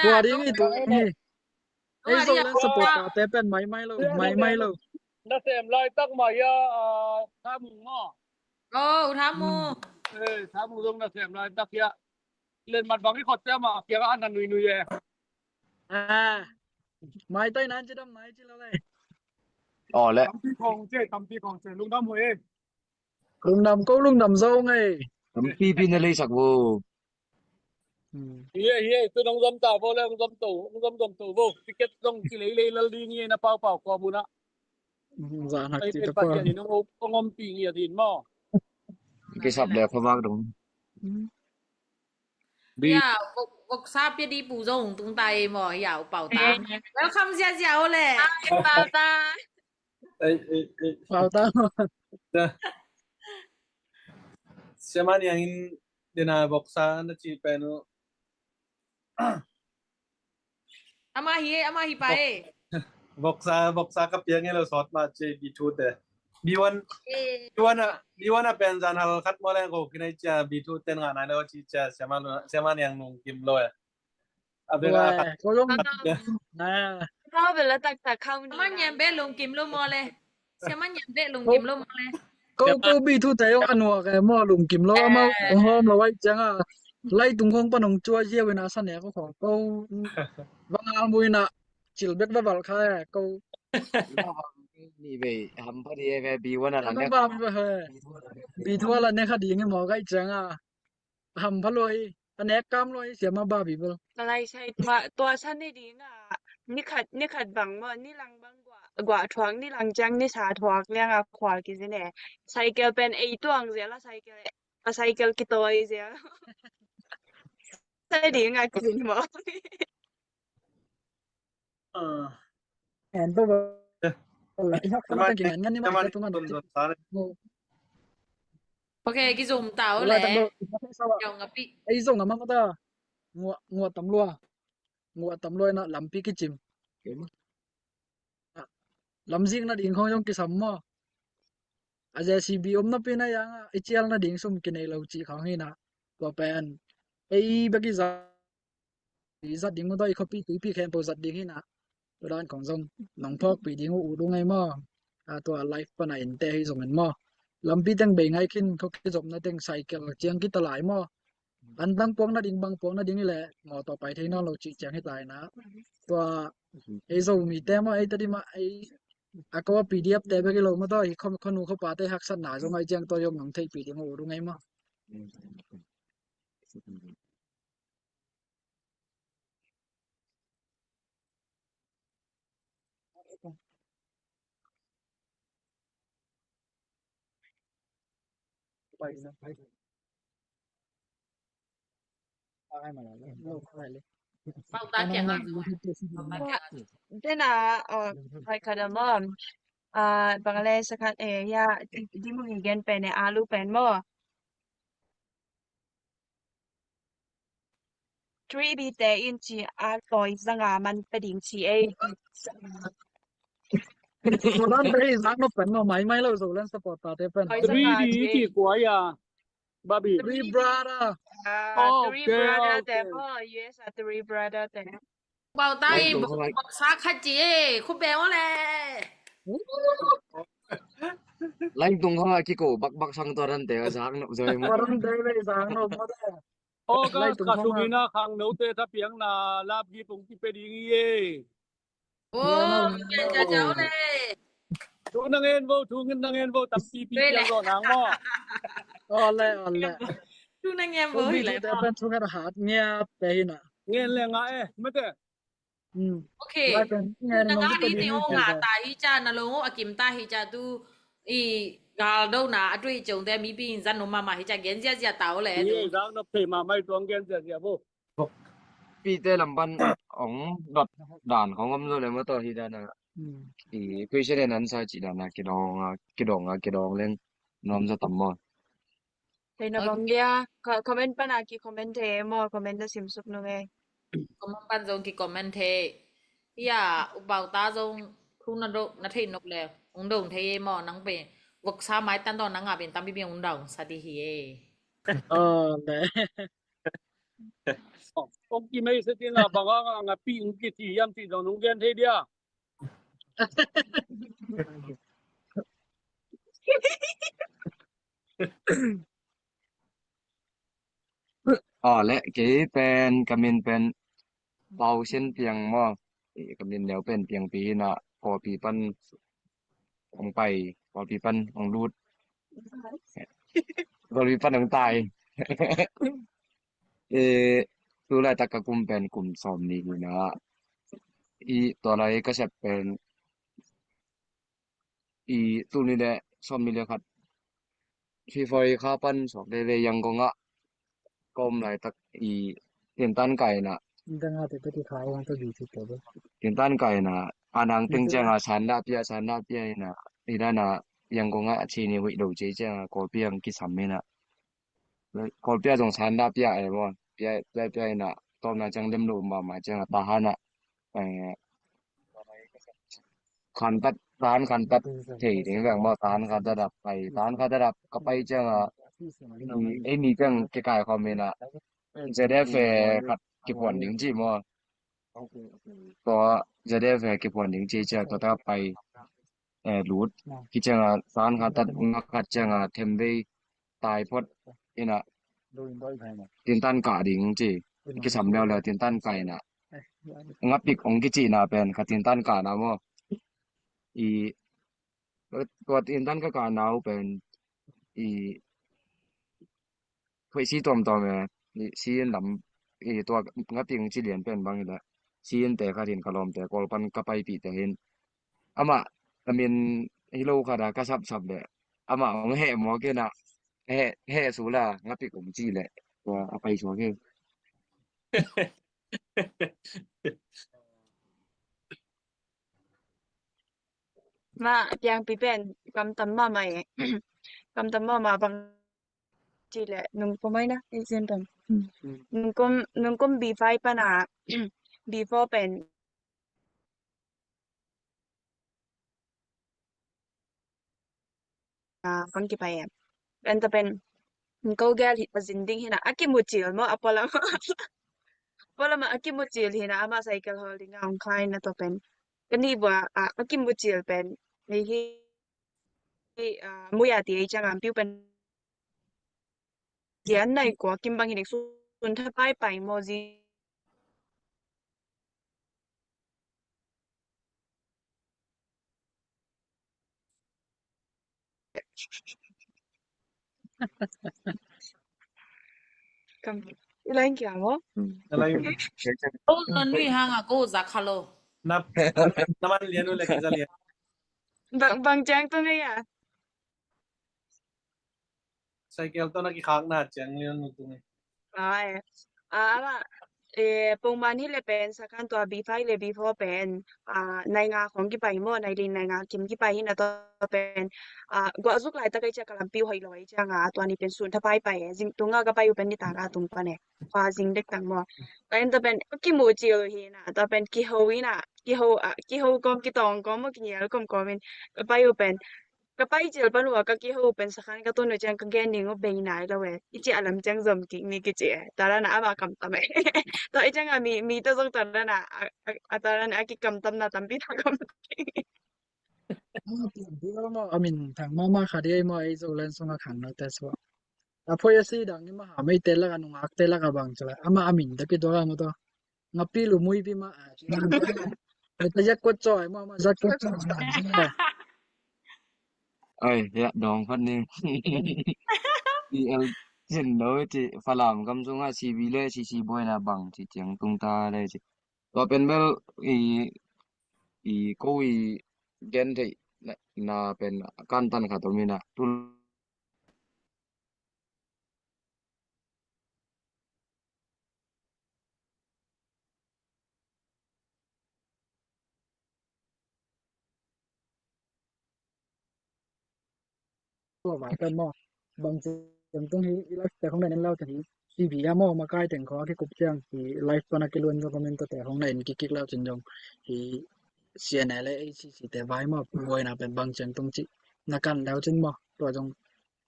Tua ding i tu ni. Ei zo le support ta te pen mai mai lo, mai mai lo. Na sem laitak mai a, ah, Tha Mung maw. Oh, Tha Mung. Eh, Tha Mung zong na sem laitak ia. Len mat bang i khot te ama kiang a na nui nui e. Ah. Mai tai nan ci dam nai ci lo le. Aw le. Tampi khong ce, tampi khong ce. Lungdam ho e. Lungdam ko, lungdam zo ngei. Tampipi na leisak vo. Hmm. Hi e, hi e, tu nong zom ta vo le, nong zom to, nong zom zom to vo. Ticket zong kilei lei lal ding hi e, na Pau Pau kawm un ah. Hmm, zan hak ti ta Pasian in hong ompih ngiat hi maw. Kisap le khuavak dong. Hmm. Bi. Ya, vok, voksa pia di pu zong tung ta e maw, ya, u Pau ta. Welcome ziazia o le. Hi, Pau ta. Ei, ei, ei. Pau ta. Siamah Niang in dena voksa na ci pen uh. Ama hi e, ama hi pa e. Voksa, voksa ka piang e lo sawt mah ci e B two te. B one, eh. B one a, B one a pen zan hal khat maw leng ko kinai cia B two ten ngah nai lo ci cia Siamah Niang lungkim lo e. A bek a khat. Ko zong. Kau bela tak tak kau ni. Ama niam be lungkim lo maw le. Siamah Niang beh lungkim lo maw le. Ko, ko B two te zong a nuak e maw, lungkim lo, amau hong hawm lo ahih ciangin a, lai tung khong pan hong cuai ziau in a sa nek ko khong ko. Bang a mu in a cil bek va valh kha e ko. Ni vei hampha ding e, B one a la nek. B two a la nek kha ding e maw ka hih ciangin a. Hampha lua hi, a nek kam lua hi, Siamah Babi bel. Ka lai sai tua, tua san ni ding a, ni khat, ni khat bang maw, ni lang bang guah, guah thuak, ni lang ciang ni sa thuak liang a khual kizin e. Cycle pen ei tuang zel a cycle, a cycle kitawi zel. Sai ding a kizin maw. En to ba. Ok, kizom ta o le. Ei zong a mama ta. Nguah, nguah tam lua. Nguah tam lua in a lampi kicim. Lamzik nading khong zong kisam maw. A J C B om napi na yang a i cial nading sum kinei lo cih khong hi na. Tua pen ei bek i za i zat ding uh tawh i khuapi tuipi khempeuh zat ding hi na. Tua dan khong zong nong phawkpih ding uh ut uh ngei maw. A tua live pan a innte hi zong en maw. Lampi teng bei ngai khin khua kizopna teng cycle ciang kita lai maw. Antang puak nading bang puak nading hi leh mawtaw pai thei nawn lo cih ciang hi ta hi na. Tua ei Zomite maw ei tadi mah ei a ko a P D F te bek hi lo maw tawh hi khuanu khuapate haksatna zong ahi ciang tua zong nong theihpih ding uh ut uh ngei maw. Pau ta kiang a. Tena, uh, pai kada mom. Uh, bang le sakhat e ya, di mu hi gen pen e alu pen maw. Three D te in ci a toy zanga man pe ding ci e. Zoland te zang no pen no mai mai lo Zoland support ta te pen. Three D ci kua ya. Babi. Three brother. Ah, oh, three brother te. Oh, U S a three brother te. Pau ta i bok sa khat ci e, khu beng o le. Lain tung khong a kiko bak bak sang tua dan te a zak nop zoi mo. Tua dan te le zak nop mo de. August kha sung in a khangnote thapiakna lap gift hong kipia ding hi e. Oh, gen jaja o le. Thu na ngen vo, thu na ngen vo, tampipi piang zaw nang maw. Ole, ole. Thu na ngen vo hi le. Thu na ngen vo hi le. Thu na ngen vo hi le. Ngen le nga e, mate. Ok. Nang a mi ti o nga ta hi ca, na lo ngo a kim ta hi ca tu i gal do na a tui ciong te mi pi in zan no mama hi ca gen zia zia ta o le. Ni zang no pe ma mai tuang gen zia zia bo. Pi te lam pan ong dot dan khong om zo le mo to hi dan a. I question and answer ci dan a kidong a kidong a kidong leng nom zo tam mo. Thei na bang dia, comment pan a ki comment thei maw, comment na sim suk nung e. Comment pan zong ki comment thei. Ia, u Pau ta zong thu na do, na thei nok le, ung dong thei e maw, nang pen voksa mai tan dong nang a pen tampi pi ung dong sa di hi e. Oh, le. Ong ki mei se ti na bang a nga pi ung ki ti yam ti dong nung gen thei dia. Aw le, kei pen ka min pen Pau Sian Piang maw. Ka min neu pen Piangpi hi na, Kawlpi pan ong pai, Kawlpi pan ong lut. Kawlpi pan ong tai. I, tu laitak ka kum pen kum sawm ni hi na. I, tua lai ka sep pen i, tul nih le sawm nih le khat February kha pan suak lele Yangon ah ka om laitak i, tintan kai na. Tintan kai na, a nang teng ciang a sanda pia, sanda pia ina, ina na Yangon ah chini huih lo ci ciang a Kawlpi ang kisam ina. Kawlpi ah zong sanda pia e maw. Pia, pia, pia ina, tawpna ciang lem lo mahmah ciang a tahan ah, eh, khantat, tahan khantat thei ding veng maw, tahan khantat ah pai, tahan khantat ah ka pai ciang a, ei mi ciang kikai khawm ina, Z F A khat kiphuan ding ci maw. Tua Z F A kiphuan ding ci ciang tua ta pai, eh, lut. Ki ciang a, tahan khantat ngak khat ciang a, themvei tai phot ina, tintan kah ding ci. Kisam leuleu tintan kah ina. Ngapik ong kici na pen ka tintan kah na maw. I, tua tintan ka kah na uh pen i, khuaisi tuamtuam e. I, si in lam, i, tua ngapik ong ci lian pen bang ila, si in te khat hin ka lawmte Kawl pan ka paipih te hin, amah a min hi lo khat a ka sapsap le amah hong heh mawk ina, heh, heh sula ngapik om ci le tua a pai suak hi. Ma piang pi pen kam tam ma ma e. Kam tam ma ma bang ci le nung kom ai na, i sin pen. Nung kom, nung kom B five pana B four pen a, kon kipai em. Pen ta pen ko gel hi a zin ding hina, a kimu cil mo a polam. Polam a kimu cil hina, ama cycle holding a ong khai na to pen. Kani bua a, a kimu cil pen. Ni hi, hi, a, muya ti ei chang am piu pen. Zian nai kua kim bang hi ding sun tha pai pai mo zi. Kam, i lain kia mo? Alai. Oh, non nui hang a ko za kha lo. Nap, naman lian u le ki za lian. Bang, bang ciang tu ngai a. Cycle tawh na kikhakna ciang lian tung e. Ai, a, ama, e, pongman hi le pen sakhan tua B five le B four pen, a, nai nga khong kipai maw, nai li nai nga kim kipai hi na tua pen, a, guah zuk laitak ai ciang ka lampi uh hoih lo ai ciang a, tua ni pen sun tha pai pai e, zing tunga ka pai uh pen ni ta ka tung pan e, kua zing dek tang maw. Tua in tua pen, kimu cil uh hi na, tua pen kiho hi na, kiho, a, kiho kawm kitawng kawm maw, kingial kawm kawm in, ka pai uh pen, ka pai cil pan uh a ka kiho pen sakhan ka tun uh ciang ka gen ding uh bei nai lo e. I ci a lam ciang zom kik ni kici e. Tua dan a ama kam tam e. Tua i ciang a mi, mi tawh zong tua dan a, a, a, a tua dan a kikam tamna tampi ta kam tam. A min thang mama kha di ei maw ei Zoland sung a khang no te sua. A phoi a si dang ni ma ha mei te lak a nungak te lak a bang cila. Ama a min te pi tua ka mo tua. Ngapi lu mui pi ma a. Tua yak kuat cawh ai maw, ma yak kuat cawh ai. Ai, ya dong phat ni. I el cin lo ci Falam gam sung a C B le C C boina bang ci ciang tung ta le ci. Tua pen bel i, i ko i gen thei na, na pen kan tan kha to mi na. Tu Tua vai kan maw. Bang ciang tung hi i live te khong na en lau ciang hi. C B a maw makai teng khaw a kikup ciang hi live pan a kiluan zo comment te khong na en kikik lau ciang zong hi C N A le A C C te vai maw buaina pen bang ciang tung ci na kan lau cin maw. Tua zong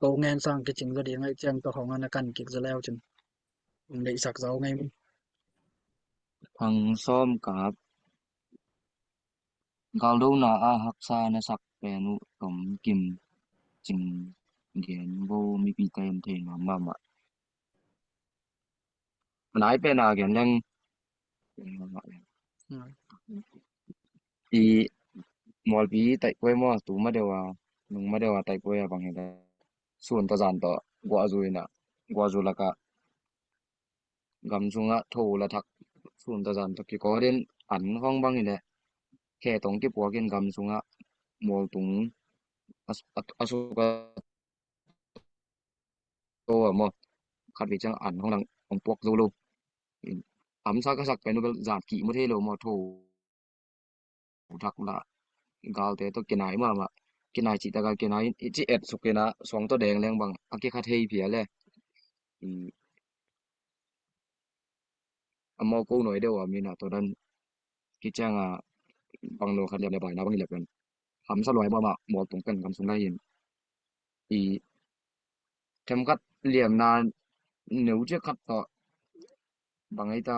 to ngen sang kicing zo ding ai ciang to khong a na kan kik zo lau cin. Um, deihsak zo ngei. Thang Sawm Kap. Galdona a haksa na sak pen uh Tom Kim Cing gen bo mipi ta en thei nuam mahmah. Nai pen a gen leng. I Mualpi taih kuai maw, tu ma deuh a, nung ma deuh a taih kuai a bang hi ta. Sun tawh zan tawh guah zui na. Guazu lakah gam sungah tho la thak sun ta zan tawh kikawt in an khawng bang hileh khe tawh kipuak in gam sungah mualtung a, a, a suk a to a maw. Khat vei ciang an khawng lang hong puak zo lo. Hamsa ka sak pen uh bel zan kih mu thei lo maw, tho thak la galte tawh kinai mahmah. Kinai cih taka kinai i ci et suk ina suang tawh deng leng bang a kikha thei phial e. I amau ko nuai deuh a mina tawh dan kicianga bang lo khat liam le baina bang i lep pen hamsa luai mahmah mualtung pen gam sung lai in i themkhat liamna neu ciak khat tawh bang ei ta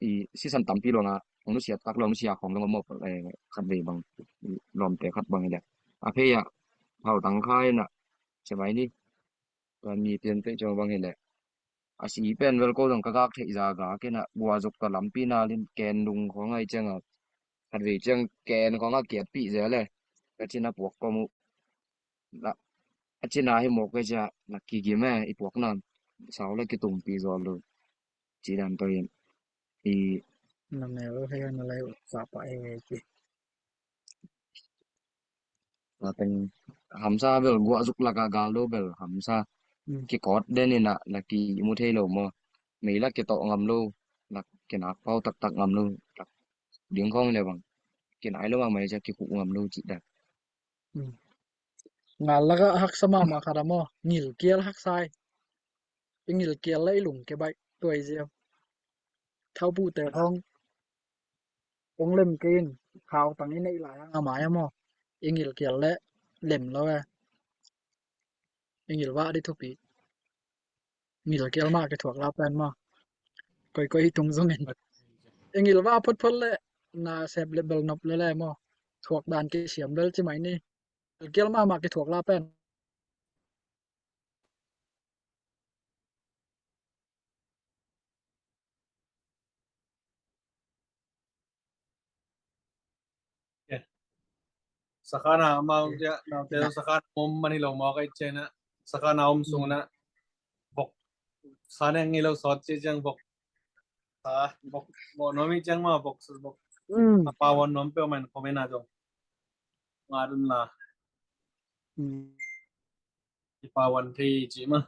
i sisan tampi luanga hong nusia tak luang nusia khawng zong om maw, eh, khat vei bang i lawmte khat bang i le a phei ah hau tang kha ina cia mai ni. Tua mi pian pei ciang bang i le a si pen vel ko zong ka gak theih za gak ina guazuk tua lampi na lin ken lung khawng ai cianga khat vei ciang ken khawng a kiatpih zel e. Ka cina puak ko mu la a cina hi mawk e cia la kigim e i puakna sau la kitumpi zawl lo. Ci dan tawh in i na mel hei na lai sa pa e ci. Tua teng hamsa bel guah zuk laka gal lo bel hamsa kikawt den ina la kimu thei lo maw. Mei la kitawh ngam lo, la kinak pau taktak ngam lo, la ding khawng le bang kinai lo mahmah cia kikhuh ngam lo cih dan. Ngal laka haksa mahmah khat a maw, ngilkial haksa i. I ngilkial la i lungkia baih tuai ziau. Thaupute khawng hong lem kei in, khau tang i neih lai hang a mai a maw, i ngilkial le lem lo e. I ngilvah di thupi. Ngilkial mah kithuak la pen maw, koikoi hi tung zongin i ngilvah photphot le na sep le bel nop le le maw, thuak dan kisiam bel ci mai ni. Ngilkial mahmah kithuak la pen. Sakhan a amau cia naute sakhan om mani lo maw ka i ciana sakhan a om sungna bok sa neng i lo sawt cia ciang bok sa bok bok nuam i ciang ma bok sa bok a pau a nuam peuh man comment a zong nga dun la i pau an thei ci ma.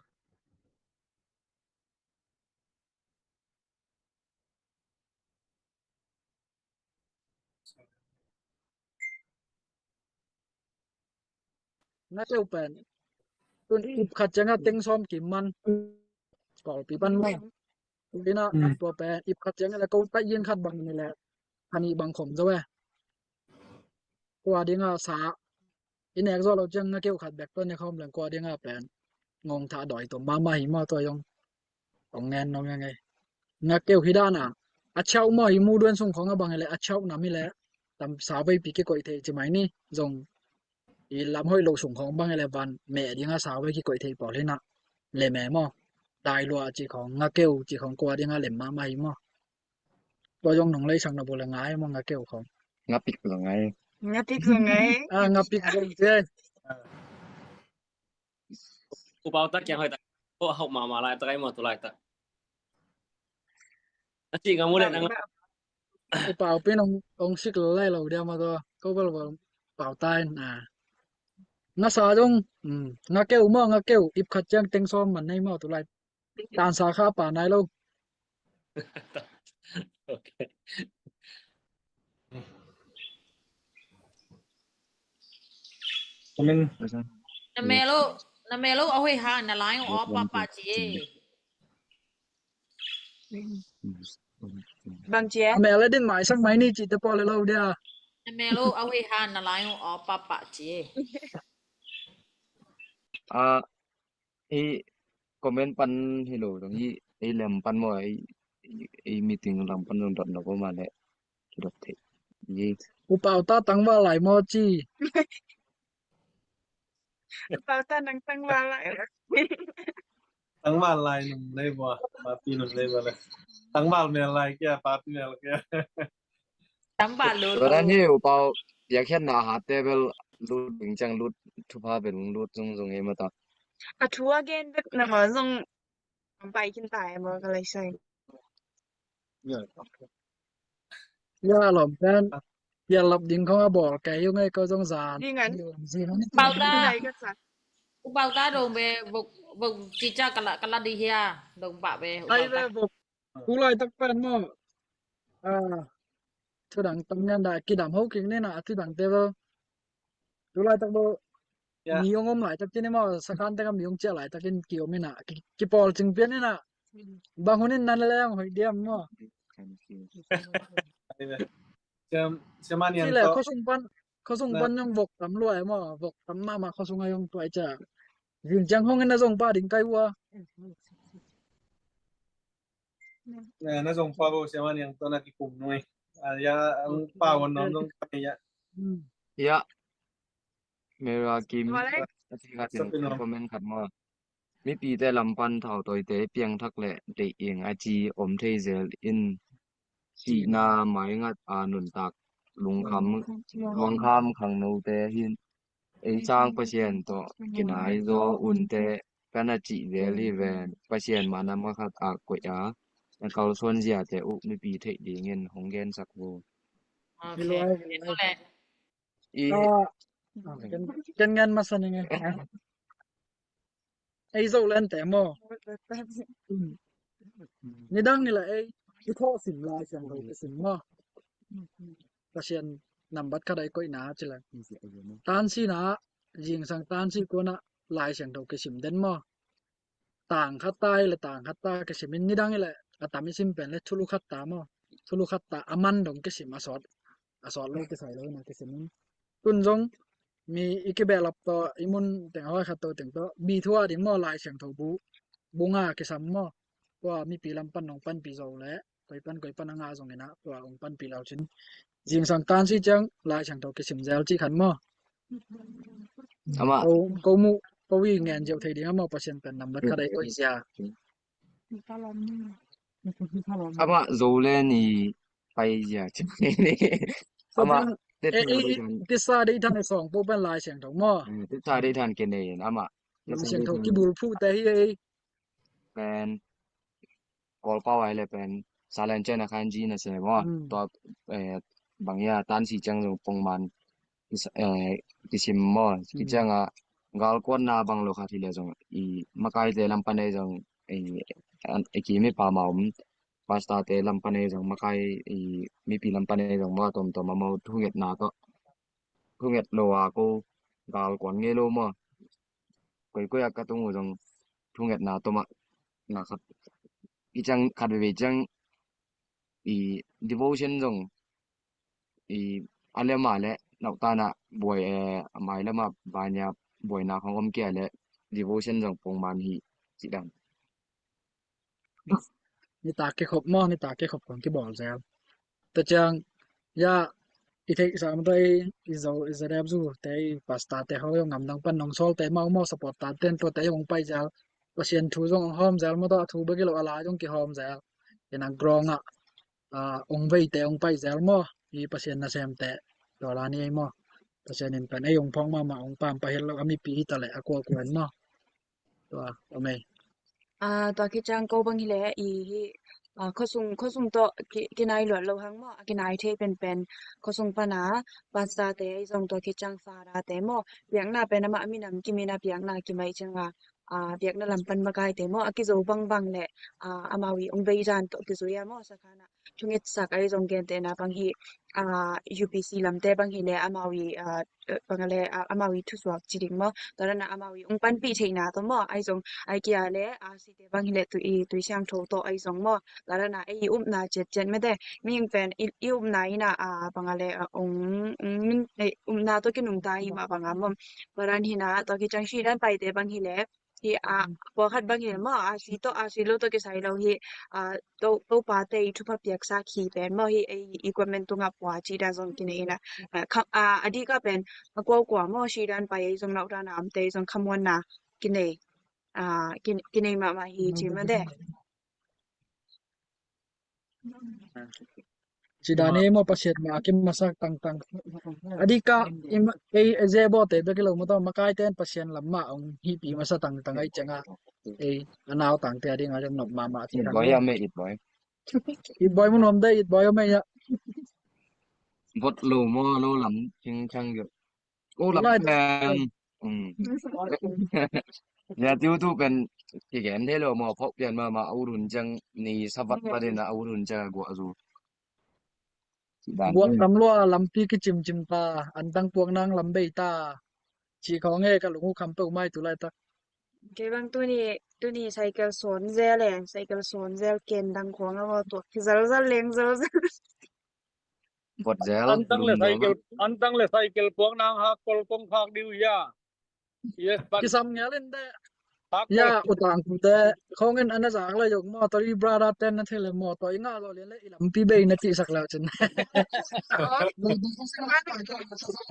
Na teu pen tun ip khat cianga teng sawm kim man kawlpi pan ma. Ina tua pen ip khat cianga le ko ta yin khat bang ni le hani bang khom zo e. Kua dinga sa i nek zo lo ciang nga keu khat bek tua ne khawm leng kua dinga pen ngong tha doi tom mahmah hi maw tua zong. Ong ngen nong yang ei nga keu hi dana a chau maw hi mu duan sung khong a bang le a chau nam hi le tam sa veipi kikoih thei ci mai ni zong i lam hoih lo sung khong bang le van meh dinga sa vei kikoih thei pawl hi na le meh maw. Dai lua ci khong nga keu ci khong kua dinga lem mahmah hi maw. Tua zong nong lei sang na bu le ngai maw nga keu khong. Nga pik lo ngai. Nga pik lo ngai. Ah, nga pik lo ngai. Upau ta kiang hoi ta. Ko hau mama lai ta kai maw tu lai ta. Na ci nga mu le nang. Upau pin ong ong sik lo lai lo dia ma to. Ko bal bal pau tai na. Nga sa zong nga keu maw nga keu ip khat ciang teng sawm man nei maw tu lai. Tansa kha pa nai lo. Na melo na melo a hoi ha na lai o pa pa ci. Bang ci e. Melo din mai sang mai ni ci te pawl lo dia. Na melo a hoi ha na lai o pa pa ci. A i comment pan hi lo dong i i lem pan maw i i meeting lam pan dong dot lo ko ma le dot thei i. Upau ta tangval lai maw ci. Upau ta nang tangval lai. Tangval lai nung lei bua. Papi nung lei bua le. Tangval mel lai kia papi mel kia. Tangval lo. Tua dan hi upau biakhiatna hatte bel lut ding ciang lut thupha bel lut zungzung hi mata. A thu a gen bek na ma zong pai kin tai ma ka lai sai. Ya lom pen ya lap ding khong a bol kei ung ei ko zong zan. Ding an. Zin an. Pau ta. Dai ka sa. U pau ta dong be bok bok cica kala kala di hia dong ba be u pau ta. Ai be bok. Tu laitak pen maw. A, thudang tam nian dah kidam ho kik ni na, a thudang te bo. Tu laitak bo. Ya. Mi ong om laitak kini maw, sakan te ka mi ong cia laitak in ki om ina, ki, ki pawl cing pian ina. Bang hun in nan le ang hoi diam maw. Siam, siam an yang to. Khosung pan, khosung pan yang vok tam luai maw, vok tam mama khosung ayong tuai cia. Zin ciang hong ina zong pa ding kai ua. Na zong pa bo siaman yang to na kikum nui. Ya ang pa wan nong zong pa ya. Ya. Mera Kim a ti khat in comment khat maw. Mipite lam pan thau toite piang thak le deih ing a ci om thei zel in sihna maingat a nuntak lungkham luangkham khangnote hin ei sang Pasian tawh kinai zaw unte kan a cih zel hi ven. Pasian mana makhat a koih a na kalsuan ziate uh mipi theih dingin hong gensak vo. I ken ngen masa ning e. Ei zo lente maw. Nidang ni la ei i thawh sim lai siang lo i sim maw. Pasian nambat khat ai koihna ci le. Tansi na, zingsang tansi kuana Lai Siangtho kisim den maw. Tang khat ta hi le tang khat ta kisim in nidang hi le a tam i sim pen le thulu khat ta maw. Thulu khat ta a man dong kisim a sawt a sawt lo kisai lo na kisim in. Tun zong mi i kibehlap tawh i mun teng a hoi khat to teng tawh bi thu a ding maw Lai Siangtho bu bu nga kisam maw. Tua mipi lam pan nong panpi zo le koi pan koi pan a nga zong ina tua ong panpi lau cin. Zingsang tansi ciang Lai Siangtho kisim zel ci khan maw. Ama ko mu ko i ngen ziau thei ding a maw Pasian pen nambat khat ai koih zia. Ama zo le ni pai zia ci. Ama tisa dei than song po pen Lai Siangtho maw. Tisa dei than ke nei ama Lai Siangtho kibul phu te hi ei. Pen Kawl pau ai le pen salen chen a khan ji na se maw. Tua bang ya tansi ciang zong pongman kisim maw. Kiciang a galkuatna bang lo khat hi le zong i makaite lam pan ei zong i kimi pama om pastor te lam pan ei zong makai i mipi lam pan ei zong maw tomtom amau thungetna tawh thunget lo a ko galkuan ngei lo maw. Koikoi a ka tung uh zong thungetna tawh mah na khat i ciang khat veve ciang i devotion zong i a lema le nauhtana buai a mai lema bania buaina khong om kia le devotion zong pongman hi ci dan. Nitak kikhop maw nitak kikhop kong kibawl zel. Tua ciang ya i theih sam tua i zo i zadep zu te i pastor te ho yong ngam dang pan nong sawl te mau maw support ta ten tua te hong pai zel. Pasian thu zong hong hawm zel maw tua a thu bek i lo a la zong kihawm zel. Ina grong ah ong veite ong pai zel maw i Pasian nasemte tua la ni ei maw. Pasian in pen ei ong phawk mahmah ong pam pahel lo a mipi hi ta leh a kuakua in maw. Tua om ei. Tua khit ciang ko bang hileh i hi khuasung khuasung tawh kinai luat lo hang maw a kinai thei penpen khuasung pana pastor te ei zong tua khit ciang fada te maw piakna pen amah minam kimin a piakna kimaih cianga a biakna lam pan makaite maw a kizo bangbang le a amau i ong bei zan tawh kizui a maw sakhan ah thungetsak a i zong gentehna bang hi a U P C lamte bang hi le amau i a bang a le a amau i thusuak ci ding maw tua dan a amau i ong panpih theihna tawh maw a i zong a i kia le a site bang hi le tui tui siangtho tawh a i zong maw tua dan a ei i upna ciatciat mete mihing pen i upna ina a bang a le ong ong min upna tawh kinungta hi mah bang a maw tua dan hina tua khit ciang si dan paite bang hi le hi a pawlkhat bang hi maw a si tawh a si lo tawh kisai lo hi a to to pate i thupha piaksa khi pen maw hi ei i comment tungah pua ci dan zong kinei ina a dika pen a kuakua maw si dan pai ei zong nauhtana amte ei zong khamuanna kinei a kinei mahmah hi ci mate. Ci dan ei maw, Pasian mah a kimasak tangtang. A dika, i ma-, ei, ei zebawte bek hi lo maw, tawh makaite in Pasian lam mah hong hihpi masa tangtang ahi cianga. Ei, a nautangte a dinga zong nop mahmah ci dan. It boy a mei, it boy. It boy mun om de, it boy a mei a. Vot lo maw, lo lam cing cang gel. Ko lam lai pen. Um. Ya, tiu tu pen kigen thei lo maw, phawk pian mahmah, a ut hun ciang ni savat patin a ut hun ciang a guah zu. Guah tam lua, lampi kicimcim ta, antang puak nang lam bei ta. Ci khawng e, ka lung uh kham peuhmah hi tu laitak. Kei bang tuni, tuni cycle sawn zel e, cycle sawn zel ken dang khawng a maw tuak. Kizalzal leng zalzal. Vot zel, antang le lum zel. Cycle, antang le cycle puak nang hak kol kong khak diu ya. Yes, but kisam ngel in de. Hak kol. Ya, u tangthu te khawng in ana zak le zong maw, tawh i brother ten na thei le maw, tawh i ngah lo lian le i lampi bei na cihsak le cin.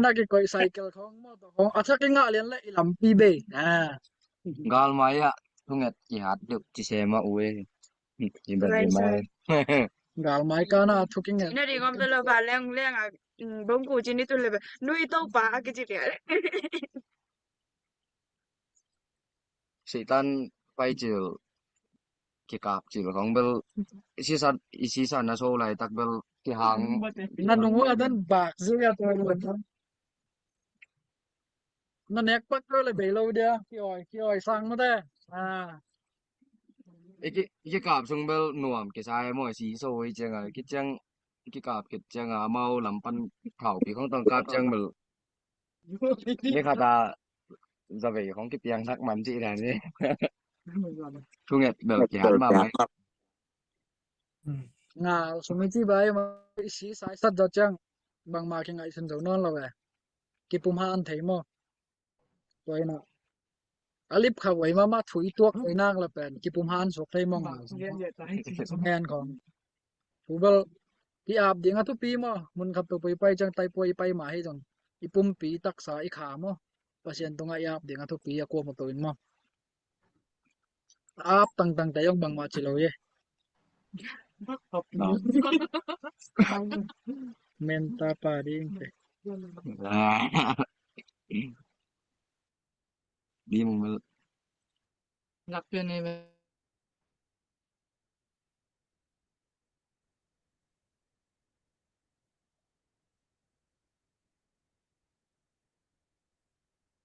Na kikoih cycle khawng maw, tawh khawng a thak i ngah lian le i lampi bei. Ah. Galmai ah thunget kihat deuh ci se mah uh e. Galmai kana thu kinget. Na ding om bel lo ba leng leng a, mm, bong ku ci ni tu le ba. Nui to pa a kici lia. Satan pai cil, kikap cil khawng bel. I sisa, i sisa na so laitak bel kihang. Na nung ua dan bak zia to. Na nek pak ko le bei lo dia, ki oi, ki oi sang mate. Ah. I ki, i kikap sung bel nuam kisa e maw, si so i ciang a, ki ciang, i kikap kit ciang a, amau lam pan thau pi khong tong kap ciang bel. Ni khat a, za vei khong kipiang thak man ci dan ni. Thunget bel kihat mahmah. Nga, sung i ci bai ma, i si sai sat zo ciang, bangmah kingaihsun zo nawn lo e. Kipumhan thei maw. Tua ina. A lip kha vai mama thu i tuak vai nang la pen. Kipumhan suak thei maw nga. Ngen khong. Thu bel i ap ding a thupi maw. Mun khat peuhpeuh i pai ciang tai pua i pai mah hi zong. I pumpi taksa i kha maw. Pasian tungah i ap ding a thupi a kua maw tuin maw. Ap tangtang te zong bangmah ci lo hi. Menta pa ding te. Di mung mel. Lak pian ei ve.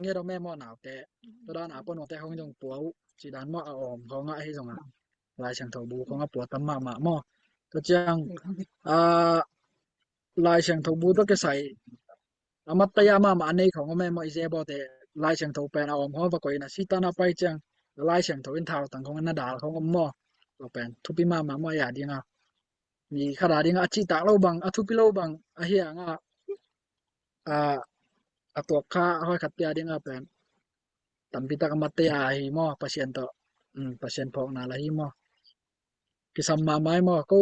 Nge dong me maw naute. Tua dan a pon ute hong zong pua uh. Ci dan maw a om khong a hi zong a. Lai Siangtho bu khong a pua tam mahmah maw. Tua ciang a Lai Siangtho bu tua kisai a mattaya mahmah a nei khong a me maw i zebawte Lai Siangtho pen a om khong a va koih in a Satan a pai ciang Lai Siangtho in thautang khong a na dal khong om maw. Tua pen thupi mahmah maw a ya ding a. Mi khat a ding a cihtak lo bang, a thupi lo bang, a hiang a, a, a tuak kha, a hoi khat pia ding a pen. Tampi tak a mattaya hi maw, Pasian tawh, um, Pasian phawkna la hi maw. Kisam mahmah hi maw, ko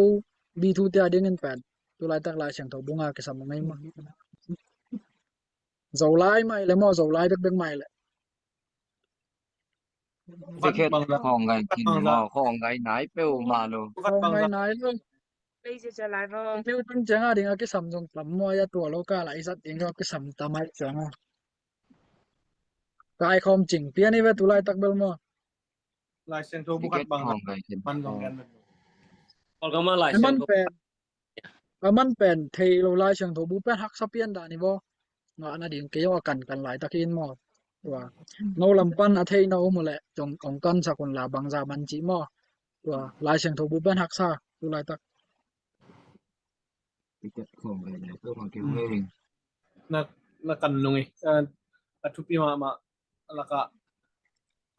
bi thu tia ding in pen. Tu laitak Lai Siangtho bu nga kisam ngai maw. Zolai mai le maw, Zolai bekbek mai le. Ticket khawng ngai khin maw, khawng ngai nai peuhmah lo. Khawng ngai nai lo. Peuh tun ciang a ding a kisam zong tam maw, a tua lo ka la i zat ding a kisam tam ai ciang a. Kai khawm cing pian i ve tu laitak bel maw. Lai Siangtho bu khat bang khawng ngai khin. Man zong gen. Ol ka ma Lai Siangtho. A man pen thei lo Lai Siangtho bu pen haksa pian dan i vaw. Ngah nading kei zong a kankan laitak in maw. Tua no lam pan a theihna om uh leh zong hong kansak un la bangza man cih maw. Tua Lai Siangtho bu pen haksa tu laitak. Na, na kan nung i. A, a thupi mahmah. A lakah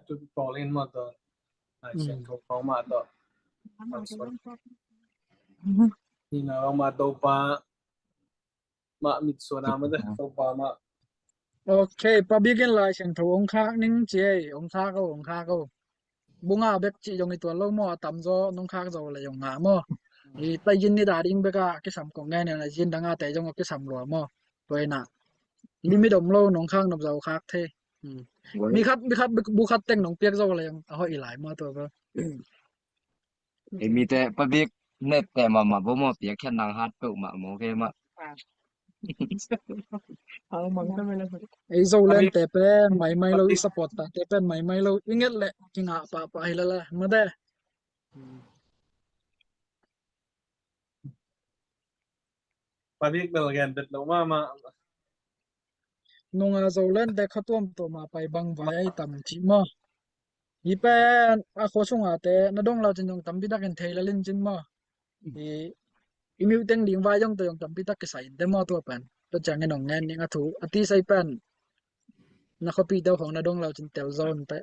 a thupi pawl in mah tawh. Lai Siangtho pawl mah tawh. Ni na mah Topa mah mitsuan a mah tawh Topa mah. Ok, pa bikin Lai Siangtho ong khak ning ci ei, ong khak o, ong khak o. Bunga bek ci zong i tuan lo maw, a tam zaw nong khak zaw le zong ngah maw. I tai gin ni da ding bek a kisam kong ngai ne na gin dang a te zong a kisam lua maw. Tua ina. Limit om lo nong khak nop zaw khak thei. Mi khat, mi khat, bu khat teng nong piak zo le a hoih i lai maw tua ba. Ei mite pa bik Mep teh mahmah bo maw, piakkhiatna hat peuhmah maw, game ah. Ei Zoland te pen maimai lo, i support ta te pen maimai lo, i nget leh kingah pahpah hi lala mate. Padik bel gen bet lo mahmah. Nunga Zoland te kha tuamtuam a pai bang vai ai tam cih maw. Hi pen a khua sunga te na dong lau cin zong tampi takin thei lalin cin maw. Hi i miu teng ding vai zong te zong tampi tak kisai in te maw tua pen. Tua ciangin hong ngen ning a thu a ti sai pen. Na khuapi deuh hong na dong lau cin tel zon te.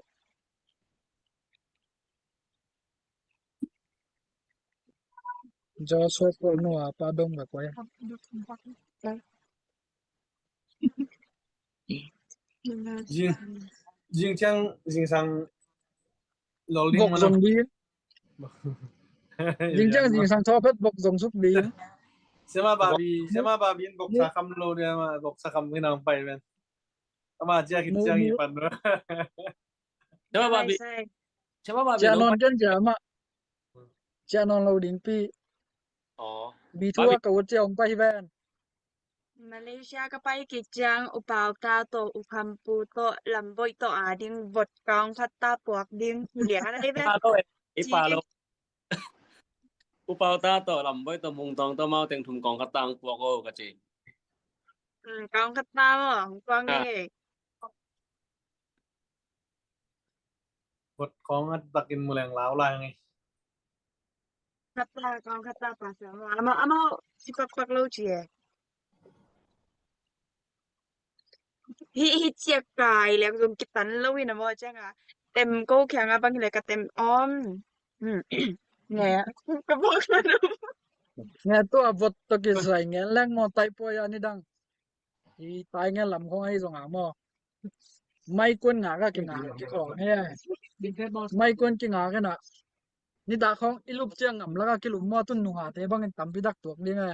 Joshua Paul nu a pa dong ve koi. Zing, zing ciang, zingsang lo ding. Bok zong ding. Zing ciang zingsang thawphet bok zong suk ding. Sema babi, sema babi in bok sa kham lo dia ma, bok sa kham kinang pai ven. Ama ciang in ciang i pan. Sema babi. Sema babi. Ciang non ken ciang ma. Ciang non lo ding pi. Aw. Bi thu a ka ut ciang ong pai ven. Malaysia ka pai kik ciang U Pau ta tawh, U Kham Pu tawh, Lam Boih tawh a ding vot kaung khat ta puak ding. Lia ka dai ve. Palo eh. I palo. U Pau ta tawh, Lam Boih tawh, Mung Tawng tawh, Mau Teng Thum kaung khat ta ang puak o ka ci. Kaung khat ta maw, ang puak ni. Vot khawng a takin muleng lau lai ngi. Khata, khawng khata pasa mo. Ama, ama, si pakpak lo ci e. Hi, hi ciak kai leng zong kitan lo in a mo ciang a. Tem ko kiang a bang hi le ka tem om. Nge, ka bok na lo. Nge tua vot to kisai nge leng mo tai po ya ni dang. I tai ngen lam khong ahi zong a maw. Mai kuan ngak a kingak kikawng he. Mai kuan kingak e na. Nitak khong i lup ciang ngam lak a kilup maw, tun nungate bangin tampi dak tuak ding e.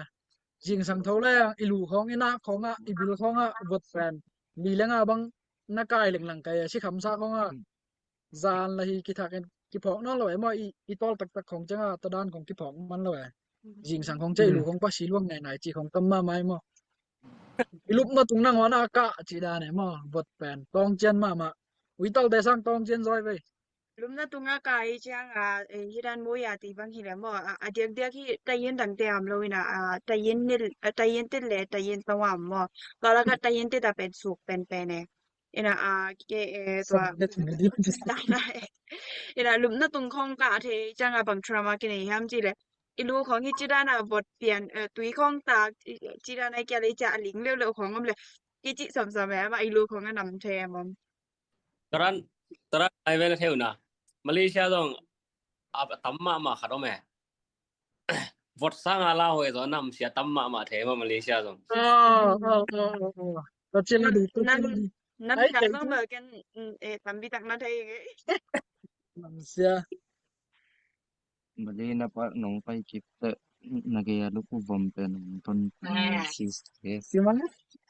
Zingsang tho leng i lu khong, i nak khong a, i bil khong a vot pen. Li leng a bang na kai lenglang kai a si khamsa khong a. Zan la hi kithak in kiphawk nawn lo e maw, i, i tawl taktak khong ciang a tadan khong kiphawk man lo e. Zingsang khong ciang i lu khong pasi luang nainai ci khong tam mahmah e maw. I lupna tung nangawn a kah ci dan e maw, vot pen tawng cian mahmah. Ui talte sang tawng cian zawi vei. Lupna tung a kah hi ciang a, hi dan maw ya ti bang hi le maw, a diakdiak hi tayin dangte am lo in a, tayin nit, tayin tit le tayin tawm maw. Tua lak a tayin tit a pen suk penpen e. Ina a ke e tua. Ina lupna tung khong kah thei ciang a bang drama kinei hiam ci le. I lu khong hi ci dan a vot pian, tui khong tak ci dan a kia le ca a ling leuleu khong om le. Ki ci samsam e ama i lu khong a nam thei em om. Taran, taran ai vel theu na. Malaysia zong a tam mahmah khat om e. Vot sang a la hoi zong nam sia tam mahmah thei ma Malaysia zong. Nam sia zong bel ken tampi tak na thei. Nam sia. Bali na pa nong pai kip te na gei a luku vom pen nong ton sis.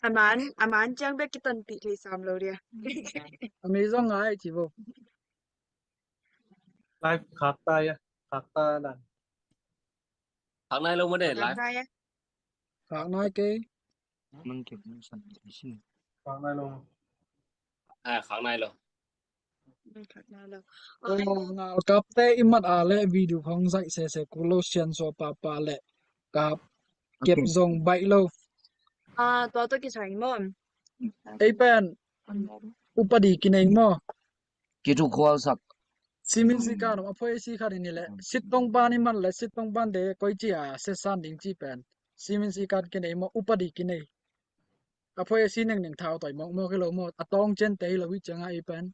Aman, aman ciang bek kiton pi thei sam lo dia. Ami zong ngai ci bo. Live khak ta ya, khak ta dan. Khak nai lo mo de live. Khak nai ke. Mang kip mang san si. Khak nai lo. Ah, khak nai lo. Ngalkapte i mat a le video khong zaih sese kul lo, sian sua papa le kap kep zong baih lo. Ah, tua to kisai mo. Ei pen upadi kinei mo. Kitu khual sak. Simin sikan a phoi si khat in i le sit tong pan i mat le sit tong pan te koi ci a sesan ding ci pen. Simin sikan kinei mo, upadi kinei. A phoi a si nengning thau toi mawkmawk hi lo maw, a tawng ciante hi lo hi cianga i pen.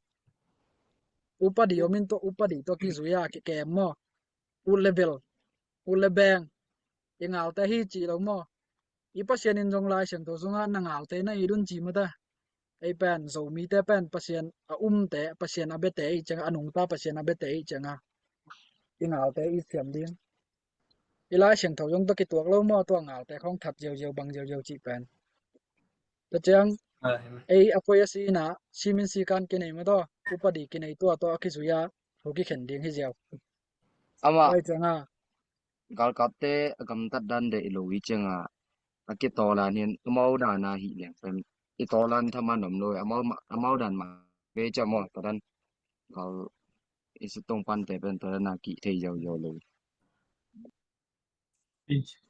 Upadi om in tua upadi tua kizui a kikem maw. Ut le bel, ut le beng. I ngalte hi ci lo maw. I Pasian in zong Lai Siangtho sunga na ngalte na it un ci mata. Ei pen Zomite pen Pasian a umte, Pasian a biate i cianga, a nungta Pasian a biate i cianga. I ngalte i siam ding. I Lai Siangtho zong tawh kituak lo maw, tua ngalte khong that ziauziau bang ziauziau cih pen. Tua ciang ei a phoi a si na simin sikan kinei maw, tua upadi kinei tua tua a kizui a thu kikhen ding hi ziau. Ama. Pai cianga galkapte a gamtat dan deih lo hi ciangah a kitawl dan hi, amau dan a hi leng pen i tawl dan thaman om lo, amau ma-, amau dan mah ve ciah maw, tua dan gal i si tong pante pen tua dan a kih thei ziauziau lo.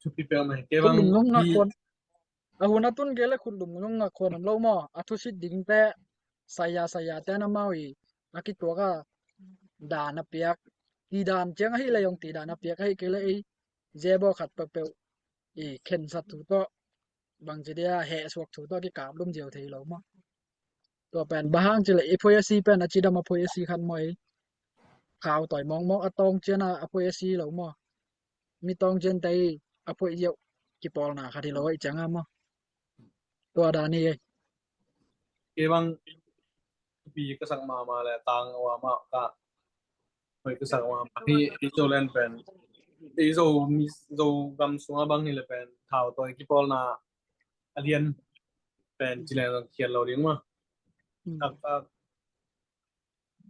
Thupi peuhmah hi. Kei bang khut lum zong ngak khuan. A hun a tun kei le khut lum zong ngak khuan om lo maw? A thusit dingte saya saya ten amau i a kituak a dan a piak, ti dan ciang ahi le zong ti dan a piak ahi kei le ei zebawk khat peuhpeuh i khensat thu tawh bangci dia hehsuak thu tawh kikap lum ziau thei lo maw? Tua pen bang hang cileh i phoih a si pen a cidam a phoih a si khat maw ei? Khau tawi mawngmawng a tawng cian a a phoih a si lo maw? Mi tawng cian tei a phoih ziau kipawlna khat hi lo ei ciang a maw? Tua dan hi ei. Kei bang pi ka sak mahmah le tang a mah ka hoi ka sak mahmah hi. I Zoland pen i Zo mi Zo gam sunga bang hi le pen thau tawi kipawlna a lian pen cileng khiat lo ding maw? A, a,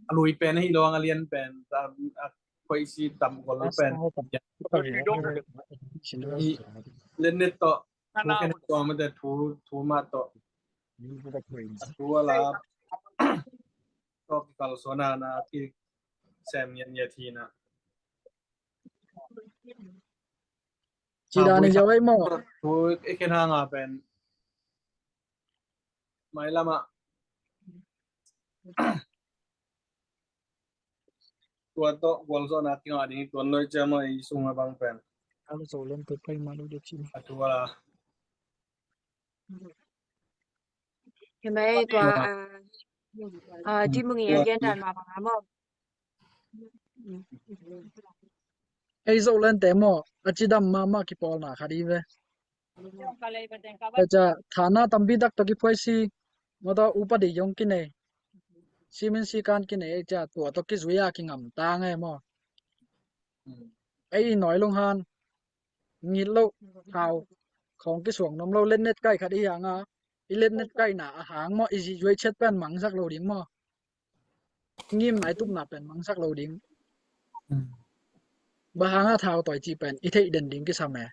a lui pen ahi lo ang a lian pen a, a khoih si tam gol pen. I lennet tawh thu khen tua mate thu, thu mah tawh a thu a la tawh kikalsuan a na kisem ngiatngiat hi na. Ci dan i ziau ei maw? Thu i khen hanga pen mailamah tua tawh gualzawhna kingah ding hi tuan loi ciam a i sunga bang pen. A lo zo lem pek pai ma lo de cin. A tua la. Hi mai tua a, a, Ci Mung i a lian dan ma bang a maw? Ei Zolente maw a cidam mahmah kipawlna khat hi ve. Ei ca thana tampi tak tawh kiphuai si, mawtaw upadi zong kinei, simin sikan kinei, ei ca tua tawh kizui a kingamtang ei maw? Ei i nawi lunghan ngit loh, thau khawng kisuang nuam lo, letnet kai khat i hi hanga, i letnet kaina a hang maw, i zihzuai ciat pen mangsak lo ding maw? Ngimna i tupna pen mangsak lo ding. Bang hanga thau tawi cih pen i theih den ding kisam e.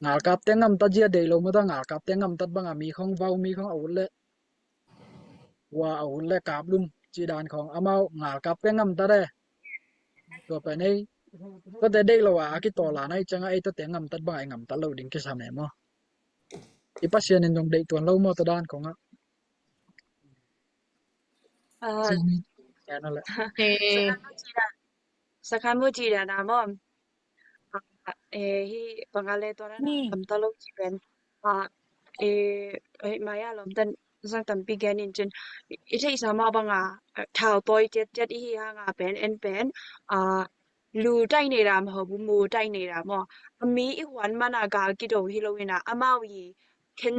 Ngalkapte ngamtat zia deih lo mawtaw, ngalkapte ngamtat banga mi khong vau, mi khong a ut leh vua a ut leh kaplum cih dan khong amau ngalkapte ngamtat e. Tua pen ei tuate deih lo a a kitawl a na i cianga ei tuate ngamtat banga i ngamtat lo ding kisam e maw? I Pasian in zong deih tuan lo maw tua dan khongah? Sakhan mu ci dan a maw? Hi banga le tua na gamta lo ci pen. Mai a lawmtan zang tampi gen in cin i theihsa mah banga thau tawi ciatciat i hi hanga pen en pen lu tai nei lam ho bu mu tai nei lam maw? A mi i huan mana gal kido hi lo ina amau i khen,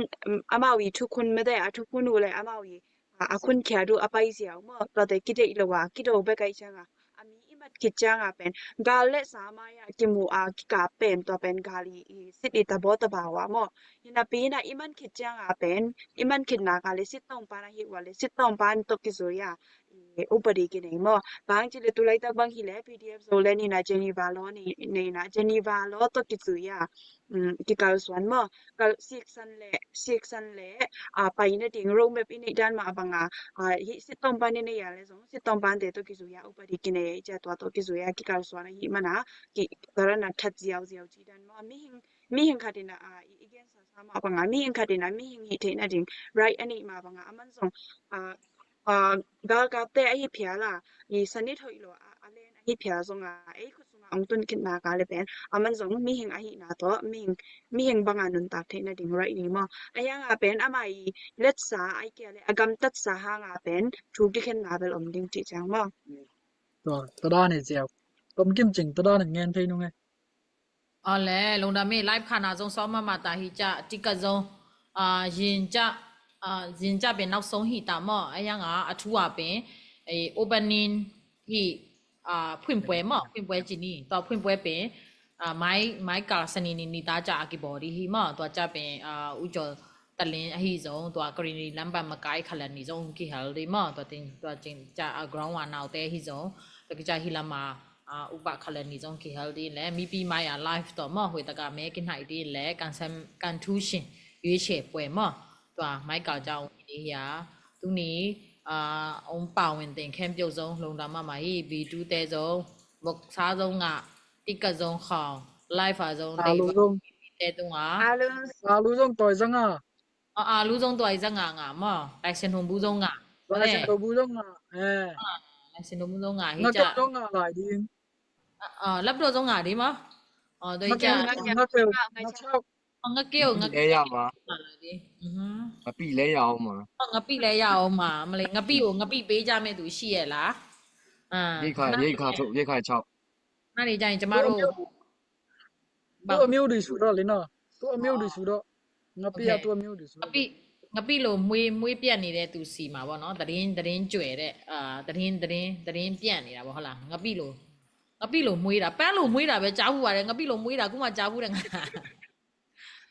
amau i thukhun mete a thukhun uh le amau i a, a khun khiat uh a pai ziau maw? Tuate kideih lo a kido bek ahi cianga a mi i mat khit cianga pen gal le sa mai a kimu a kikap pen tua pen gal i, i sit i tabaw tabaw a maw? Hinapi hina i man khit cianga pen i man khitna ka le sit tawngpan ahi ua le sit tawngpan tawh kizui a i upadi kinei maw? Bang ci le tulaitak bang hi le P D F Zoland ina Geneva law nei, neina Geneva law tawh kizui a kikalsuan maw? Kal siksan le, siksan le a paina ding roadmap i neih dan mah banga hi sit tawngpan i nei a le zong sit tawngpante tawh kizui a upadi kinei a i cia tua tawh kizui a kikalsuan ahi mana ki, tua dan a that ziauziau ci dan maw? Mihing, mihing khat ina a i, i gensa sa mah banga mihing khat ina mihing hih theihna ding right a neih mah banga aman zong a galkapte ahi phial a i sanit hoih lo a, a len ahi phial zonga ei khut sunga ong tun khitna ka le pen aman zong mihing ahihna tawh mihing, mihing banga nuntak theihna ding right ni maw? A hianga pen ama i letsa ai kia le a gamtatsa hanga pen thu kikhenna bel om ding cih ciang maw? Tua, tua dan i ziau. Tom Kim Cing tua dan in ngen thei nung e. Awle lungdam e, live khana zong sawm mahmah ta hi ca, tika zong zin ca, zin ca pen nausong hi ta maw? A hianga a thu a pen opening hi, phuinpue maw, phuinpue ci ni, tua phuinpue pen mai, mai kal sani ni, ni ta ca a kibawl dih hi maw? Tua ca pen ucaw talin ahi zong tua karini lampa makai khalan ni zong kihal dih maw? Tua ting, tua ting ca a ground a naute ahi zong tua kica hi lama ဥပခလနီ zong kihel ding le, mipi mai a live tawh maw, hoih taka me kinaih ding le, kan sem, kan thu shin, ရွေးချယ်ပွဲ maw, tua mai kau jang ong hi ding hi a, tuni, ong pau wen teng khempeuh zong lungdam mahmah hi, B two te zong, voksa zong ngah, tikka zong khawng, live a zong dei, te tung a. Alu zong tawi zang a. Aw, alu zong tuai zang ngah ngah maw? Laisen hong bu zong ngah. Laisen hong bu zong ngah. Eh. Laisen hong bu zong ngah hi ca. Zong ngah lai ding. Lapdo zong ngah ding maw? Aw, doi ca. Ngakeu, ngakeu. Ngakeu, ngakeu. Ngapih le yau ma. Ngapih le yau ma. Ngapih le yau ma. Malay ngapih, ngapih pe ca me tu shi e la. Ye khai, ye khai chok, ye khai chok. 那你讲你怎么 肉？ Tua a miu dui su dah le na. Tua a miu dui su dah. Ngapi a tua a miu dui su. Ngapi, ngapi lo mui, mui pian ni de tu si ma bo no. Tadin, tadin cue de. Ah, tadin, tadin, tadin pian ni da bo hala. Ngapi lo. Ngapi lo mui da. Pa lo mui da be ca hu wa de. Ngapi lo mui da kuma ca hu de nga.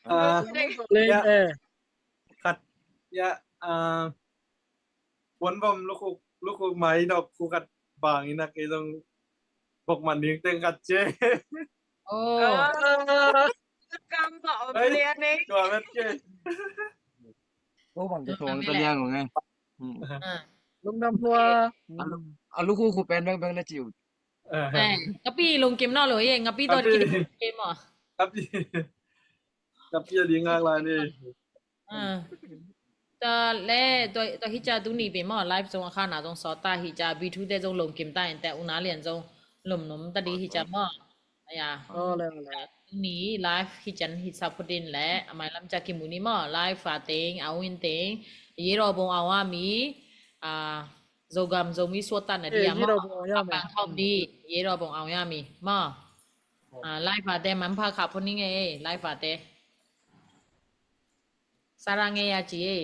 Ah, ya. Kat, ya, ah, Puan vom lukhuk, lukhuk mai dok khu khat bang ina kei zong bok man ding teng khat ce. Oh. Kam ba om lian e. Tua vet ce. Ko bang ke tuang ta liang ong e. Lungdam hua. A lukhuk khu pen beng beng na ciu. Ngapi lungkim no lo ye, ngapi to kim kim mo. Ngapi. Ngapi a ding ngak lai ni. Tua le, tua, tua hi ca tuni pen maw, live zong a khana zong sawt ta hi ca, B two te zong lom kim ta in te, una lian zong lom nom ta di hi ca maw. Aya. Tuni live hi can hi sa phutin le, a mai lam ca kimu ni maw, live a teng, a win teng, ye ro bong a wa mi, a, Zogam Zomi suat ta na di a maw, a pang thawm di, ye ro bong a wa mi maw. Live a te, man pha kha phuning e, live a te. Sarang e ya ci e.